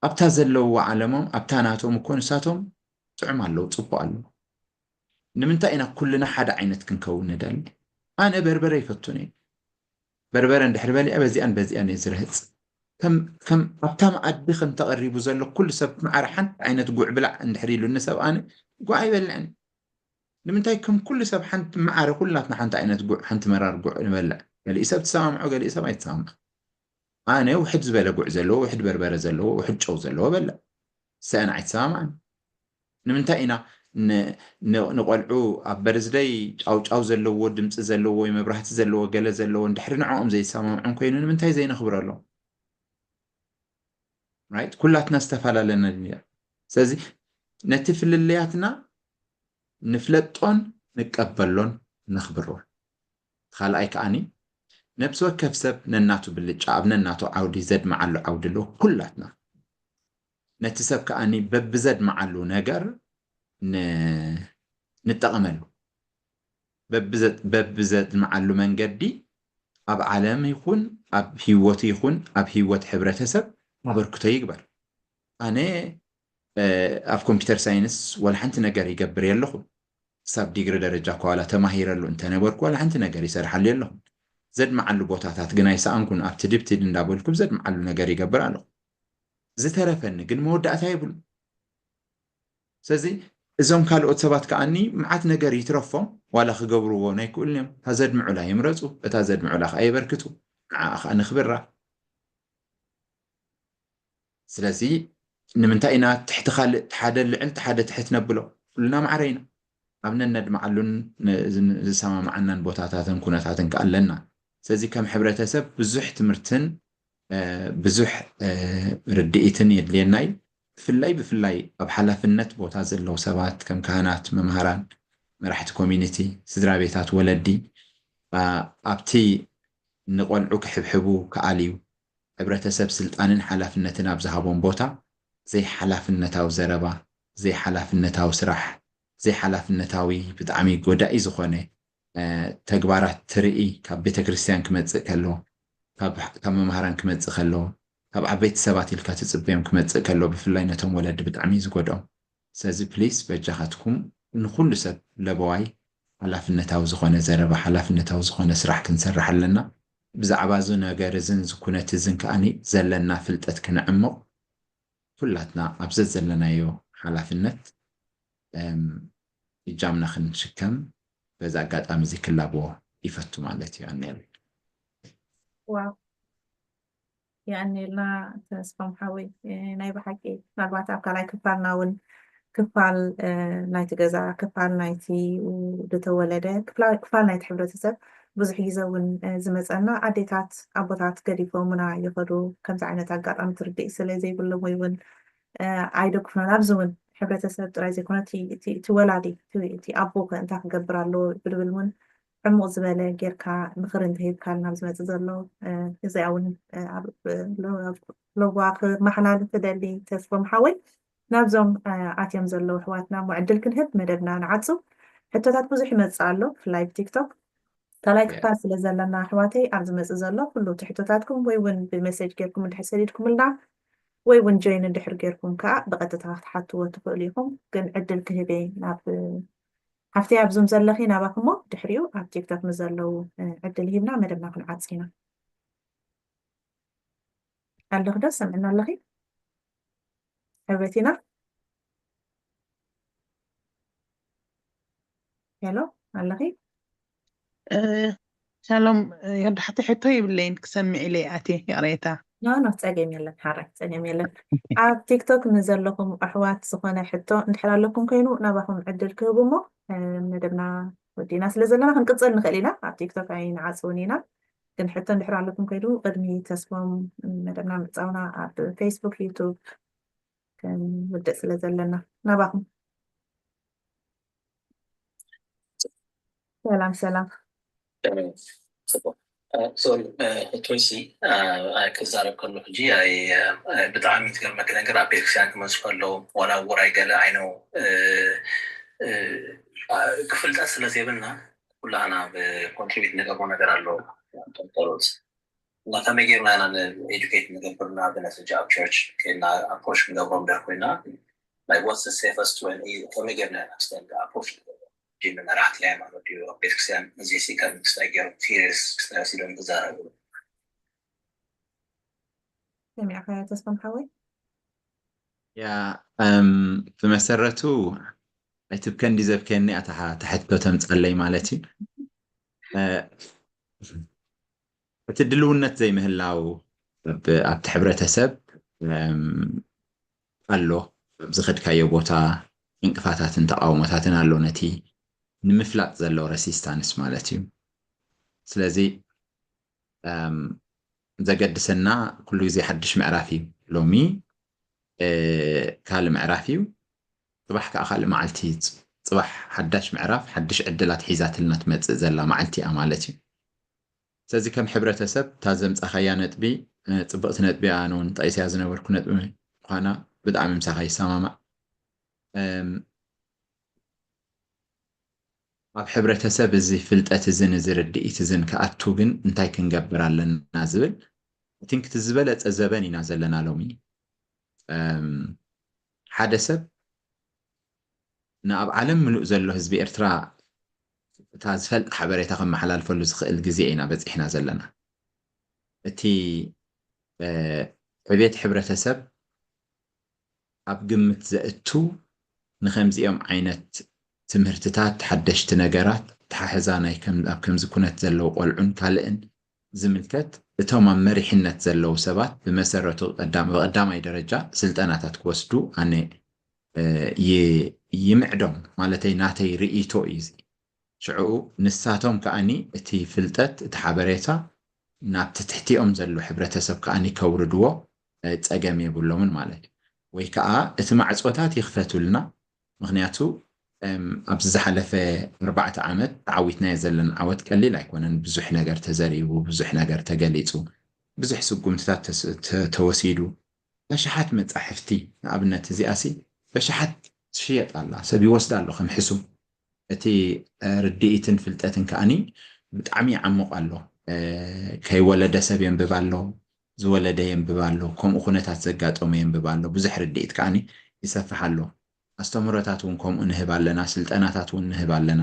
ኣብታ ዘለውዋ ዓለሞም ኣብታ ናቶም እኮ ንሳቶም ጥዑም ኣለዉ ፅቡቅ ኣለዉ። ንምንታይ ኢና ኩልና ሓደ ዓይነት ክንከውን ንደሊ? ኣነ በርበረ ይፈቱን እየ። በርበረ እንድሕር በሊዐ በዚኣን በዚኣን እየ ዝርህፅ። ከም ከም ኣብታ መኣዲ ከም ተቐሪቡ ዘሎ ኩሉ ሰብ ማዕረ ሓንቲ ዓይነት ጉዕ ብላዕ እንድሕር ኢሉኒ ሰብ ኣነ ጉዕ ኣይበልዕን። ንምንታይ ከም ኩሉ ሰብ ሓንቲ ማዕረ ኩላትና ሓንቲ ዓይነት ጉዕ ሓንቲ መራር ጉዕ ንበልዕ? ገሊኡ ሰብ ትሰማምዖ ገሊኡ ሰብ ኣይትሰማምዖ። ኣነ ውሕድ ዝበለ ጉዕ ዘለዎ ውሕድ በርበረ ዘለዎ ውሕድ ጨው ዘለዎ በልዕ። ሰአን ኣይትሰማምዓን። ንምንታይ ኢና ን- ን- ንቆልዑ ኣብ በርዝደይ ጫውጫው ዘለዎ ድምፂ ዘለዎ ወይ መብራህቲ ዘለዎ ገለ ዘለዎ እንድሕሪ ንዕኦም ዘይሰማምዖም ኮይኑ ንምንታይ ዘይነኽብረሎም? ራይት ኩላትና ዝተፈላለነ ድንያ። ስለዚ ነቲ ፍልልያትና ንፍለጦን ንቀበሎን ነኽብሮን። ካልኣይ ከዓኒ ነብሲ ወከፍ ሰብ ነናቱ ብልጫ ኣብ ነናቱ ዓውዲ ዘድመዓሉ ዓውዲ ኣለዎ። ኩላትና ነቲ ሰብ ከዓኒ በብዘድመዓሉ ነገር ን- ንጠቐመሉ። በብዘ- በብዘድመዓሉ መንገዲ ኣብ ዓለም ይኹን ኣብ ህይወቱ ይኹን ኣብ ህይወት ሕብረተሰብ ኣበርክቶ ይግበር። ኣነ ኣብ ኮምፒተር ሳይንስ ዋላ ሓንቲ ነገር ይገብር የለኹም። ክሳብ ዲግሪ ደረጃ እኳ ዋላ ተማሂረሉ እንተነበርኩ ዋላ ሓንቲ ነገር ይሰርሓሉ የለኹም። ዘድመዓሉ ቦታታት ግን ኣይሰኣንኩን። ኣብቲ ድብትድ እንዳበልኩ ዘድመዓሉ ነገር ይገብር ኣለኹ። ዝተረፈኒ ግን መወዳእታ የብሉ። ስለዚ እዞም ካልኦት ሰባት ከዓኒ መዓት ነገር ይትረፎም ዋላ ክገብርዎ ናይ ክእሉን እዮም። እታ ዘድምዑላ ይምረፁ፣ እታ ዘድምዑላ ከዓ የበርክቱ። ንዓ ከዓ ንኽብራ። ስለዚ ንምንታይ ኢና ትሕቲ ካልእ ሓደ ልዕል ሓደ ትሕት ነብሎ? ኩልና ማዕረ ኢና። ኣብ ነነድመዓሉን ዝሰማማዓናን ቦታታትን ኩነታትን ከ ኣለና። ስለዚ ከም ሕብረተሰብ ብዙሕ ትምህርትን ብዙሕ ርድኢትን የድልየና እዩ። ብፍላይ ብፍላይ ኣብ ሓላፍነት ቦታ ዘለዉ ሰባት ከም ካህናት፣ መምሃራን፣ መራሕቲ ኮሚኒቲ፣ ስድራ ቤታት፣ ወለዲ ኣብቲ ንቆልዑ ክሕብሕቡ ክኣልዩ ሕብረተሰብ ስልጣንን ሓላፍነትን ኣብ ዝሃቦም ቦታ ዘይሓላፍነታዊ ዘረባ፣ ዘይሓላፍነታዊ ስራሕ፣ ዘይሓላፍነታዊ ብጣዕሚ ጎዳኢ ዝኾነ ተግባራት ትርኢ ካብ ቤተክርስትያን ክመፅእ ከሎ ካብ መምሃራን ክመፅእ ከሎ ካብ ዓበይቲ ሰባት ኢልካ ትፅበዮም ክመፅእ ከሎ ብፍላይ ነቶም ወለዲ ብጣዕሚ እዩ ዝጎድኦም። ስለዚ ፕሊስ በጃኻትኩም ንኩሉ ሰብ ለበዋይ ሓላፍነታዊ ዝኾነ ዘረባ ሓላፍነታዊ ዝኾነ ስራሕ ክንሰርሕ ኣለና። ብዛዕባ እዚ ነገር እዝን ዝኩነት እዝን ከዓኒ ዘለና ፍልጠት ክንዕምቕ ኩላትና ኣብ ዘዘለናዮ ሓላፍነት እጃምና ክንሽከም በዚ ኣጋጣሚ እዚ ክላቦ ይፈቱ ማለት እዩ። ኣንኤል ዋው የቀንየልና ተስፋም ሓወይ። ናይ ብሓቂ ምናልባት ኣብ ካልኣይ ክፋልና እውን ክፋል ናይቲ ገዛ ክፋል ናይቲ ዝተወለደ ክፋል ናይቲ ሕብረተሰብ ብዙሕ ግዜ እውን ዝመፀና ኣዴታት ኣቦታት ገዲፎምና ይኸዱ። ከምዚ ዓይነት ኣጋጣሚ ትርድእ ስለ ዘይብሎም ወይ እውን ኣይደግፉናን። ኣብዚ እውን ሕብረተሰብ ጥራይ ዘይኮነ እቲ ወላዲ እቲ ኣቦ ከ እንታይ ክገብር ኣለዎ ብልብል እውን ዕሙቕ ዝበለ ጌርካ ምኽሪ እንተሂብካልና ኣብ ዝመፅእ ዘሎ፣ እዚኣ እውን ኣብ ሎባ ክመሓላልፍ እደሊ። ተስፎም ሓወይ፣ ናብዞም ኣትዮም ዘለዉ ኣሕዋትና እሞ ዕድል ክንህብ መደብና ንዓጹ። ሕቶታት ብዙሕ ይመጽእ ኣሎ፣ ብፍላይ ብቲክቶክ። ካልኣይ ክፋል ስለ ዘለና ኣሕዋተይ፣ ኣብ ዝመጽእ ዘሎ ኩሉ እቲ ሕቶታትኩም ወይ እውን ብሜሴጅ ጌርኩም እንድሕር ሰዲድኩምልና ወይ እውን ጆይን እንድሕር ጌርኩም ከዓ ብቐጥታ ክትሓትዎ ትኽእሉ ኢኹም። ግን ዕድል ክህብ እየ ናብ ሓፍተይ ኣብ ዙም ዘለኺ ናባኽሞ፣ ድሕሪኡ ኣብ ቲክቶክ ንዘለዉ ዕድል ሂብና መደብና ክንዓጽ ኢና። ኣለኺ ዶ? ሰምዕና ኣለኺ? ሕበቲና? ሄሎ፣ ኣለኺ? ሰሎም። ወዳሕቲ ሕቶ ይብለይን ክሰምዕ ኢለ ኣትየ፣ ይቕሬታ። ኖ ኖ፣ ጸገም የለን ሓራይ፣ ጸገም የለን። ኣብ ቲክቶክ ንዘለኹም ኣሕዋት ዝኾነ ሕቶ እንድሕር ኣለኩም ኮይኑ ናባኹም ዕድል ክህቡ እሞ፣ መደብና ወዲና ስለ ዘለና ክንቅጽል ንኽእል ኢና። ኣብ ቲክቶክ ኣይንዓጽውን ኢና። ግን ሕቶ እንድሕር ኣለኩም ከይዱ ቅድሚ ተስፎም መደብና ምጻውና ኣብ ፌስቡክ፣ ዩቱብ ክንውድእ ስለ ዘለና ናባኹም። ሰላም ሰላም። ጽቡቅ። ሶሪ፣ ሕቶይሲ ክዛረብ ከሎ ሕጂ ብጣዕሚ ትገርመኪ ነገር ኣብ ቤተክርስትያን ክመፁ ከለዉ ዋላ ውራይ ገለ ኣይነው ክፍልጠት ስለ ዘይብልና ኩላህና ብኮንትሪቢት ንገብሮ ነገር ኣሎ። ቶሎት እና ከመይ ጌርና ኢና ንኤዱኬት ንገብርና ብነሰጃ ኣብ ቸርች ከና ኣፕሮች ክንገብሮም ደር ኮይና like what's the safest way? ከመይ ጌርና ኢና ስለ ኣፕሮች ንገብሮም? ጂ ንመራሕቲ ሃይማኖት ድዩ ኣብ ቤተክርስትያን እዚ ሲ ከም ክስታይ ገይሮም ሲሪየስ ክስታይ ወሲዶም ክዛረቡ? ሰሚዕካዮ ተስፎም ሓወይ? ያ ብመሰረቱ እቲ ብከንዲ ዘብከኒ ኣታ ተሕቶ ተምፃለይ ማለት እዩ። እቲ ድልውነት ዘይምህላው ኣብቲ ሕብረተሰብ ኣሎ። ኣብ ዝኸድካዮ ቦታ ዕንቅፋታትን ተቃውሞታትን ኣሎ፣ ነቲ ንምፍላጥ ዘሎ ረሲስታንስ ማለት እዩ። ስለዚ ዘገድሰና ኩሉ ግዜ ሓድሽ ምዕራፍ እዩ። ሎሚ ካልእ ምዕራፍ እዩ፣ ፅባሕ ከዓ ካልእ መዓልቲ፣ ፅባሕ ሓዳሽ ምዕራፍ ሓድሽ ዕድላት ሒዛትልና ትመፅእ ዘላ መዓልቲ እያ ማለት እዩ። ስለዚ ከም ሕብረተሰብ እታ ዘምፃኻያ ነጥቢ ፅብቕቲ ነጥቢ እያ። ኣነ እውን ጠቂሰያ ዝነበርኩ ነጥቢ ምዃና ብጣዕሚ ምሳኻ ይሰማማዕ። ኣብ ሕብረተሰብ እዚ ፍልጠት እዝን እዚ ርድኢት እዝን ክኣቱ ግን እንታይ ክንገብር ኣለና ዝብል፣ I think እቲ ዝበለፀ ዘበን ኢና ዘለና ሎሚ። ሓደ ሰብ ንኣብ ዓለም ምሉእ ዘሎ ህዝቢ ኤርትራ እታ ዝፈልጥ ሓበሬታ ከመሓላልፈሉ ዝኽእል ግዜ ኢና በፂሕና ዘለና። እቲ ዕቤት ሕብረተሰብ ኣብ ግምት ዘእቱ ንከምዚኦም ዓይነት ትምህርትታት፣ ሓደሽቲ ነገራት፣ ተሓሕዛ ናይ ኣብ ከምዚ ኩነት ዘለዉ ቆልዑን ካልእን ዝምልከት እቶም ኣብ መሪሕነት ዘለዉ ሰባት ብመሰረቱ ብቐዳማይ ደረጃ ስልጠናታት ክወስዱ ኣነ ይምዕዶም፣ ማለተይ ናተይ ርእይቶ እዩ። ሽዕኡ ንሳቶም ከኣኒ እቲ ፍልጠት፣ እቲ ሓበሬታ ናብቲ ትሕቲኦም ዘሎ ሕብረተሰብ ከኣኒ ከውርድዎ ጸገም የብሎምን ማለት እዩ። ወይ ከዓ እቲ ማዕጾታት ይኽፈቱልና። ምኽንያቱ ኣብዚ ዝሓለፈ ኣርባዕተ ዓመት ተዓዊትናዮ ዘለና ዓወት ቀሊል ኣይኮነን። ብዙሕ ነገር ተዘሪቡ፣ ብዙሕ ነገር ተገሊጹ፣ ብዙሕ ስጉምትታት ተወሲዱ። በሽሓት መጻሕፍቲ ንኣብነት እዚኣሲ በሽሓት ትሽየጥ ኣላ፣ ሰብ ይወስዳ ኣሎ ከም ሕሱም። እቲ ርድኢትን ፍልጠትን ከኣኒ ብጣዕሚ ይዓሙቕ ኣሎ። ከይወለደ ሰብ የንብብ ኣሎ፣ ዝወለደ የንብብ ኣሎ፣ ከምኡ ኩነታት ዘጋጠሞ የንብብ ኣሎ። ብዙሕ ርድኢት ከኣኒ ይሰፍሕ ኣሎ። ኣስተምህሮታት እውን ከምኡ ንህብ ኣለና፣ ስልጠናታት እውን ንህብ ኣለና።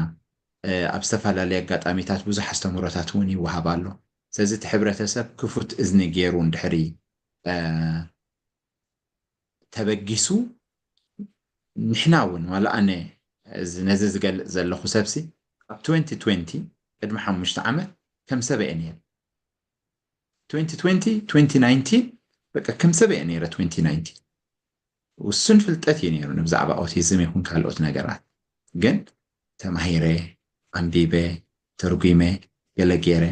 ኣብ ዝተፈላለየ ኣጋጣሚታት ብዙሕ ኣስተምህሮታት እውን ይወሃብ ኣሎ። ስለዚ እቲ ሕብረተሰብ ክፉት እዝኒ ገይሩ እንድሕሪ ተበጊሱ፣ ንሕና እውን ዋላ ኣነ ነዚ ዝገልፅ ዘለኹ ሰብሲ ኣብ ትወንቲ ትወንቲ ቅድሚ ሓሙሽተ ዓመት ከም ሰብ እየ ነይረ። ትወንቲ ትወንቲ ትወንቲ ናይንቲን በቃ ከም ሰብ እየ ነይረ። ትወንቲ ናይንቲን ውሱን ፍልጠት እዩ ነይሩ ብዛዕባ ኦቲዝም ይኹን ካልኦት ነገራት፣ ግን ተማሂረ፣ ኣንቢበ፣ ተርጒመ፣ ገለ ገይረ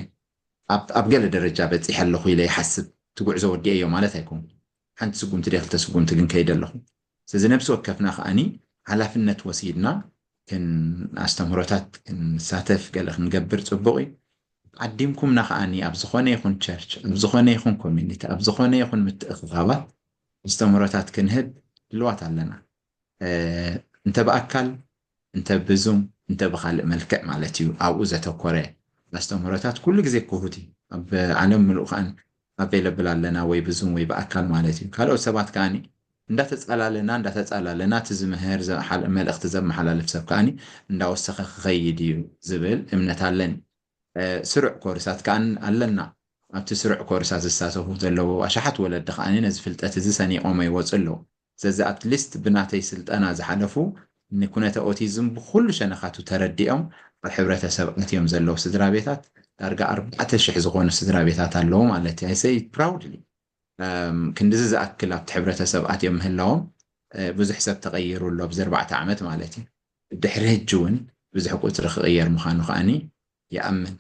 ኣብ ገለ ደረጃ በፂሐ ኣለኹ ኢለ ይሓስብ። እቲ ጉዕዞ ወዲኤዮ ማለት ኣይኮንኩን። ሓንቲ ስጉምቲ ድየ ክልተ ስጉምቲ ግን ከይደ ኣለኹ። ስለዚ ነብሲ ወከፍና ከኣኒ ሓላፍነት ወሲድና ክን ኣስተምህሮታት ክንሳተፍ ገለ ክንገብር ጽቡቕ እዩ። ዓዲምኩምና ከኣኒ ኣብ ዝኾነ ይኹን ቸርች፣ ኣብ ዝኾነ ይኹን ኮሚኒቲ፣ ኣብ ዝኾነ ይኹን ምትእኽኻባት ኣስተምህሮታት ክንህብ ድልዋት ኣለና። እንተ ብኣካል፣ እንተ ብዙም፣ እንተ ብኻልእ መልክዕ ማለት እዩ። ኣብኡ ዘተኮረ ኣስተምህሮታት ኩሉ ግዜ ክሁት እዩ። ኣብ ዓለም ምሉእ ከኣን ኣቬለብል ኣለና፣ ወይ ብዙም ወይ ብኣካል ማለት እዩ። ካልኦት ሰባት ከኣኒ እንዳተጻላለና እንዳተጻላለና እቲ ዝምህር መልእኽቲ ዘመሓላልፍ ሰብ ከኣኒ እንዳወሰኸ ክኸይድ እዩ ዝብል እምነት ኣለኒ። ስሩዕ ኮርሳት ከኣ ኣለና። ኣብቲ ስሩዕ ኮርሳት ዝሳተፉ ዘለዉ ኣሽሓት ወለዲ ከኣ ነዚ ፍልጠት እዚ ሰኒቖሞ ይወፁ ኣለዉ። ስለዚ ኣትሊስት ብናተይ ስልጠና ዝሓለፉ ንኩነተ ኦቲዝም ብኩሉ ሸነኻቱ ተረዲኦም ኣብ ሕብረተሰብ ኣትዮም ዘለዉ ስድራ ቤታት ዳርጋ ኣርባዕተ ሽሕ ዝኾኑ ስድራ ቤታት ኣለዉ ማለት እዩ። I say it proudly። ክንድዚ ዝኣክል ኣብቲ ሕብረተሰብ ኣትዮም ምህላዎም ብዙሕ ሰብ ተቐይሩ ኣሎ ኣብዚ ኣርባዕተ ዓመት ማለት እዩ። ድሕሪ ሕጂ እውን ብዙሕ ቁፅሪ ክቕየር ምዃኑ ከኣኒ ይኣምን።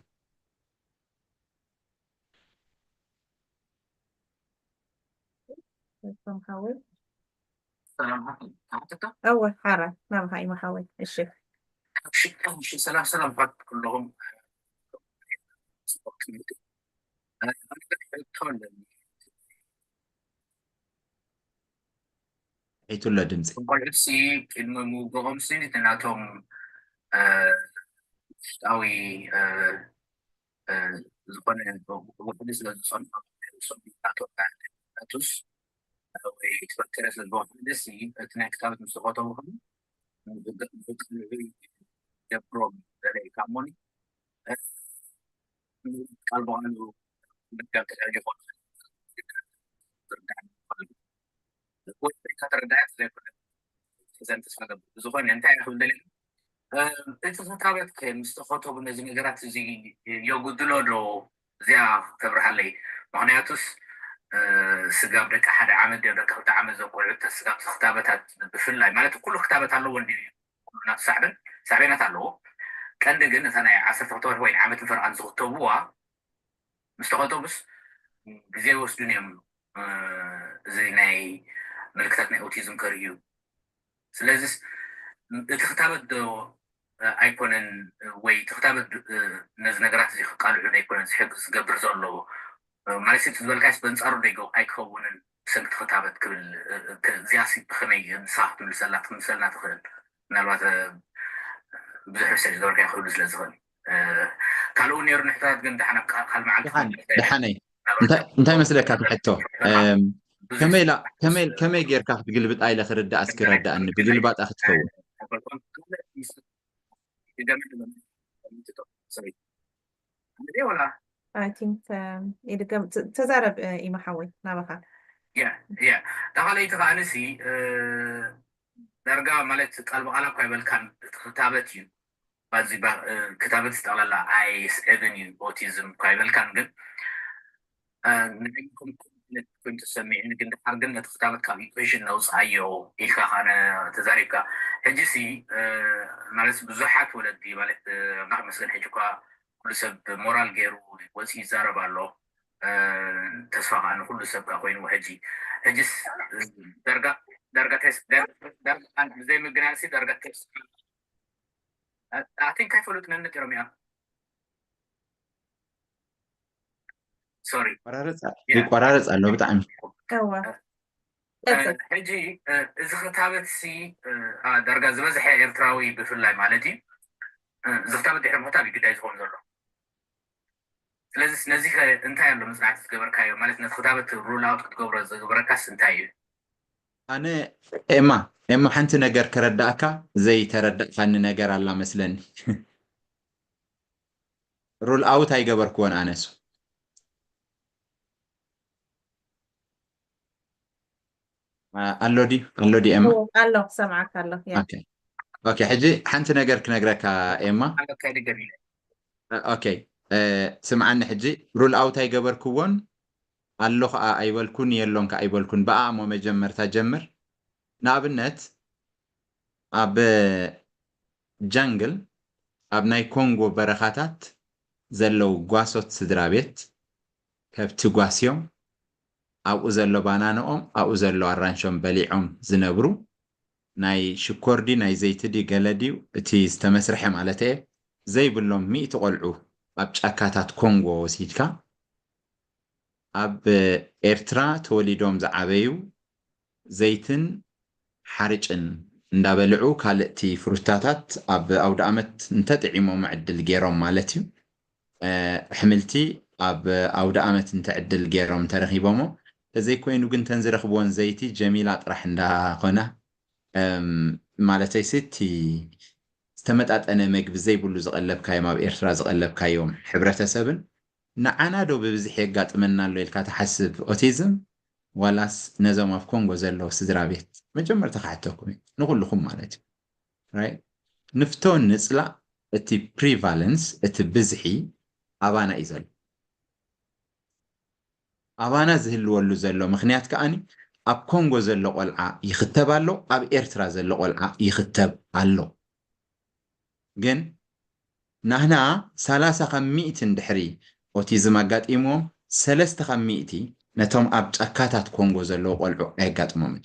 እወ ሓራ ናብኻ እዩ ሓወይ። እሺ ሰላም ሰላም ባት ኩለኹም ሒቱሎ ድምፂ። ቆልዑትሲ ቅድሚ ምውግኦም ሲ ናቶም ውሽጣዊ ዝኾነ ውሕሊ ስለ ዝፀንሖ ሶም ናቶም ናቱስ ወይ ትፈክረ ስለ ዝወሓደ ሲ እቲ ናይ ክታበት ምስ ተኸተቡ ከ ንክቅልዑ ይገብሮም ዘለካ እሞኒ ቃል ብቃሉ ምድጋም ተጋጊ ኾነ ከተረዳያት ዘይኮነ ዘን ተስፋ ገብር ብዝኾነ እንታይ ክብል ደልየ እቲ ክታበት ምስ ተኸተቡ ነዚ ነገራት እዚ የጉድሎ ዶ እዚኣ ተብርሃለይ ምክንያቱስ ስጋብ ደቂ ሓደ ዓመት ደ ደቂ ክልተ ዓመት ዘቆልዑ ስጋብ ክታበታት ብፍላይ ማለት ኩሉ ክታበት ኣለዎ እንዲ ናቱ ሳዕበን ሳዕቤናት ኣለዎ ቀንዲ ግን እታ ናይ ዓሰርተ ክልተ ወርሒ ወይ ዓመት ፈርቓን ዝኽተብዋ ምስ ተኸተቡስ ግዜ ይወስዱን እዮም እዚ ናይ ምልክታት ናይ ኦቲዝም ከርእዩ ስለዚስ እቲ ክታበት ዶ ኣይኮነን ወይ እቲ ክታበት ነዚ ነገራት እዚ ክቃልዑ ዶ ኣይኮነን ዝሕግዝ ዝገብር ዘሎ ማለት እቲ ዝበልካስ በንፃሩ ዶ ኣይከውንን ብሰንኪ እቲ ክታበት ክብል እዚኣሲ ብከመይ ንስኻ ክትምልሰላ ክትምልሰልና ትኽእል ምናልባት ብዙሕ ሪሰርች ዝገበርካዮ ክህሉ ስለ ዝኽእል ካልኡ ነይሩ ንሕታት ግን ደሓን ካብ ካልእ መዓልቲ ደሓነይ እንታይ መስለካ ትሕቶ ከመይ ጌርካ ክትግልብጣ ኢለ ክርዳእ እስኪ ረዳእኒ ብግልባጣ ክትከውን ተዛረብ ኢድገም ተዛረብ ኢማሓወይ ናባኻ ተኻለይቲ ከዓንሲ ዳርጋ ማለት ቃል ብቃላ እኳ ይበልካን ክታበት እዩ ባዚ ክታበት ዝጠቕለላ ኣይስዕብን እዩ ኦቲዝም እኳ ይበልካን ግን ንዓይኩም ኮይኑ ተሰሚዕኒ ግን ድሓር ግን ነቲ ክታበት ካብ ኢኩዌሽን ነውፅኣዮ ኢልካ ከነ ተዛሪብካ ሕጂ ሲ ማለት ብዙሓት ወለዲ ማለት ኣምላኽ መስገን ሕጂ እኳ ኩሉ ሰብ ሞራል ገይሩ ወፂ ይዛረብ ኣሎ ተስፋ ከዓ ንኩሉ ሰብ ከዓ ኮይኑ ሕጂ ሕጂስ ዳርጋ ዳርጋ ቴስ ዳርጋ ብዘይ ምግናንሲ ዳርጋ ቴስ ኣቲንካ ይፈሉጥ ነንጢሮም እያ ሶሪ ይቆራረፅ ኣሎ ብጣዕሚ ሕጂ እዚ ክታበት ሲ ዳርጋ ዝበዝሐ ኤርትራዊ ብፍላይ ማለት እዩ እዚ ክታበት ድሕሪ ምክታብ እዩ ግዳይ ዝኸውን ዘሎ ስለዚ ነዚ እንታይ ኣሎ መፅናዕቲ ዝገበርካዮ ማለት ነቲ ክታበት ሩል ኣውት ክትገብሮ ዝገበረካስ እንታይ እዩ ኣነ ኤማ ኤማ ሓንቲ ነገር ከረዳእካ ዘይተረዳእካኒ ነገር ኣላ መስለኒ ሩል ኣውት ኣይገበርክዎን ኣነሱ ኣሎ ድዩ ኣሎ ድዩ ኤማ ኣሎ ክሰምዓካ ኣሎ ኦኬ ሕጂ ሓንቲ ነገር ክነግረካ ኤማ ኦኬ ስምዓኒ ሕጂ ሩል ኣውት ኣይገበርክዎን ኣሎ ከዓ ኣይበልኩን የሎን ከዓ ኣይበልኩን ብኣ እሞ መጀመርታ ጀምር ንኣብነት ኣብ ጃንግል ኣብ ናይ ኮንጎ በረኻታት ዘለዉ ጓሶት ስድራ ቤት ከብቲ ጓስዮም ኣብኡ ዘሎ ባናንኦም ኣብኡ ዘሎ ኣራንሾም በሊዖም ዝነብሩ ናይ ሽኮር ድዩ ናይ ዘይቲ ድዩ ገለ ድዩ እቲ ዝተመስርሐ ማለት እየ ዘይብሎም ሚእቲ ቆልዑ ኣብ ጫካታት ኮንጎ ወሲድካ ኣብ ኤርትራ ተወሊዶም ዝዓበዩ ዘይትን ሓርጭን እንዳበልዑ ካልእቲ ፍሩታታት ኣብ ኣውደ ኣመት እንተጥዒሞም ዕድል ገይሮም ማለት እዩ። ኣሕምልቲ ኣብ ኣውደ ኣመት እንተ ዕድል ገይሮም እንተረኺቦሞ፣ ተዘይኮይኑ ግን ተን ዝረኽብዎን ዘይቲ ጀሚላ ጥራሕ እንዳኾና ማለተይ ስቲ ዝተመጣጠነ መግቢ ዘይብሉ ዝቐለብካዮም ኣብ ኤርትራ ዝቐለብካዮም ሕብረተሰብን ንዓና ዶ ብብዝሒ የጋጥመና ኣሎ ኢልካ ትሓስብ ኦቲዝም ዋላስ ነዞም ኣብ ኮንጎ ዘለዉ ስድራ ቤት? መጀመርታ ክሓተኩም እዩ ንኩልኩም ማለት እዩ። ንፍቶ ንፅላእ እቲ ፕሪቫለንስ እቲ ብዝሒ ኣባና እዩ ዘሎ። ኣባና ዝህልወሉ ዘሎ ምክንያት ከዓኒ ኣብ ኮንጎ ዘሎ ቆልዓ ይኽተብ ኣሎ፣ ኣብ ኤርትራ ዘሎ ቆልዓ ይኽተብ ኣሎ። ግን ናህና ሰላሳ ካብ ሚእቲ እንድሕሪ ኦቲዝም ኣጋጢምዎም ሰለስተ ካብ ሚእቲ ነቶም ኣብ ጫካታት ኮንጎ ዘለዉ ቆልዑ ኣየጋጥሞምን።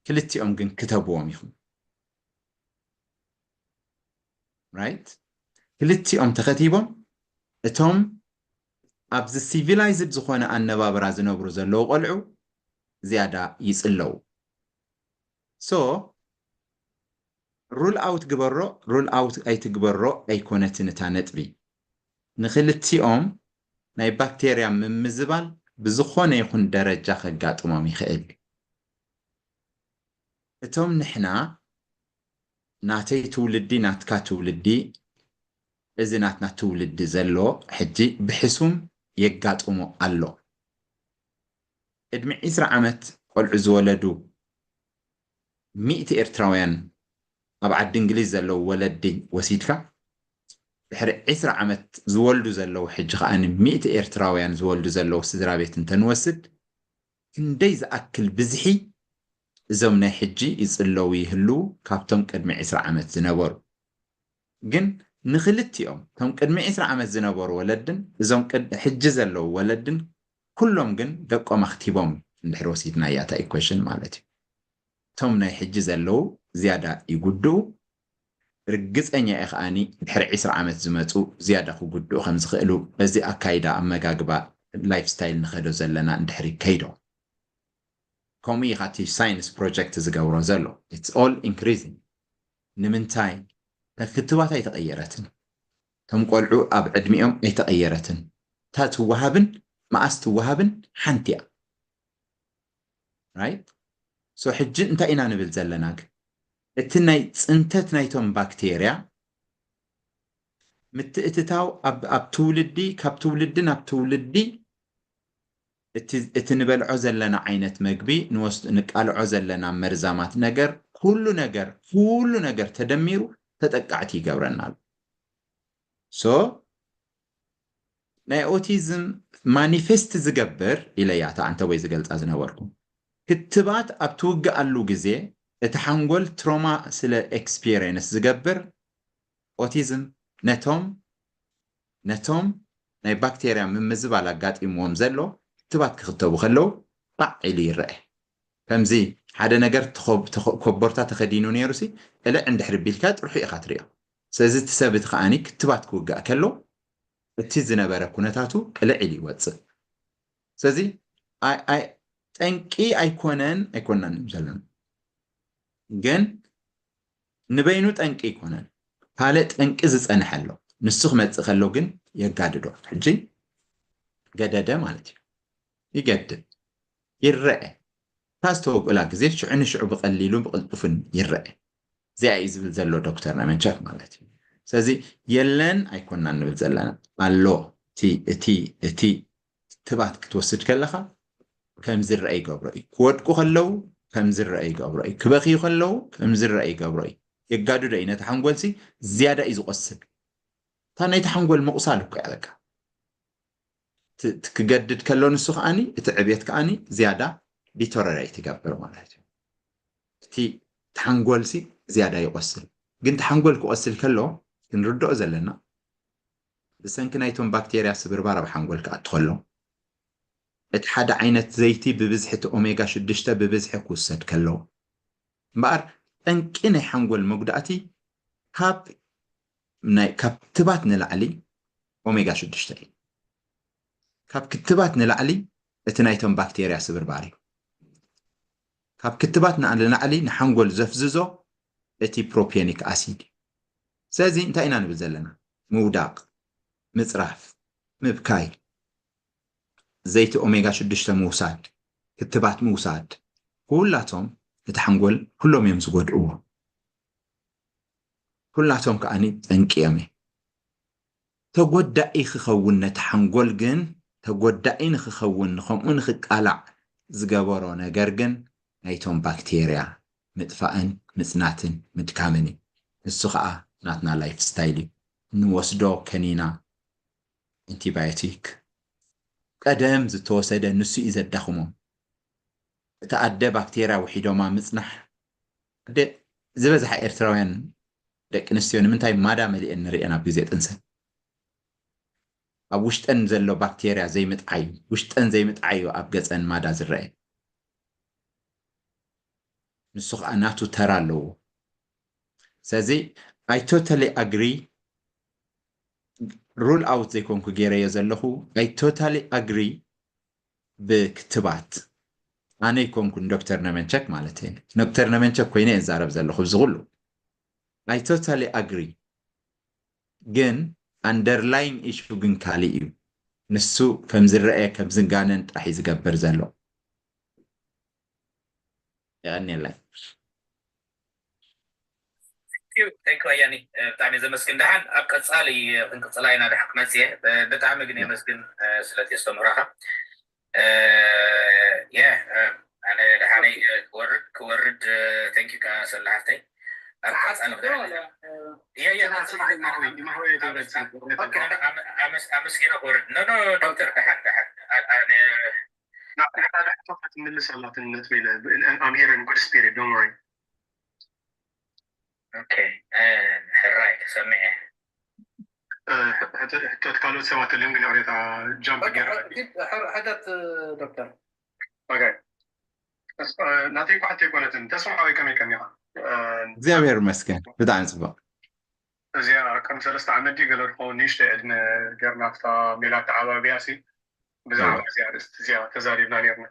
ክልቲኦም ግን ክተብዎም ኢኹም። ራይት ክልቲኦም ተኸቲቦም እቶም ኣብዚ ሲቪላይዝድ ዝኾነ ኣነባብራ ዝነብሩ ዘለዉ ቆልዑ ዝያዳ ይጽለዉ። ሶ ሩል ኣውት ግበሮ ሩል ኣውት ኣይትግበሮ ኣይኮነትን እታ ነጥቢ። ንክልቲኦም ናይ ባክቴርያ ምምዝባል ብዝኾነ ይኹን ደረጃ ከጋጥሞም ይኽእል። እቶም ንሕና ናተይ ትውልዲ ናትካ ትውልዲ እዚ ናትና ትውልዲ ዘሎ ሕጂ ብሕሱም የጋጥሞ ኣሎ። ቅድሚ ዕስራ ዓመት ቆልዑ ዝወለዱ ሚእቲ ኤርትራውያን ኣብ ዓዲ እንግሊዝ ዘለዉ ወለዲ ወሲድካ ድሕሪ ዕስራ ዓመት ዝወልዱ ዘለዉ ሕጂ ከኣ ሚእቲ ኤርትራውያን ዝወልዱ ዘለዉ ስድራ ቤት እንተንወስድ ክንደይ ዝኣክል ብዝሒ እዞም ናይ ሕጂ ይጽለዉ ይህልዉ ካብቶም ቅድሚ ዕስራ ዓመት ዝነበሩ። ግን ንክልቲኦም እቶም ቅድሚ ዕስራ ዓመት ዝነበሩ ወለድን እዞም ሕጂ ዘለዉ ወለድን ኩሎም ግን ደቆም ኣኽቲቦም እንድሕር ወሲድናያ እታ ኢኩዌሽን ማለት እዩ። እቶም ናይ ሕጂ ዘለዉ ዝያዳ ይጉድኡ። ርግጸኛ እየ ከኣኒ ድሕሪ ዕስራ ዓመት ዝመጹ ዝያዳ ክጉድኡ ከም ዝኽእሉ በዚ ኣካይዳ ኣመጋግባ ላይፍ ስታይል ንኸዶ ዘለና እንድሕሪ ከይዶ ከምኡ ኢኻ እቲ ሳይንስ ፕሮጀክት ዝገብሮ ዘሎ it's all increasing ንምንታይ ክትባት ኣይተቐየረትን እቶም ቆልዑ ኣብ ዕድሚኦም ኣይተቐየረትን እታ ትወሃብን መኣስ ትወሃብን ሓንቲ እያ right so ሕጂ እንታይ ኢና ንብል ዘለና ግን እቲ ናይ ፅንተት ናይቶም ባክቴርያ ምትእትታው ኣብ ትውልዲ ካብ ትውልዲ ናብ ትውልዲ እቲ ንበልዖ ዘለና ዓይነት መግቢ ንቃልዖ ዘለና መርዛማት ነገር ኩሉ ነገር ኩሉ ነገር ተደሚሩ ተጠቃዕቲ ይገብረና ኣሎ so ናይ ኦቲዝም ማኒፌስት ዝገብር ኢለያ እታ ኣንተ ወይ ዝገልፃ ዝነበርኩ ክትባት ኣብ ትውግኣሉ ግዜ እቲ ሓንጎል ትሮማ ስለ ኤክስፒሪየንስ ዝገብር ኦቲዝም ነቶም ነቶም ናይ ባክቴርያ ምምዝባል ኣጋጢምዎም ዘሎ ክትባት ክኽተቡ ከለዉ ጣዕ ኢሉ ይረአ ከምዚ ሓደ ነገር ኮቦርታ ተኸዲኑ ነይሩ ሲ ቅልዕ እንድሕር ቢልካ ጥርሑ ኢኻ ትሪኦ ስለዚ እቲ ሰብ እቲ ከዓኒ ክትባት ክውጋእ ከሎ እቲ ዝነበረ ኩነታቱ ቅልዕ ኢሉ ይወፅእ ስለዚ ጠንቂ ኣይኮነን ኣይኮናን እዮም ዘለና ግን ንበይኑ ጠንቂ ኣይኮነን ካልእ ጠንቂ ዝፀንሐ ኣሎ ንሱ ክመፅእ ከሎ ግን የጋድዶ ሕጂ ገደደ ማለት እዩ ይገድድ ይረአ እታ ዝተወግኡላ ግዜ ሽዑ ንሽዑ ብቐሊሉ ብቕልጡፍን ይረአ እዚኣ እዩ ዝብል ዘሎ ዶክተር ናይ መንቸት ማለት እዩ ስለዚ የለን ኣይኮናን ንብል ዘለና ኣሎ እቲ እቲ እቲ ክትባት ክትወስድ ከለኻ ከም ዝረአ ይገብሮ እዩ ክወድቁ ከለዉ ከም ዝረአ ይገብሮ እዩ ክበኽዩ ከለዉ ከም ዝረአ ይገብሮ እዩ የጋድዶ እዩ ነቲ ሓንጎልሲ ዝያዳ እዩ ዝቆስል እታ ናይቲ ሓንጎል ምቑሳል እኮ እያ በቃ ክገድድ ከሎ ንሱ ከዓኒ እቲ ዕብየት ከዓኒ ዝያዳ ዲቶረሬት ይገብር ማለት እዩ እቲ ሓንጎልሲ ዝያዳ ይቆስል ግን ሓንጎል ክቆስል ከሎ ክንርድኦ ዘለና ብሰንኪ ናይቶም ባክቴርያ ስብርባር ኣብ ሓንጎል ክኣቱ ከሎ እቲ ሓደ ዓይነት ዘይቲ ብብዝሒ እቲ ኦሜጋ ሽዱሽተ ብብዝሒ ክውሰድ ከሎ እምበኣር ጠንቂ ናይ ሓንጎል መጉዳእቲ ካብ ናይ ካብ ክትባት ንላዕሊ ኦሜጋ ሽዱሽተ እዩ። ካብ ክትባት ንላዕሊ እቲ ናይቶም ባክቴርያ ስብርባር እዩ። ካብ ክትባት ንላዕሊ ንሓንጎል ዘፍዝዞ እቲ ፕሮፒዮኒክ ኣሲድ እዩ። ስለዚ እንታይ ኢና ንብል ዘለና? ምውዳቕ፣ ምፅራፍ፣ ምብካይ፣ ዘይቲ ኦሜጋ ሽዱሽተ ምውሳድ፣ ክትባት ምውሳድ፣ ኩላቶም እቲ ሓንጎል ኩሎም እዮም ዝጎድእዎ። ኩላቶም ከዓኒ ጠንቂ እዮም። ተጎዳኢ ክኸውን ነቲ ሓንጎል ግን ተጎዳኢ ንክኸውን ንከምኡ ንክቃላዕ ዝገበሮ ነገር ግን ናይቶም ባክቴርያ ምጥፋእን ምጽናትን ምድካምን እዩ። ንሱ ከዓ ናትና ላይፍ ስታይል እዩ። ንወስዶ ከኒና፣ ኣንቲባዮቲክ፣ ቀደም ዝተወሰደ ንሱ እዩ ዘዳኽሞም። እቲ ኣደ ባክቴርያ ውሒዶማ ምጽናሕ ኣደ ዝበዝሓ ኤርትራውያን ደቂ ኣንስትዮ ንምንታይ ማዳ መሊኤን ንርእየን ኣብ ግዜ ጥንሰን? ኣብ ውሽጠን ዘሎ ባክቴርያ ዘይምጥዓዩ፣ ውሽጠን ዘይምጥዓዩ ኣብ ገጸን ማዳ ዝረአ። ንሱ ከዓ ናቱ ተራ ኣለዎ። ስለዚ I totally agree፣ ሩል ኣውት ዘይኮንኩ ገይረዮ ዘለኹ። I totally agree ብክትባት። ኣነ ይኮንኩን ዶክተር ነመንቸክ ማለት እዩ። ዶክተር ነመንቸክ ኮይነ እዛረብ ዘለኹ እዚ ኩሉ። I totally agree፣ ግን underlying issue ግን ካልእ እዩ። ንሱ ከም ዝረአ ከም ዝጋነን ጥራሕ እዩ ዝገብር ዘሎ። የቐንየለይ። Thank you ኣያኒ፣ ብጣዕሚ ዘመስግን። ደሓን ኣብ ቀፃሊ ክንቅፅላ ኢና። ደሓን ክመፅእ እየ። ብጣዕሚ ግን የመስግን ስለቲ ኣስተምህሮኻ። የ ኣነ ደሓነይ ክወርድ ክወርድ። Thank you ከሰላ ሓፍተይ። ኣብ ቀፃሊ ክደሓን እየ እየ ኣመስጊነ ክወርድ። ኖ ኖ ዶክተር ደሓን ደሓን ኣነ ናታ ሕቶ ክትምልስ ኣላትነት ኢለ I'm here in good spirit, don't worry። ኦኬ ሕራይ ሰሚዐ። ሕቶት ካልኦት ሰባት ኣልዮም ግን ቅሬታ ጃምፕ ገይረ ሕተት ዶክተር ናተይ እኳ ሕቶ ኣይኮነትን። ተስፋ ሓወይ ከመይ ቀኒኻ? እግዚኣብሔር ይመስገን ብጣዕሚ ፅቡቅ። እዚኣ ከም ሰለስተ ዓመት ድዩ ገለ ዝኸውን ንእሽተይ ዕድመ ገርና ኣብታ ሜላ ኣተዓባብያ ሲ ብዛዕባ እዚኣ ኣርእስቲ እዚኣ ተዛሪብና ነርና።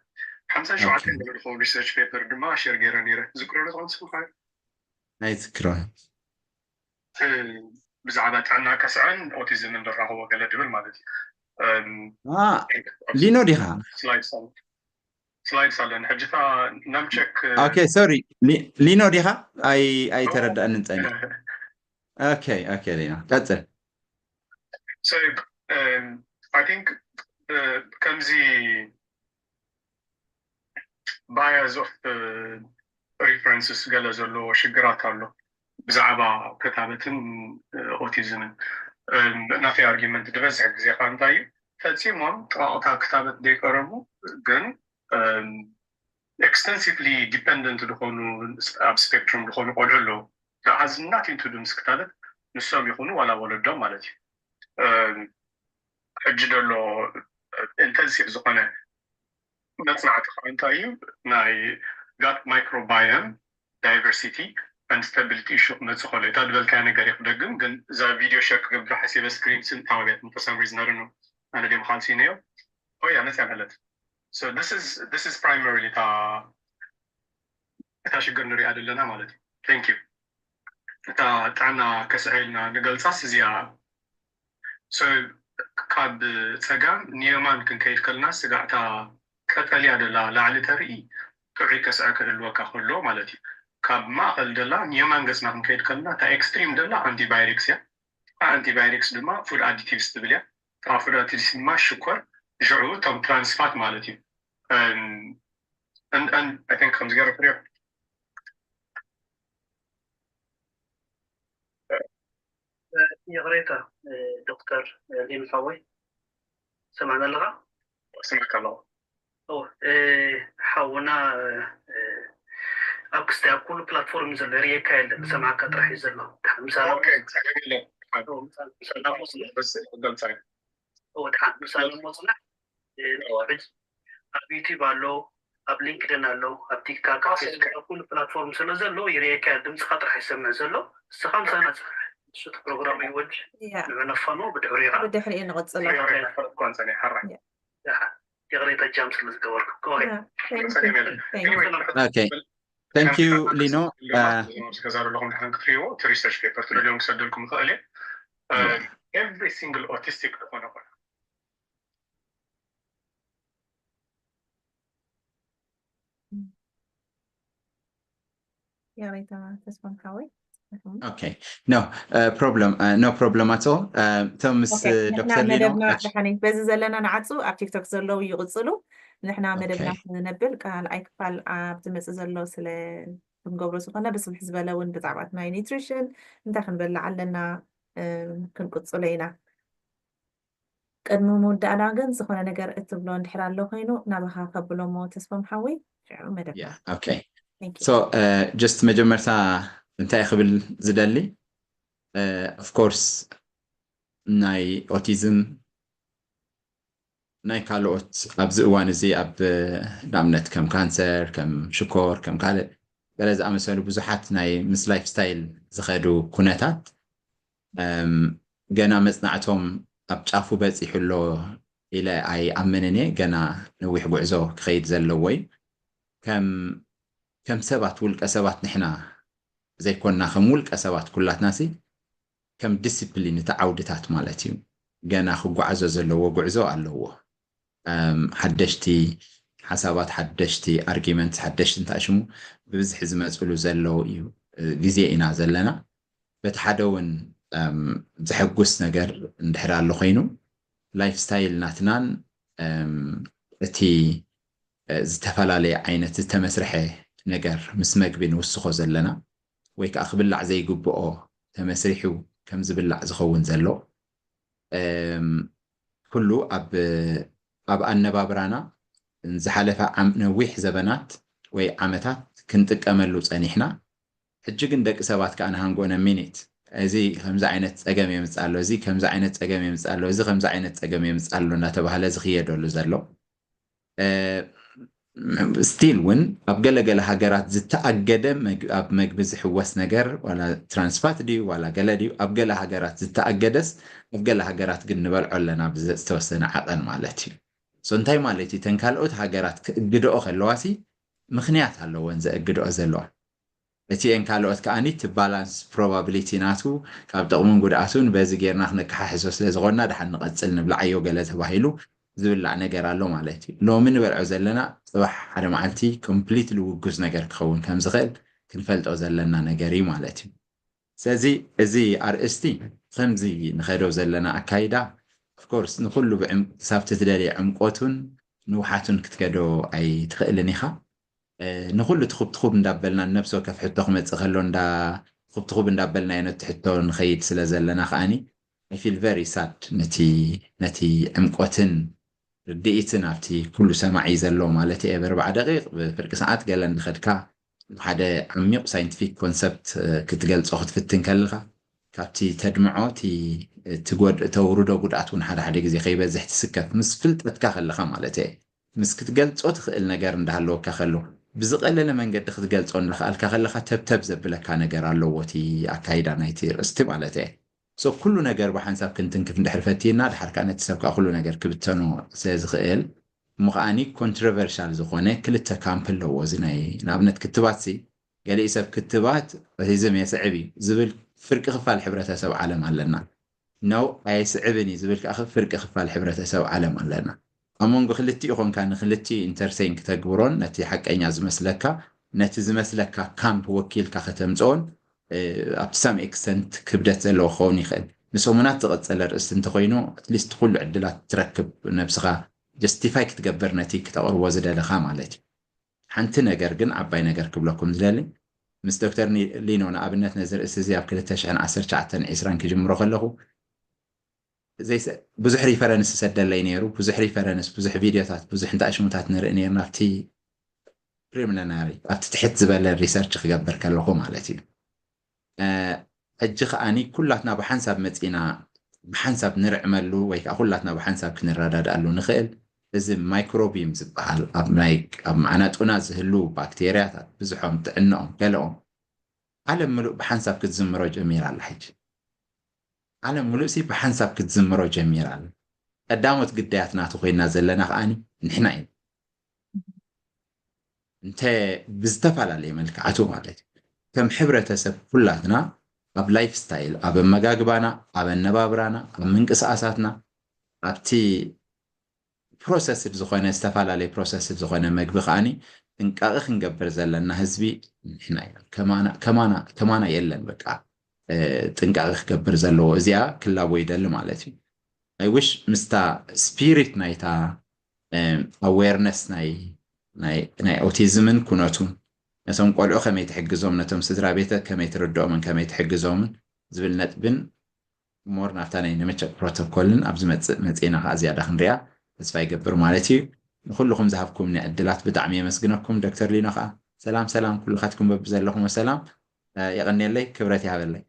ሓምሳን ሸውዓተን ገለ ዝኸውን ሪሰርች ፔፐር ድማ ሸር ገይረ ነይረ። ትዝክሮ ዶ ትኸውን ስምካ? ኣይዝክሮን። ብዛዕባ ጥዕና ከስዐን ኦቲዝምን ዝራኸቦ ገለ ድብል ማለት እዩ። ሊኖ ዲኻ? ስላይድስ ኣለኒ ሕጂ እታ ናምቸክ ኦኬ ሶሪ ሊኖ ዲኻ? ኣይተረዳእንን ጸኒሑ። ኦኬ ኦኬ ሊኖ ቀጽል። I think ከምዚ bias of references ገለ ዘለዎ ሽግራት ኣሎ ብዛዕባ ክታበትን ኦቲዝምን። ናተይ argument ዝበዝሕ ግዜ ከዓ እንታይ እዩ ፈፂሞም ጥቃቅታ ክታበት ዘይቀረቡ ግን extensively dependent ዝኾኑ ኣብ spectrum ዝኾኑ ቆልዑ ኣለዉ። That has nothing to do ምስ ክታበት ንሶም ይኹኑ ዋላ ወለዶም ማለት እዩ። ሕጂ ዘሎ intensive ዝኾነ መፅናዕቲ ከዓ እንታይ እዩ ናይ gut microbiome diversity and stability issue ክመፅእ ከሎ እታ ዝበልካያ ነገር እዩ ክደግም ግን እዛ ቪድዮ ሸር ክገብር ሓሲበ screen ስም ታዋብያት for some reason I don't know ኣነ ደም ካልሲነዮ ሆይ ኣነስ ያመለት so this is this is primarily እታ እታ ሽግር ንሪኣ ዘለና ማለት እዩ። Thank you። እታ ጥዕና ከስዐ ኢልና ንገልፃስ እዚኣ so ካብ ፀጋም ንየማን ክንከይድ ከለና ስጋዕታ ቀጠልያ ደላ ላዕሊ ተርኢ ጥዑይ ከስዐ ክህልወካ ከሎ ማለት እዩ። ካብ ማእኸል ደላ ንየማን ገፅና ክንከይድ ከለና እታ extreme ደላ antibiotics እያ። Antibiotics ድማ food additives ትብል እያ። እታ food additives ድማ ሽኮር ሽዑ እቶም trans fat ማለት እዩ። I think ከምዚ ገይረ ክሪኦ ይቕሬታ ዶክተር ሊንፋወይ ሰማዕና ኣለኻ? ስማዕካ ኣለኹ። ሓውና ኣብ ክስታይ ኣብ ኩሉ ፕላትፎርም ዘሎ ርእየካ የለን ሰማዕካ ጥራሕ እዩ ዘሎ። ምሳና ሞፅና ኣብ ዩቲብ ኣሎ ኣብ ሊንክድን ኣሎ፣ ኣብ ቲክታክ፣ ኣብ ፌስቡክ፣ ኣብ ኩሉ ፕላትፎርም ስለ ዘሎ ይርእየካ፣ ድምፅኻ ጥራሕ ይሰምዕ ዘሎ። ንስኻ ምሳና ፅናሕ፣ ንሱ እቲ ፕሮግራም ይወድእ። ንዕነፋኖ ብድሕሪኻ ብድሕሪኡ ንቕፅሎ። ይቕሬታ ጃም ስለ ዝገበርኩ። Okay. Thank you, Lino. Uh, ክትሪዎ እቲ ሪሰርች ፔፐር ትደልዮም ክሰደልኩም ይኽእል እየ። Every single autistic ዝኾነ ቆልዓ ይቕሬታ ተስፋም ሓወይ። Okay. No uh, problem. Uh, no problem at all. Uh, እቶም ምስ ዶክተር ሊኖ ድሓኒ በዚ ዘለና ንዓፁ። ኣብ ቲክቶክ ዘለዉ ይቕፅሉ። ንሕና መደብና ክነብል ካልኣይ ክፋል ኣብ ዝመፅእ ዘሎ ስለ ክንገብሮ ዝኾነ ብስብሕ ዝበለ እውን ብዛዕባ ናይ ኒትሪሽን እንታይ ክንበልዕ ኣለና ክንቅፅሎ ኢና። ቅድሚ ምውዳእና ግን ዝኾነ ነገር እትብሎ እንድሕር ኣሎ ኮይኑ ናባኻ ከብሎ እሞ ተስፎም ሓወይ ሽዑ መደብ okay so just መጀመርታ እንታይ ክብል ዝደሊ of course ናይ ኦቲዝም ናይ ካልኦት ኣብዚ እዋን እዚ ኣብ ንኣብነት ከም ካንሰር ከም ሽኮር ከም ካልእ ገለ ዝኣመሰሉ ብዙሓት ናይ ምስ ላይፍ ስታይል ዝኸዱ ኩነታት ገና መፅናዕቶም ኣብ ጫፉ በፂሑ ኣሎ ኢለ ኣይኣምንን እየ። ገና ነዊሕ ጉዕዞ ክኸይድ ዘለዎ እዩ። ከም ሰባት ውልቀ ሰባት ንሕና ዘይኮንና ከም ውልቀ ሰባት ኩላትናሲ ከም ዲስፕሊን እቲ ዓውድታት ማለት እዩ ገና ክጓዓዞ ዘለዎ ጉዕዞ ኣለዎ። ሓደሽቲ ሓሳባት ሓደሽቲ ኣርጊመንት ሓደሽቲ እንታይ ሽሙ ብብዝሒ ዝመፅሉ ዘለዉ እዩ ግዜ ኢና ዘለና። በቲ ሓደ እውን ዘሐጉስ ነገር እንድሕር ኣሎ ኮይኑ ላይፍ ስታይል ናትናን እቲ ዝተፈላለየ ዓይነት ዝተመስርሐ ነገር ምስ መግቢ ንውስኾ ዘለና ወይ ከዓ ክብላዕ ዘይግብኦ ተመስሪሑ ከም ዝብላዕ ዝኸውን ዘሎ ኩሉ ኣብ ኣነባብራና ዝሓለፈ ነዊሕ ዘበናት ወይ ዓመታት ክንጥቀመሉ ፀኒሕና ሕጂ ግን ደቂ ሰባት ከዓ ንሃንጎነ ሚኒት እዚ ከምዚ ዓይነት ፀገም የምፅእ ኣሎ እዚ ከምዚ ዓይነት ፀገም የምፅእ ኣሎ እዚ ከምዚ ዓይነት ፀገም የምፅእ ኣሎ እናተባሃለ ዝኽየደሉ ዘሎ ስቲል እውን ኣብ ገለገለ ሃገራት ዝተኣገደ ኣብ መግቢ ዝሕወስ ነገር ዋላ ትራንስፋት ድዩ ዋላ ገለ ድዩ ኣብ ገለ ሃገራት ዝተኣገደስ ኣብ ገለ ሃገራት ግን ንበልዖ ኣለና ብዝተወሰነ ዓቐን ማለት እዩ። እንታይ ማለት እዩ? እተን ካልኦት ሃገራት ክእግድኦ ከለዋሲ ምኽንያት ኣለወን ዘእግድኦ ዘለዋ። እቲኤን ካልኦት ከዓኒ እቲ ባላንስ ፕሮባብሊቲ ናቱ ካብ ጥቕሙን ጉድኣቱን በዚ ጌርና ክነከሓሕዞ ስለ ዝኾንና ደሓን ንቐፅል ንብላዓዮ ገለ ተባሂሉ ዝብላዕ ነገር ኣሎ ማለት እዩ። ሎሚ ንበልዖ ዘለና ፅባሕ ሓደ መዓልቲ ኮምፕሊትሊ ውጉዝ ነገር ክኸውን ከም ዝኽእል ክንፈልጦ ዘለና ነገር እዩ ማለት እዩ። ስለዚ እዚ ኣርእስቲ ከምዚ ንኸዶ ዘለና ኣካይዳ ኦፍኮርስ ንኩሉ ክሳብ ትትደልየ ዕምቆቱን ንውሓቱን ክትከዶ ኣይትኽእልን ኢኻ። ንኩሉ ትኹብ ትኹብ እንዳበልና ንነብሲ ወከፍ ሕቶ ክመፅእ ከሎ እንዳ ትኹብ ትኹብ እንዳበልናዮ ነቲ ሕቶ ንኸይድ ስለ ዘለና ከዓኒ I feel very sad ነቲ ነቲ ዕምቆትን ርድኢትን ኣብቲ ኩሉ ሰማዒ ዘሎ ማለት እየ በርባዕ ደቂቕ ብፍርቂ ሰዓት ገለ እንድኸድካ ሓደ ዓሚቕ ሳይንቲፊክ ኮንሰፕት ክትገልጾ ክትፍትን ከለኻ ካብቲ ተድምዖ እቲ ተውርዶ ጉድኣት እውን ሓደ ሓደ ግዜ ከይበዝሕ ትስከፍ ምስ ፍልጠትካ ከለኻ ማለት እየ ምስ ክትገልጾ ትኽእል ነገር እንዳሃለወካ ከሎ ብዝቐለለ መንገዲ ክትገልጾ እንዳኸኣልካ ከለኻ ተብተብ ዘብለካ ነገር ኣለዎ እቲ ኣካይዳ ናይቲ ርእስቲ ማለት እየ። So ኩሉ ነገር ብሓንሳብ ክንትንክፍ እንድሕር ፈቲና ድሓር ከዓ ነቲ ሰብ ከዓ ኩሉ ነገር ክብተኖ ስለ ዝኽእል እሞ ከዓኒ ኮንትሮቨርሻል ዝኾነ ክልተ ካምፕ ኣለዎ እዚ ናይ ንኣብነት ክትባት ሲ ገሊኡ ሰብ ክትባት ኦቲዝም የስዕብ እዩ ዝብል ፍርቂ ክፋል ሕብረተሰብ ዓለም ኣለና። ነው ኣየስዕብን እዩ ዝብል ከዓ ፍርቂ ክፋል ሕብረተሰብ ዓለም ኣለና። ኣብ መንጎ ክልቲኡ ኮንካ ንክልቲኡ ኢንተርቴን ክተግብሮን ነቲ ሓቀኛ ዝመስለካ ነቲ ዝመስለካ ካምፕ ወኪልካ ከተምፅኦን ኣብቲ ሳም ኤክስተንት ክብደት ዘለዎ ክኸውን ይኽእል። ንሰሙናት ዝቐፀለ ርእስቲ እንተኮይኑ ኣትሊስት ኩሉ ዕድላት ትረክብ ነብስኻ ጀስቲፋይ ክትገብር ነቲ ክተቕርቦ ዝደለኻ ማለት እዩ። ሓንቲ ነገር ግን ዓባይ ነገር ክብለኩም ዝደሊ ምስ ዶክተር ሊኖ ንኣብነት ነዚ ርእሲ እዚ ኣብ ክልተ ሽሕን ዓሰርተ ትሽዓተን ዒስራን ክጅምሮ ከለኹ ብዙሕ ሪፈረንስ ዝሰደለይ ነይሩ። ብዙሕ ሪፈረንስ፣ ብዙሕ ቪድዮታት፣ ብዙሕ እንታይ ሽሙታት ንርኢ ነይርና ኣብቲ ፕሪሊሚናሪ ኣብቲ ትሕት ዝበለ ሪሰርች ክገብር ከለኹ ማለት እዩ። ሕጂ ከዓኒ ኩላትና ብሓንሳብ መፂና ብሓንሳብ ንርዕመሉ ወይ ከዓ ኩላትና ብሓንሳብ ክንረዳድኣሉ ንኽእል እዚ ማይክሮቢም ዝበሃል ኣብ ናይ ኣብ ማዕናጡና ዝህልዉ ባክቴርያታት ብዝሖም፣ ጥዕንኦም፣ ገለኦም፣ ዓለም ምሉእ ብሓንሳብ ክትዝምሮ ጀሚራ ኣላ። ሕጂ ዓለም ምሉእ ሲ ብሓንሳብ ክትዝምሮ ጀሚራ ኣላ። ቀዳሞት ግዳያት ናቱ ኮይና ዘለና ከዓኒ ንሕና ኢና። እንተ ብዝተፈላለየ መልክዓቱ ማለት እዩ። ከም ሕብረተሰብ ኩላትና ኣብ ላይፍ ስታይል፣ ኣብ ኣመጋግባና፣ ኣብ ኣነባብራና፣ ኣብ ምንቅስቃሳትና፣ ኣብቲ ፕሮሰስድ ዝኾነ፣ ዝተፈላለየ ፕሮሰስድ ዝኾነ መግቢ ከዓኒ ጥንቃቐ ክንገብር ዘለና ህዝቢ ንሕና ኢና። ከማና የለን በቃ ጥንቃቐ ክገብር ዘለዎ። እዚኣ ክላቦ ይደሊ ማለት እዩ። ኣይ ዊሽ ምስታ ስፒሪት ናይታ ኣዌርነስ ናይ ኦቲዝምን ኩነቱን፣ ነቶም ቆልዑ ከመይ ትሕግዞም፣ ነቶም ስድራ ቤተ ከመይ ትርድኦምን ከመይ ትሕግዞምን ዝብል ነጥብን ሞር ናብታ ናይ ንመቸቅ ፕሮቶኮልን ኣብ ዝመፅእ መፅእና ከዓ ዝያዳ ክንሪኣ ተስፋ ይገብር ማለት እዩ። ንኩልኩም ዝሃብኩምኒ ዕድላት ብጣዕሚ የመስግነኩም። ዶክተር ሊኖ ከዓ ሰላም ሰላም፣ ኩልካትኩም በብዘለኹም ሰላም። የቀንየለይ፣ ክብረት ይሃበለይ።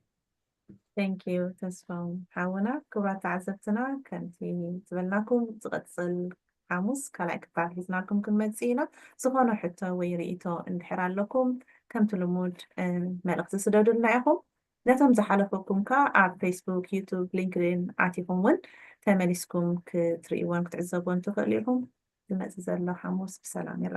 Thank you ተስፋው ሓውና። ክቡራት ተዓዘብትና፣ ከምቲ ዝበልናኩም ዝቐፅል ሓሙስ ካልኣይ ክፋል ሒዝናልኩም ክንመፅእ ኢና። ዝኾነ ሕቶ ወይ ርእይቶ እንድሕር ኣለኩም፣ ከምቲ ልሙድ መልእኽቲ ስደዱልና ኢኹም። ነቶም ዝሓለፈኩም ከ ኣብ ፌስቡክ፣ ዩቱብ፣ ሊንክድን ኣቲኹም እውን ተመሊስኩም ክትርእይዎን ክትዕዘብዎን ትኽእሉ ኢኹም። ዝመፅእ ዘሎ ሓሙስ ብሰላም ይረኸብ።